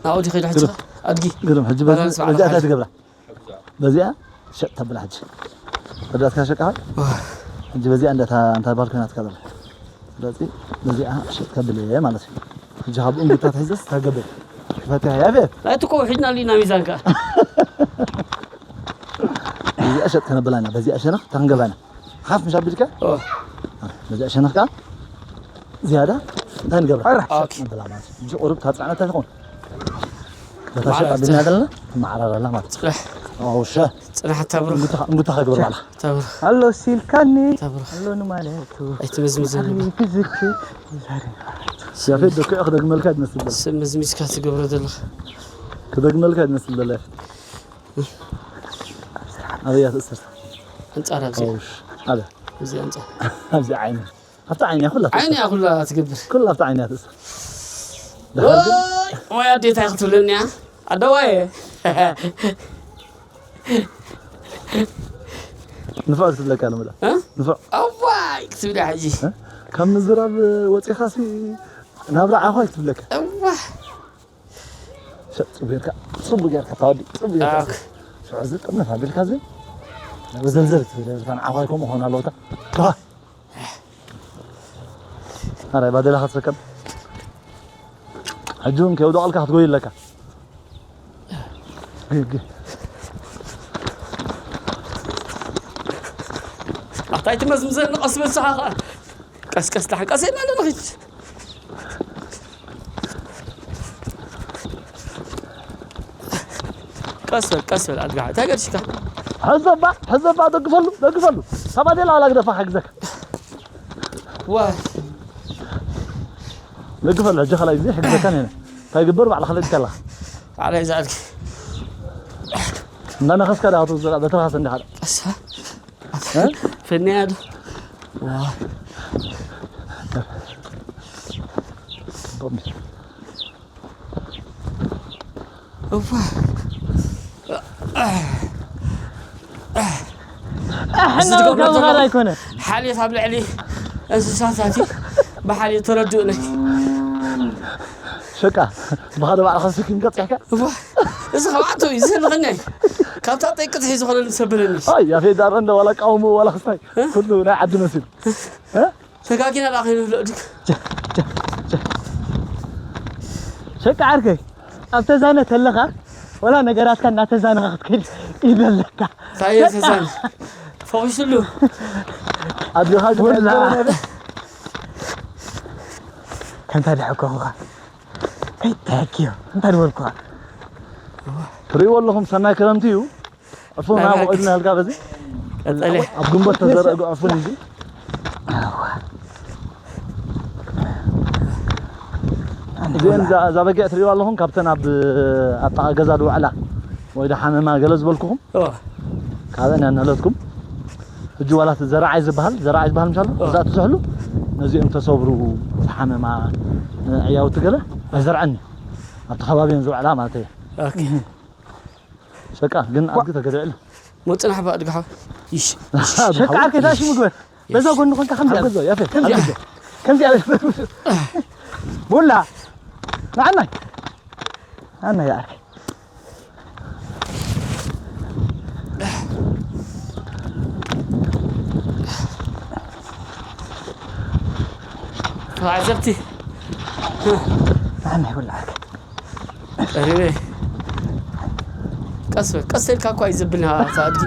ናብኡ ዲኸ ኢሉ ሕጂ ኣድጊ ግርም ሕጂ ባላንስ በዚኣ እንታይ ባዕልኻ ትገብራ በዚኣ ሸጥ ተብላ ሕጂ ረዳትካ ሸቃ ሕጂ በዚኣ እንዳ እንታይ ባልኮ ናትካ ዘላ ስለዚ በዚኣ ሸጥ ከብል እየ ማለት እዩ ሕጂ ካብ እንጉታት ሒዘስ ታገብር ፈትያ ያፌት ናይቲ ኮ ሒድና ሊና ሚዛንካ በዚኣ ሸጥ ከነብላና በዚኣ ሸነኽ ታንገባና ሓፍ ምሽ ኣቢልካ በዚኣ ሸነኽ ከዓ ዝያዳ እንታይ ንገብራ ኦኬ ነብላ ማለት እዩ ሕጂ ቁሩብ ታፃዕነት ኣይትኾን በታ ሸጥ ማዕረር ኣቢልና ዘለና ትመዓራረላ ማለት እዩ ፅናሕ ኣውሸ ፅናሕ ተብርኽ እንጉታ ከግብር ባላ ተብርኽ ኣሎ ሲልካኒ ተብርኽ ኣሎ ንማለቱ ኣይትመዝምዘሉ ግዝክ ያፌት ደኩዕ ክደግመልካ ይመስል ዘሎ ስብ መዝሚዝካ ትገብሮ ዘለኻ ክደግመልካ ይመስል ዘሎ ያፌት ኣበያ ትእስር ኣንፃር ኣብዚ ኣውሽ ኣበያ እዚ ኣንፃር ኣብዚ ዓይኒ ኣብቲ ዓይኒ እያ ኩላ ዓይኒ እያ ኩላ ትገብር ኩላ ኣብቲ ዓይኒ እያ ትእስር ድሓር ግን ወይ ወይ ኣዴታይ ክትብለኒ እያ ኣደዋየ ንፍዕ ክትብለካ ኣለምላ እ? ንፍዕ ኣዋይ ክትብል እያ ሕጂ ካብ ምዝራብ ወፂኻሲ ናብ ረዓኹ ኣይትብለካ እዋ ሸጥ ፅቡቅ ጌርካ ፅቡቅ ጌርካ ታወዲ ፅቡቅ ጌርካ ኣክ ሽዑ እዚ ጥርነፍ ኣቢልካ እዚ ናብ ዘልዘል ትብል እዛ ንዓኻ ከምኡ ኾን ኣለውታ ኣራይ ባደላ ክትሰከም ሕጂ እውን ከየውደቐልካ ክትጎይ ኣለካ ኣታይ ትመዝምዘኒ ቀስ በል ሰሓ ኸዓ ቀስቀስ ተሓቀሰ ኢና ኣለና ኺድ ቀስ በል ቀስ በል ኣድጋ እንታይ ገድሽካ ሕዘባ ሕዘባ ደግፈሉ ደግፈሉ ሳባዴላ ዋላ ግደፋ ሓግዘካ ዋ ደግፈሉ ሕጂ ካልኣይ ግዜ ሕግዘካ ነና እንታይ ግበር ባዕልኻ ለጥካ ኣለኻ ባዕላይ ዝኣድጊ እንዳነኸስካ ዳ ክትወዘላ በተኻ ሰንዲኻ ቀሳ ፈንያ ዶ ዋ እዋ ኣሕና ካብ ምኻድ ኣይኮነ ሓልዮት ኣብ ልዕሊ እንስሳታት እዩ ብሓልዮት ተረድኡኒ ሸቃ ብኻደ ባዕልኻ ስኪም ቀፅሕካ እዋ እዚ ካብኣቶ እዩ ዝህልኸኒ ካብታ ጠይቂ ትሒ ዝኾነ ዝሰብረኒ ኣይ ያፌ ዳረ እንደ ዋላ ቃውሞ ዋላ ክስታይ ኩሉ ናይ ዓዲ መሲሉ ተጋጊና ዳ ከይንብሎ ድክ ሸቂ ዓርከይ ኣብ ተዛነ ተለኻ ወላ ነገራትካ እናተዛነኻ ክትከይድ ይደለካ ታየ ተዛን ፈዊስሉ ኣዴኻ ወላ ከምታ ድሐከኹኻ ከይተሐክዮ እንታይ ዝበልኩኻ ትርእይዎ ኣለኹም ሰናይ ክረምቲ እዩ ዕፉን ናይ ኣብ ሓቂ። ቆይድና ያልካ በዚ ቀጸለ። ኣብ ግንቦት ተዘርአ ዕፉን እዩ። እዚአን እዛ እዛ በጊዕ ትርእይዋ ኣለኹም፣ ካብተን ኣብ ኣብ ጥቓ ገዛ ድውዕላ ወይ ዶ ሓመማ ገለ ዝበልኩኹም፣ ኦ። ካብአን እያ ንህለትኩም። ሕጂ ዋላ እቲ ዘራዓይ ዝበሃል፣ ዘራዓይ ዝበሃል ምሻሎ፣ ኦ። እዛ እትዝሕሉ፣ ነዚኦም ተሰብሩ፣ እቲ ሓመማ፣ ዕያውቲ ገለ ኣይዘርዐን እዩ። ኣብቲ ከባቢ እየን ዝውዕላ ማለት እየ። ኦኬ። በቃ ግን ኣድጊ ተገድዕሉ። ሞጽና ሓባ ኣድጊ ሓባ። ይሽ። ሸቃ ዓርከይ ታሽ ምግበር። በዛ ጎኒ ኮንካ ከምዚ ኣብ ገዛ፣ ያፌ፣ ከምዚ ኣብ ገዛ። ከምዚ ኣብ ቡላ። ንዓናይ። ንዓናይ ዓርከይ። ተዓዘብቲ። ንዓናይ ቡላ ዓርከይ። ኣሬ፣ ቀስ በል፣ ቀስ ኢልካ እኳ እዩ ዘብል፣ ኣታ ኣድጊ።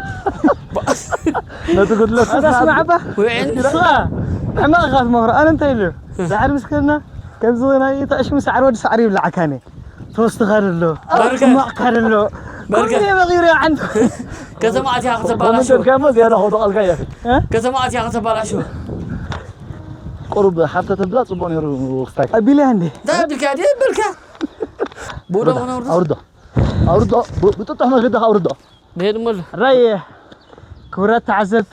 ነቲ ጉድለት ኣታ ስማዕ፣ ኣባ። ውዕል። ስማ፣ ሕማቕ ኢኻ ትመኽሮ። ኣነ እንታይ ኢሉ? ዳሕር ምስ ከድና፣ ከምዚ ናይ ተዕሽሙ ሳዕሪ ወዲ ሳዕሪ ይብላዓካ፣ ኣነ። ተወስኻ ደሎ። በርገ። ጽማቕካ ደሎ። በርገ። ኩሉ የበቒሩ፣ ዓንቱ። ከተማ ኣትያ ከተባላሾ። ኮመንት ከሞ ዝያዳ ከውድቐልካ እያ። እ? ከተማ ኣትያ ከተባላሾ። ቁሩብ ሓፍተ ተብላ ጽቡቕ ነይሩ ክስታይ። ኣቢልያ እንዴ? እንታይ ኣቢልካ ድየ በልካ? ብኡዶ ኣውርዶ፣ ክነውርዶ? ኣውርዶ። ኣውርዶ። ብ-፣ ብጥጡሕ መገዲ ኣውርዶ። ብሄድ እሞ ኣሎ። ራየ፣ ክቡራት ተዓዘብቲ፣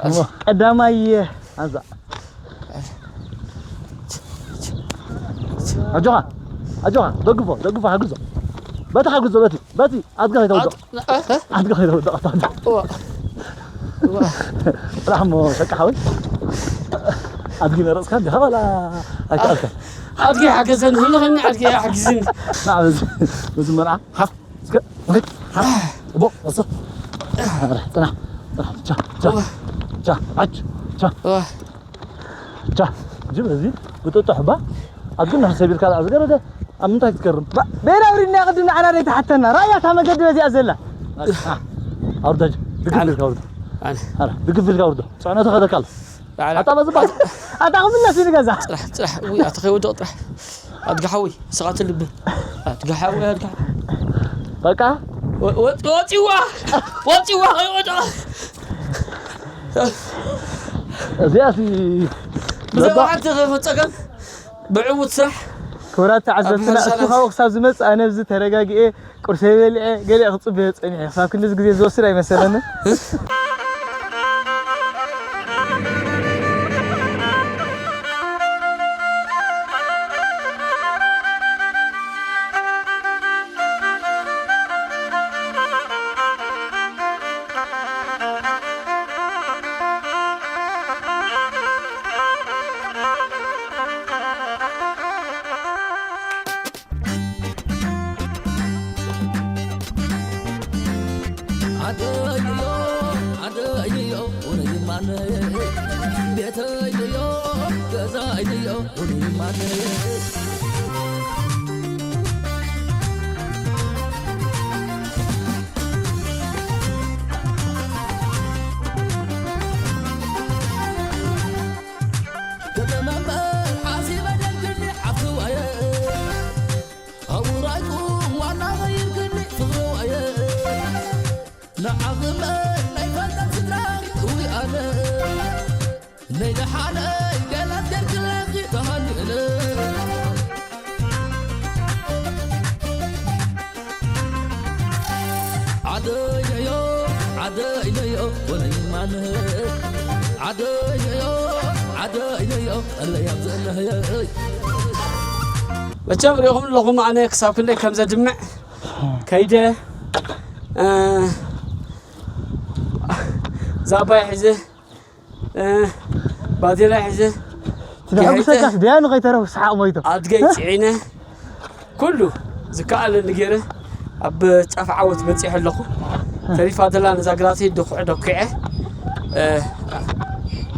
እሞ። ቀዳማይ ኣዛ። ኣጆኻ፣ ኣጆኻ፣ ደግፎ፣ ደግፎ፣ ሓግዞ። በቲ ሓግዞ፣ በቲ፣ በቲ፣ ኣድጋ ከይተውድቕ። ኣድ-፣ እ? ኣድጋ ከይተውድቕ፣ ኣታ። እዋ። እዋ። ጥራሕ እሞ ሸቃ ሓወይ። ኣድጊ መረጽካ እንዲኻ ዋላ ኣይከኣልካን? ኣድጊ ሓገዘኒ፣ ህልኸኒ ኣድጊ ሓግዝኒ። ና፣ በዚ፣ በዚ መርዓ፣ ሓፍ፣ እስከ፣ ኦኬ፣ ሓፍ፣ እቦ፣ ወሶ። ጽናሕ፣ ጽናሕ፣ ቻ፣ ቻ፣ እዋ። ቻ፣ ዓች፣ ቻ። እዋ። ቻ፣ ጅብ፣ እዚ ብጥጡሕ ባ፣ ኣድጊ ንሕሰብ ኢልካ ደኣ ዝገረደ፣ ኣብ ምንታይ ክትገርም? ባ-፣ ቤላ ኣውሪድና ቅድም ንዓና ደይ ተሓተና። ራእያ እታ መገዲ በዚኣ ዘላ። አ፣ ኣውርዳ፣ ድግፍ ኣነ። ኢልካ ኣውርዳ። ኣነ። ኣረ፣ ድግፍ ኢልካ ኣውርዳ። ጽዕነቱ ከደካ ኣሎ። ኣነ። ኣታ በዚ ባ-፣ ኣታ ክምለስ እዩ ንገዛ። ጽራሕ፣ ጽራሕ። ውይ፣ ኣታ ከይወድቕ ጥራሕ። ኣድጋ ሓወይ፣ ስኻ ትልቢ። ኣድጋ ሓወይ፣ ኣድጋ። በቃ? ወ-፣ ወ-፣ ወጺዋ! ወጺዋ፣ ከይወድቕ። እዚኣሲ ብዛዕባ ሓንቲ ጸገም ብዕዉት ስራሕ። ክቡራት ተዓዘብትና፣ ኣብ እሱ ሓሳብ ካብኡ ክሳብ ዝመጽእ ኣነ ኣብዚ ተረጋጊኤ ቁርሰይ በሊዐ ገሊኣ ክጽበዮ ጸኒሐ። ክሳብ ክንድዚ ግዜ ዝወስድ ኣይመሰለንን። ዓደይዮ፣ ዓደይዮ፣ ወረይ ማነይ፣ ቤተይዮ፣ ገዛይዮ፣ ወረይ ማነይ። ከተማ እምበር ሓሲበ ደልክኒ ሓፍትዋየ። ኣብ ውራይኩም ዋና ቐይርክኒ ፍቕርዋየ። ንዓኽመ ናይ ፈንጠር ስድራ እውይ ኣነ። ናይ ደሓነይ ገላት ገርክለኺ ተሃኒእለ። ዓደይነዮ፣ ዓደይነዮ፣ ወለይ ማነ። ዓደይነዮ፣ ዓደይነዮ፣ ኣለይ ኣብ ዘነህየ። መቸም ሪኹም ኣለኹም ኣነ ክሳብ ክንደይ ከም ዘድምዕ ከይደ፣ እ፣ ዛባይ ሒዘ፣ እ፣ ባዴላ ሒዘ፣ ትዳሕጉሰካስ ገይሐ፣ ደያኑ ከይተረፉ ሰሓቕ ሞይቶም። ኣድገይ ጽዒነ፣ ኩሉ ዝከኣለኒ ገይረ ኣብ ጫፍ ዓወት በጺሐ ኣለኹ። ተሪፋ ደላ ነዛ ግራተይ ደኩዐ ደኩዐ፣ እ፣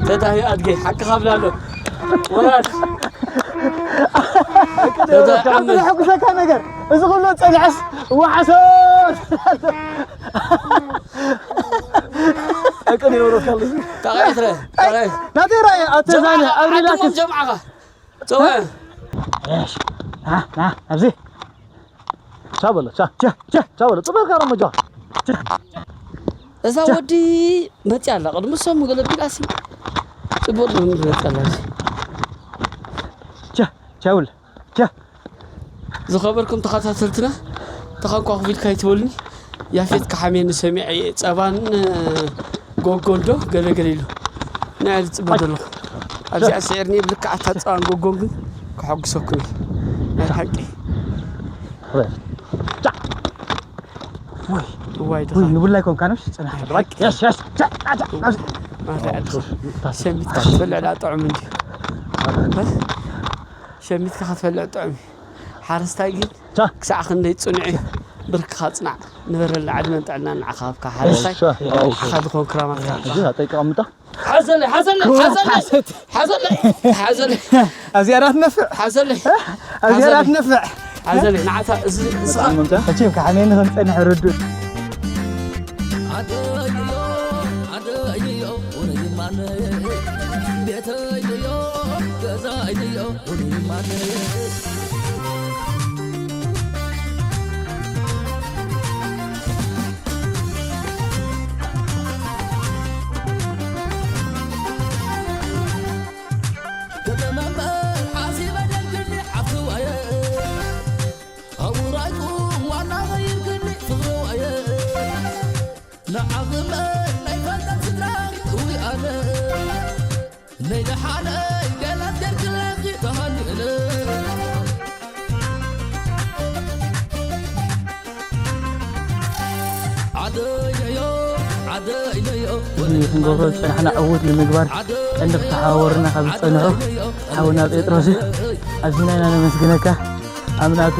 ተዳህዩ ኣድገይ ሓቅኻ ብላ ኣሎ። ወራድ። ተዳህዩ ኣመል። ዘሐጉሰካ ነገር፣ እዚ ኩሉ ጸኒሐስ ወሓሶ። ጠቅን የውረድካሉ። ጠቃይ ትረ፣ ጠቃይ። ናተይ ራእይ ኣብ ተዛኒ፣ ጀምዓኻ፣ ኣብ ሪላክስ። ዓድሞም ጀምዓኻ። ጸወ። እሺ። ና፣ ና፣ ኣብዚ። ቻ በሎ፣ ቻ። ቻ፣ ቻ። ቻ በሎ፣ ጽበልካ ነው መጃ። እዛ ወዲ መፅያ ኣላ። ቅድሚ ሰሙ ገለ ቢላሲ ፅቡቅ መምር መፅያ ኣላ። ቻ ቻውል ቻ ዝኸበርኩም ተኸታተልትና፣ ተኸንኳኹ ኢልካ ይትበሉኒ። ያፌት ክሓምየኒ ሰሚዐ እየ። ጸባን ጎጎን ዶ ገለገለ ኢሉ ንዓይ ዝጽበ ዘለኹ። ኣብዚኣ ስዒርኒ ብልክዓታ ጸባን ጎጎን ግን ክሐጉሰኩም እየ። ናይ ሓቂ። ወይ እዋይ ድኻ። ወይ ንቡላይ ኮንካ ነሽ ጽናሕ። ሓቂ። የስ የስ ቻ ቻ ቻ ማታ ዕድኹ። ሸሚትካ ክትበልዕ ዳ ጥዑም እንድዩ። ሸሚትካ ክትበልዕ ጥዑም እዩ። ሓረስታይ ግን ቻ ክሳዕ ክንደይ ጽኑዕ እዩ። ብርክኻ ጽናዕ። ንበረልና ዕድመን ጥዕናን ንዓኻ ሃብካ ሓረስታይ። ንዓኻ ዝኾን ክራማትካ። እዚ ኣጠይቀምጣ ሓዘለይ፣ ሓዘለይ፣ ሓዘለይ፣ ሓዘለይ፣ ሓዘለይ፣ ኣብዚኣ ዳትነፍዕ ሓዘለይ፣ ኣብዚኣ ዳትነፍዕ ሓዘለይ፣ ንዓታ እዚ፣ እዚ መቸም ካሕኔኒ ከም ጸንሕ ርዱእ ዓደይዮ ዓደይዮ ውንይማነ ቤተይዮ ገዛይዮ ውንይማነ ከተመመ ሓሲበ ደልግኒ ዓፍዋየ ኣውራይኩ ዋና ኸይርክኒ ፍቕርዋየ ንዓቕመ ናይ ፈልጠት ስድራ እውይ ኣነ ናይ ደሓነይ ገላት ገርክለኺ ተሃኒእለ ዓደይነዮ ዓደይነዮ እዚ ክንገብሮ ዝጸናሕና ዕዉት ንምግባር ቀንዲ ክተሓባበሩና ካብ ዝጸንሑ ሓውና ጴጥሮስ እዩ። ኣዚና ኢና ነመስግነካ። ኣብ ናቱ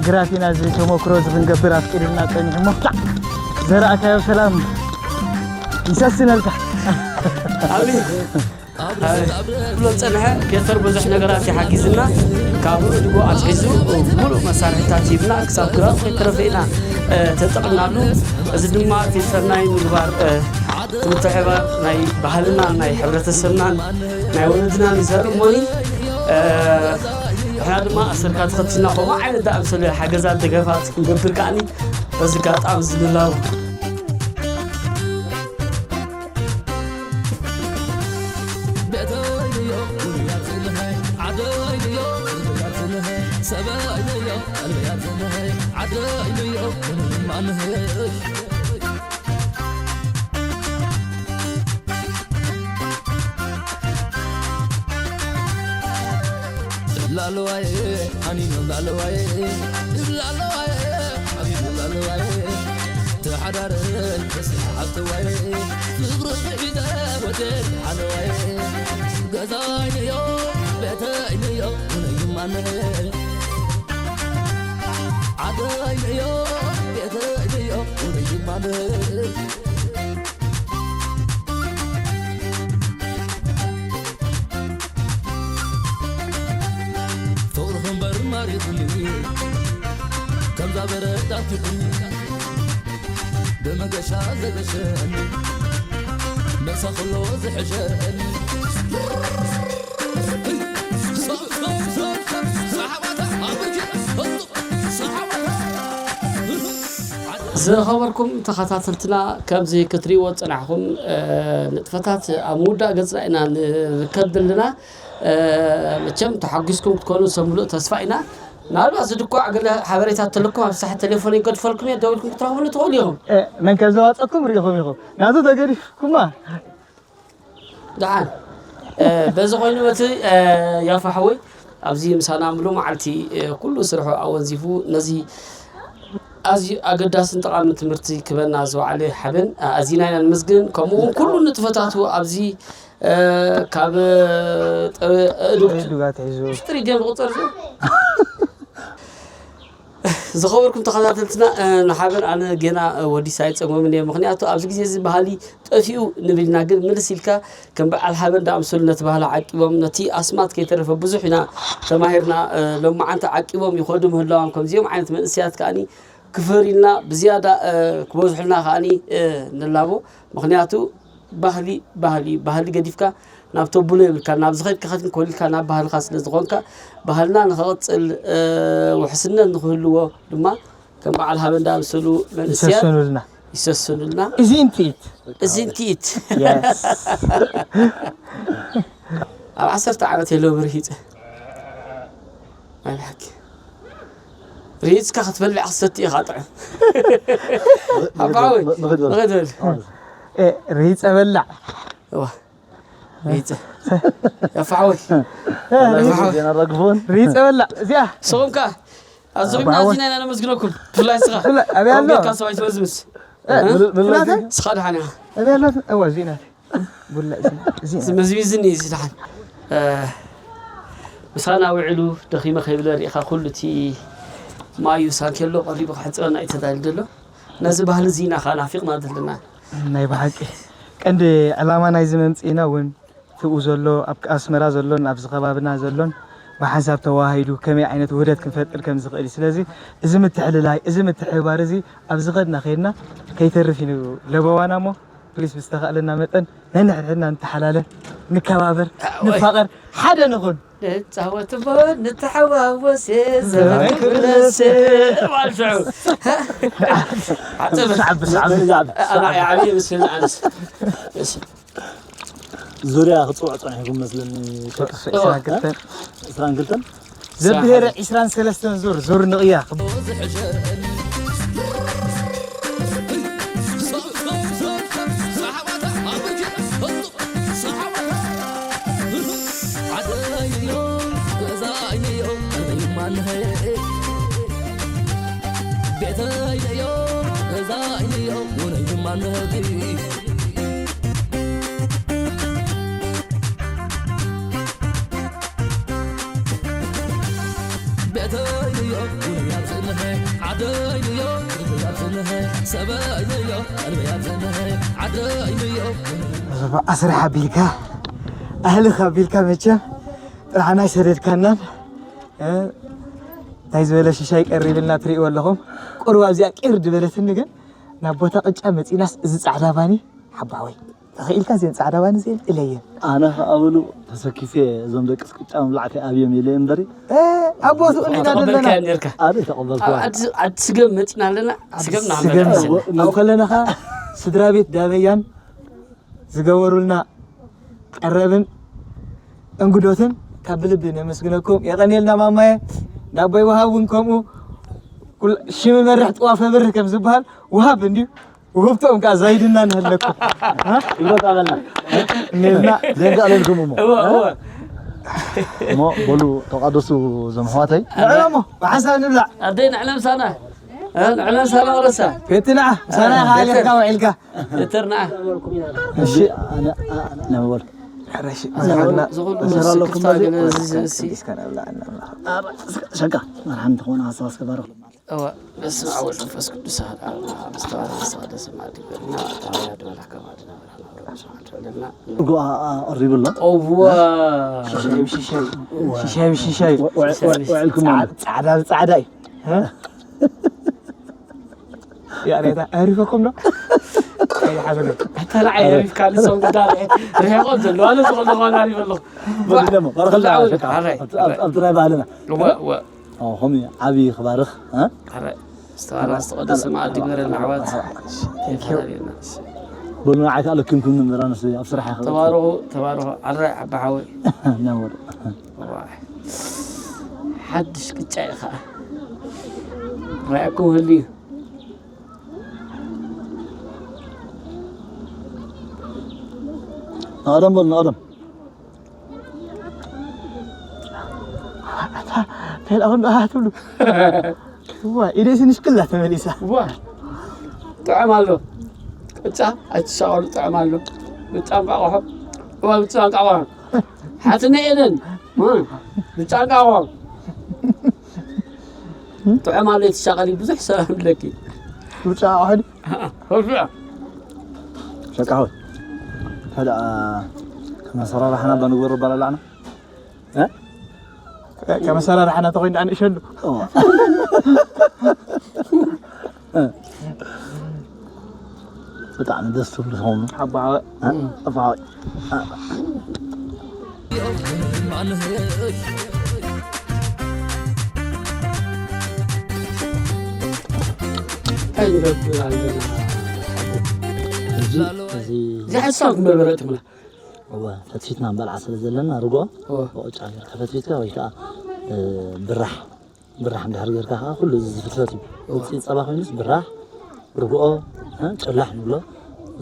ግራት ኢና እዚ ተመክሮ እዚ ክንገብር ኣፍቂዱልና ጸኒሑ እሞ ዘርኣካዮ ሰላም ይሰስነልካ። ኣብይ ክብሎ ዝጸንሐ ፔተር ብዙሕ ነገራት ይሓጊዝና። ካብ ርድጎ ኣትሒዙ ሙሉእ መሳርሒታት ሂብና ክሳብ ግራቱ ከይተረፈ ኢና እ፣ ተጠቕምናሉ። እዚ ድማ ፊልተር ናይ ምግባር እ፣ ምትሕባር ናይ ባህልና ናይ ሕብረተሰብናን ናይ ወለድናን እዩ ዘርኢ እሞኒ እ፣ ንሕና ድማ ኣሰርካ ተኸቲልና ከምኡ ዓይነት ዝኣምሰለ ሓገዛት ደገፋት ክንገብር ከዓኒ በዚ ኣጋጣሚ እዚ ንላቦ። ላለዋይ ኣኒኖ ላለዋይ ላለዋይ ኣኒኖ ላለዋይ ተሓዳረን ተስሓብተዋይ ፍቕሪ ብሒተ ወደድ ሓለዋይ ገዛይንዮ ቤተይንዮ ውነይማነ ዓደይንዮ ቤተይንዮ ውነይማነ ፍቕርኺ እምበር ማሪኹኒ ከምዛ በረድ ኣቲኹኒ ብመገሻ ዘገሸኒ መሳ ከሎ ዝሕሸኒ ሰሓባታ ኣበጀ ሰሓባታ ዝኸበርኩም ተኸታተልትና ከምዚ ክትሪእዎ ዝጸናሕኩም እ፣ ንጥፈታት ኣብ ምውዳእ ገጽና ኢና ንርከብ ዘለና እ፣ መቸም ተሓጒስኩም ክትኮኑ ሰምሉእ ተስፋ ኢና ምናልባት ዝድኳዕ ገለ ሓበሬታት ተለኩም ኣብ ሳሕት ቴሌፎን ይገድፈልኩም እየ ደውልኩም ክትረኽቡኒ ትኽእሉ ኢኹም መን ከም ዘዋፀኩም ርኢኹም ኢኹም ናቱ ተገዲፍኩማ ደሓን እ፣ በዚ ኮይኑ እቲ እ፣ ያፋ ሓወይ ኣብዚ ምሳና ምሉእ መዓልቲ እ፣ ኩሉ ስርሑ ኣወንዚፉ ነዚ ኣዝዩ ኣገዳስን ጠቓምን ትምህርቲ ክበና ዝወዓለ ሓበን ኣዚና ኢና ንምስግን ከምኡ እውን ኩሉ ንጥፈታቱ ኣብዚ እ፣ ካብ እ፣ ጠ- እዱግ ዱጋ ትሒዙ ስትሪ ድዮም ዝቁፀር ዝኸበርኩም ተኸታተልትና ንሓበን ኣነ ገና ወዲሳ ኣይፀመምን እየ ምክንያቱ ኣብዚ ግዜ እዚ ባህሊ ጠፊኡ ንብልና ግን ምልስ ኢልካ ከም በዓል ሓበን ዳኣምሰሉ ነቲ ባህሊ ዓቂቦም ነቲ ኣስማት ከይተረፈ ብዙሕ ኢና ተማሂርና ሎማዓንቲ ዓቂቦም ይኸዱ ምህላዋም ከምዚኦም ዓይነት መንእሰያት ከዓኒ ክፈርዩልና ብዝያዳ ክበዝሑልና ከዓኒ ንላቦ ምክንያቱ ባህሊ ባህሊ ባህሊ ገዲፍካ ናብ ተብሎ የብልካ ናብ ዝኸድካ ከትንኮል ኢልካ ናብ ባህልካ ስለ ዝኾንካ ባህልና ንኸቕፅል ውሕስነት ንክህልዎ ድማ ከም በዓል ሃበን ዳኣምሰሉ መንእስያት ይሰስኑልና። ይሰስኑልና። እዚ እንትኢት እዚ እንትኢት የስ ኣብ ዓሰርተ ዓመት የለውም ርሂፀ። ናይ ብሓቂ ርሂፅካ ክትበልዕ ክትሰቲ ኢኻ ጥዑም። ኣባወይ ንኽድ በል። ንኽድ በል። እ፣ ርሂፀ በላዕ እዋ ርሂፀ። ያፋሓወይ ዜና ረግፎን ርሂፀ በላዕ እዚኣ ንስኹም ከ ኣዞም ኣባወይ። ናዚና ኢና ነመስግነኩም። ብፍላይ ስኻ ብፍላይ ኣበይ ኣሎ? ጌርካ ሰብኣይ ትመዝምዝ። ትናተ ስኻ ደሓን ኢኻ። ኣበይ ኣሎ? እዋ እዚና ቡላ እዚና እዚና መዝሚዝኒ እዚ ደሓን። ምሳና ውዕሉ ደኺመ ከይብለ ርኢኻ ኩሉ እቲ ማዩ ሳንኬሎ ቀሪቡ ክሕፅበና እዩ ተዳልዩ ዘሎ። ነዚ ባህሊ እዚ ኢና ከዓ ናፊቕና ዘለና። ናይ ብሓቂ ቀንዲ ዕላማ ናይዚ መምፅኢና እውን ትኡ ዘሎ ኣብ ኣስመራ ዘሎን ኣብዚ ከባብና ዘሎን ብሓንሳብ ተዋሃሂዱ ከመይ ዓይነት ውህደት ክንፈጥር ከም ዝኽእል እዩ። ስለዚ እዚ ምትሕልላይ እዚ ምትሕብባር እዚ ኣብ ዝኸድና ከይድና ከይተርፍ እዩ ለበዋና እሞ ፕሊስ ብዝተኻእለና መጠን ነንሕድሕድና ንተሓላለ ንከባበር ንፋቐር ሓደ ንኹን ንፃወት እሞ ንተሓዋወስ ዘመን ክብለስ። እዋን ሽዑ። ዓፅብ። ሰዓብ ሰዓብ ኣና ዓብየ ምስልና ኣነስ። ዙርያ ክፅውዕ ፀኒሕኩም መስለኒ። ዕስራን ክልተን ዕስራን ክልተን ዘብሄረ ዕስራን ሰለስተን ዙር ዙር ንቕያ ኣስርሕ ኣቢልካ ኣህልኽ ኣቢልካ መቸም ጥርዓና ኣይሰደድካናን እንታይ ዝበለ ሽሻይ ቀሪብልና ትርእይዎ ኣለኹም ቁሩብ ኣብዚኣ ቂር ድበለትኒ ግን ናብ ቦታ ቅጫ መፂናስ እዚ ፃዕዳ ባኒ ሓባወይ ተኽኢልካ እዚን ፃዕዳ ባኒ እዚን እለየን ኣነ ከኣ በሉ ተሰኪፈ እዞም ደቅስ ቅጫ ምብላዕከ ኣብዮም ኢለ እምበሪ ኣብ ቦትኡ ኢና ዘለና ተቐበልካዮ ነርካ። ኣደ ተቐበልኩዋ ኣብ ዓዲ ስገም መፂና ኣለና። ስገም ስገም ናበላ ኣብ ከለና ኸዓ ስድራ ቤት ዳበያን ዝገበሩልና ቀረብን እንግዶትን ካብ ብልቢ ነመስግነኩም። የቐንየልና ማማየ። ዳቦይ ወሃብ እውን ከምኡ ኩል- ሽም መርሕ ጥዋፈ ብርህ ከም ዝበሃል ውሃብ እንድዩ ውህብቶም ከዓ ዛይድና ንህለኩም ይበቃ በልና እኔልና ዘንጋለልኩም እሞ እወ እወ እሞ በሉ ተቃደሱ እዞም ኣሕዋተይ ንዕለሞ ብሓንሳብ ንብላዕ ኣደይ ንዕለም ሳና እ፣ ንዕለም ሳና ወረሳ ቤትና ምሳና ኢኻ ኣሊኽካ ውዒልካ እትርና እሺ ኣነ ኣነ ነበል ሕረሽ መዝሓልና ዝኹሉ እንሰራለኩም ስክፍታ ግን እዚ እዚ ስከ ነብላዕ እናምላኽ ሸቃ መርሓን ተኾነ ሃሳብ እስከ ባረኽ እወ በስመ ኣብ ወወልድ ወመንፈስ ቅዱስ ኣሐዱ ኣምላክ። ምስተባረከ ዝተቀደሰ መዓልቲ ይግበረልና። ተባረክ ድበላካ መዓልቲ ናበራ ናበራ ሰዓት ዕለልና። እጎ ኣቅሪብሎ እወ ሽሻይ ብሽሻይ ሽሻይ ብሽሻይ ውዕልኩም ማለት ፃዕዳ ብፃዕዳ እዩ ያሬታ ኣሪፈኩም ዶ ኣይሓዘሉ ተላዓይ ሪፍካ ንሶም ጉዳ ርሒቆም ዘለዉ ኣነ ዝኸለኹ ኣነ ኣሪፈ ኣለኹ። ወዲ ደሞ ባረኸላ ሸቃ ኣረ ኣብ ጥራይ ባህልና እወ እወ ከምኡ ዓብዪ ክባርኽ ኣረ ዝተባረኸ ዝተቐደሰ መዓልቲ ይግበረልና ኣሕዋት። ተፈላለዩና። በሉ ንዓይ ከዓ ለኪምኩም ንበራንስ ኣብ ስራሕ ይኸ ተባረኹ ተባረኹ። ኣረ ዓቢ ሓወይ ነበር ዋይ። ሓድሽ ቅጫ እዩ ከዓ ራእኩም ህልዩ ንቐደም በሉ ንቐደም ፌል ኣሁን ዶ ትብሉ ዋ ኢደይ ስንሽ ክላ ተመሊሳ ዋ ጥዑም ኣሎ። ቅጫ ኣይትሻቐሉ ጥዑም ኣሎ። ብጫ እንቃቑሖ እዋ ብጫ እንቃቑሖ ሓትነ ኤደን ብጫ እንቃቑሖ ጥዑም ኣሎ። ኣይትሻቐሊ ብዙሕ ሰላም ኣለኪ ብጫ ኣሕድ ርፊዕ ሸቃ ሆይ ሓደ ከም ኣሰራርሓና ባንግበሮ ባላላዕና ከም ኣሰራርሓና ተኾይኑ ኣንእሸሉ ብጣዕሚ ደስ ትብሉ ትኾኑ ሓባወ ጠፋወይ እዚ እዚ እዚ ሓሳብ ክንበርበረ ትብላ እወ ፈትፊትና ንበልዓ ስለ ዘለና ርጎ እወ። ብቅጫ ጌርካ ፈትፊትካ ወይ ከዓ እ፣ ብራሕ ብራሕ እንድሕር ጌርካ ከዓ ኩሉ እዚ ዝፍትፈት እዩ። ውፅኢት ፀባ ኮይኑስ ብራሕ ርግኦ እ፣ ጭላሕ ንብሎ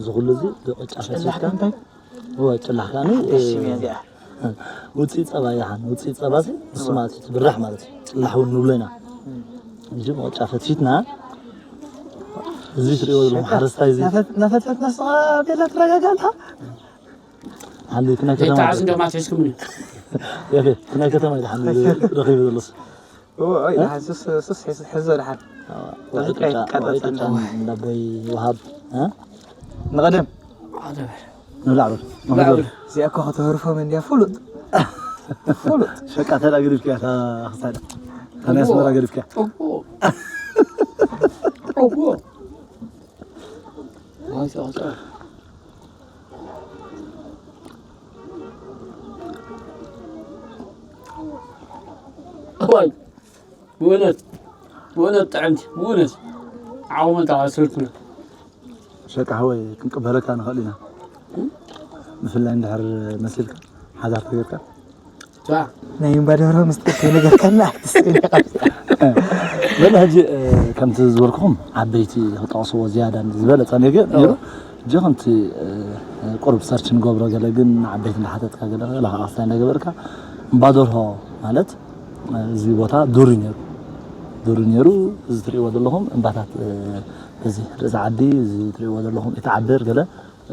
እዚ ኩሉ እዚ ብቅጫ ፈትፊትካ እወ ጭላሕ ከዓ እ፣ ውፅኢት ፀባ ይሓን ውፅኢት ፀባ ሲ ንሱ ማለት እዩ እቲ ብራሕ ማለት እዩ። ጭላሕ እውን ንብሎ ኢና እንጂ ብቅጫ ፈትፊትና እዚ ትሪእዎ ዘለኹም ሓረስታይ እዚ ናፈትፈትና ስኻ ቤላ ትረጋጋልካ ሓንቲ ናይ ከተማ ዘይተዓዝ እንዲኦም ኣትሒዝኩምኒ ያፌ ናይ ከተማ ኢለ ሓንቲ ረኺበ ዘሎስ ሱስ ሕዞ ድሓን ውዕይ ቅጫ እንዳቦይ ወሃብ እ? ንቐደም ንላዕሉ ንኽዞር እዚኣ እኮ ከተህርፎም እንዲያ ፍሉጥ ፍሉጥ ሸቃ ተዳ ገዲፍካ እታ ክሳዳ እታ ናይ ኣስመራ ገዲፍካ ኦጎ ኦጎ እዋይ ብእውነት ብእውነት ጥዕምቲ ብእውነት ዓቕሙ ተዋስልኩና ሸቃ ሓወይ ክንቅበለካ ንኽእል ኢና ብፍላይ እንድሕር መሲልካ ሓዳር ተገርካ ታ ናይ እምባ ደብረ ምስጢር ከይነገርካና ኣይትስእን ኢኻ። በለ ሕጂ እ፣ ከምቲ ዝበልኩኹም ዓበይቲ ክጠቕስዎ ዝያዳ ዝበለፀ ነገር ነይሩ ሕጂ ከምቲ እ፣ ቁሩብ ሰርች ንገብሮ ገለ ግን ዓበይቲ እንዳሓተትካ ገለ ገለ ከዓ ክስታይ እንዳገበርካ እምባደርሆ ማለት እ፣ እዚ ቦታ ዱር እዩ ነይሩ ዱር እዩ ነይሩ እዚ ትሪእዎ ዘለኹም እምባታት እ፣ እዚ ርእሲ ዓዲ እዚ ትሪእዎ ዘለኹም እቲ ዓበር ገለ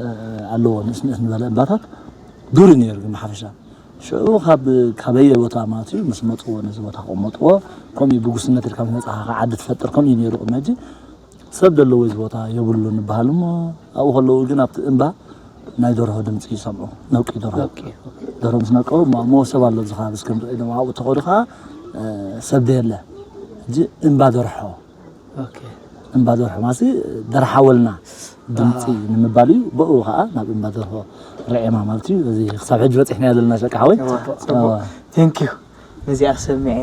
እ፣ ኣለዎ ንእስ ንእስ ንበለ እምባታት ዱር እዩ ነይሩ ግን ብሓፈሻ ሽዑ ካብ ካበየ ቦታ ማለት እዩ ምስ መፅዎ ነዚ ቦታ ከቐመጥዎ ከምኡ ብጉስነት ኢልካ ምስ መፅኻ ከዓ ዓዲ ትፈጥር ከምኡ እዩ ነይሩ ቅድሚ ሕጂ ሰብ ዘለዎ እዚ ቦታ የብሉ ንበሃል እሞ ኣብኡ ከለዉ ግን ኣብቲ እምባ ናይ ደርሆ ድምፂ ይሰምዑ ነውቂ ደርሆ ደርሆ ምስ ነቀው እሞ እሞ ሰብ ኣሎ ኣብዚ ከባቢ እስከ ንርኢ ኢሎም ኣብኡ ተኸዱ ከዓ እ፣ ሰብ ደየለ ሕጂ እምባ ደርሖ እምባ ደርሖ ማሲ ደርሓወልና ድምፂ ንምባል እዩ ብኡ ከዓ ናብ እምባ ደርሖ ርዔማ ማለት እዩ እዚ ክሳብ ሕጂ በፂሕና ዘለና ሸቃ ሓወይ Thank you ነዚኣ ክሰምዐ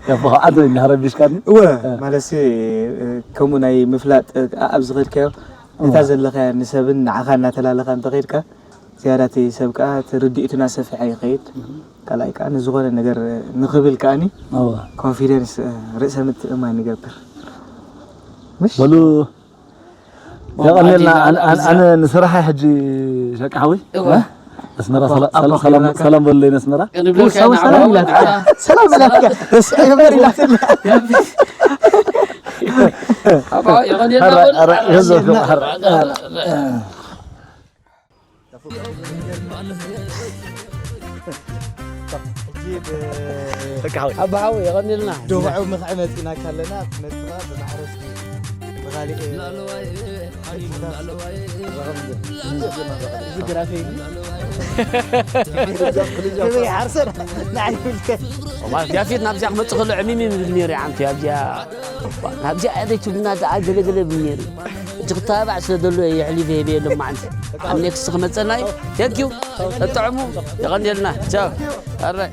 ያቦ ከዓ ኣንተ እንዳረቢሽካኒ እወ ማለት ከምኡ ናይ ምፍላጥ ኣብ ዝኸድካዮ እታ ዘለኻያ ንሰብን ንዓኻ እናተላለኻ እንተኸድካ ዝያዳ እቲ ሰብ ከዓ እቲ ርድኢቱ እናሰፍሐ ይኸይድ ካልኣይ ከዓ ንዝኾነ ነገር ንኽብል ከዓኒ እወ ኮንፊደንስ ርእሰ ምትእምማን ይገብር ምሽ በሉ የቐንየልና ኣነ- ኣነ- ኣነ ንስራሐ ሕጂ ሸቃ ሓወይ እወ ኣስመራ ሰላ- ሰላ- ሰላም- ሰላም በሉለይ ነስመራ ክንብለካ ሰላም ኢና ሰላም ዓወት ኢላትካ በዓል። ሰላም ኢላትካ ደስ ይበል ኢላትካ ኣባ የቐንየልና ኧረ- በል። ኧረ- ገንዘብ ሸቃ ሐረ- ኧረ- ሸቃ ሓወይ ኣባ ሓወይ የቐንየልና ደቡዕ ምኽዒ መፂና ካለና ነጥባ ብማሕረስ ብኻሊእ እዚ ግራት እዩ ሓርሰን ንዓይ ይብልከ ማለት ያፌት ናብዚኣ ክመፅእ ከሎ ዕሚም ይብል ነይሩ ዓንቲ ኣብዚኣ ናብዚኣ ያደይቱ ብና ደኣ ገለገለ ይብል ነይሩ እቲ ክተባባዕ ስለ ዘሎ የሕሊፈ ሄበ የሎም ማዓንቲ ኣብ ኔክስት ክመፀና እዩ ቴንኪዩ ተጥዕሙ የቐንየልና ቻው ኣራይ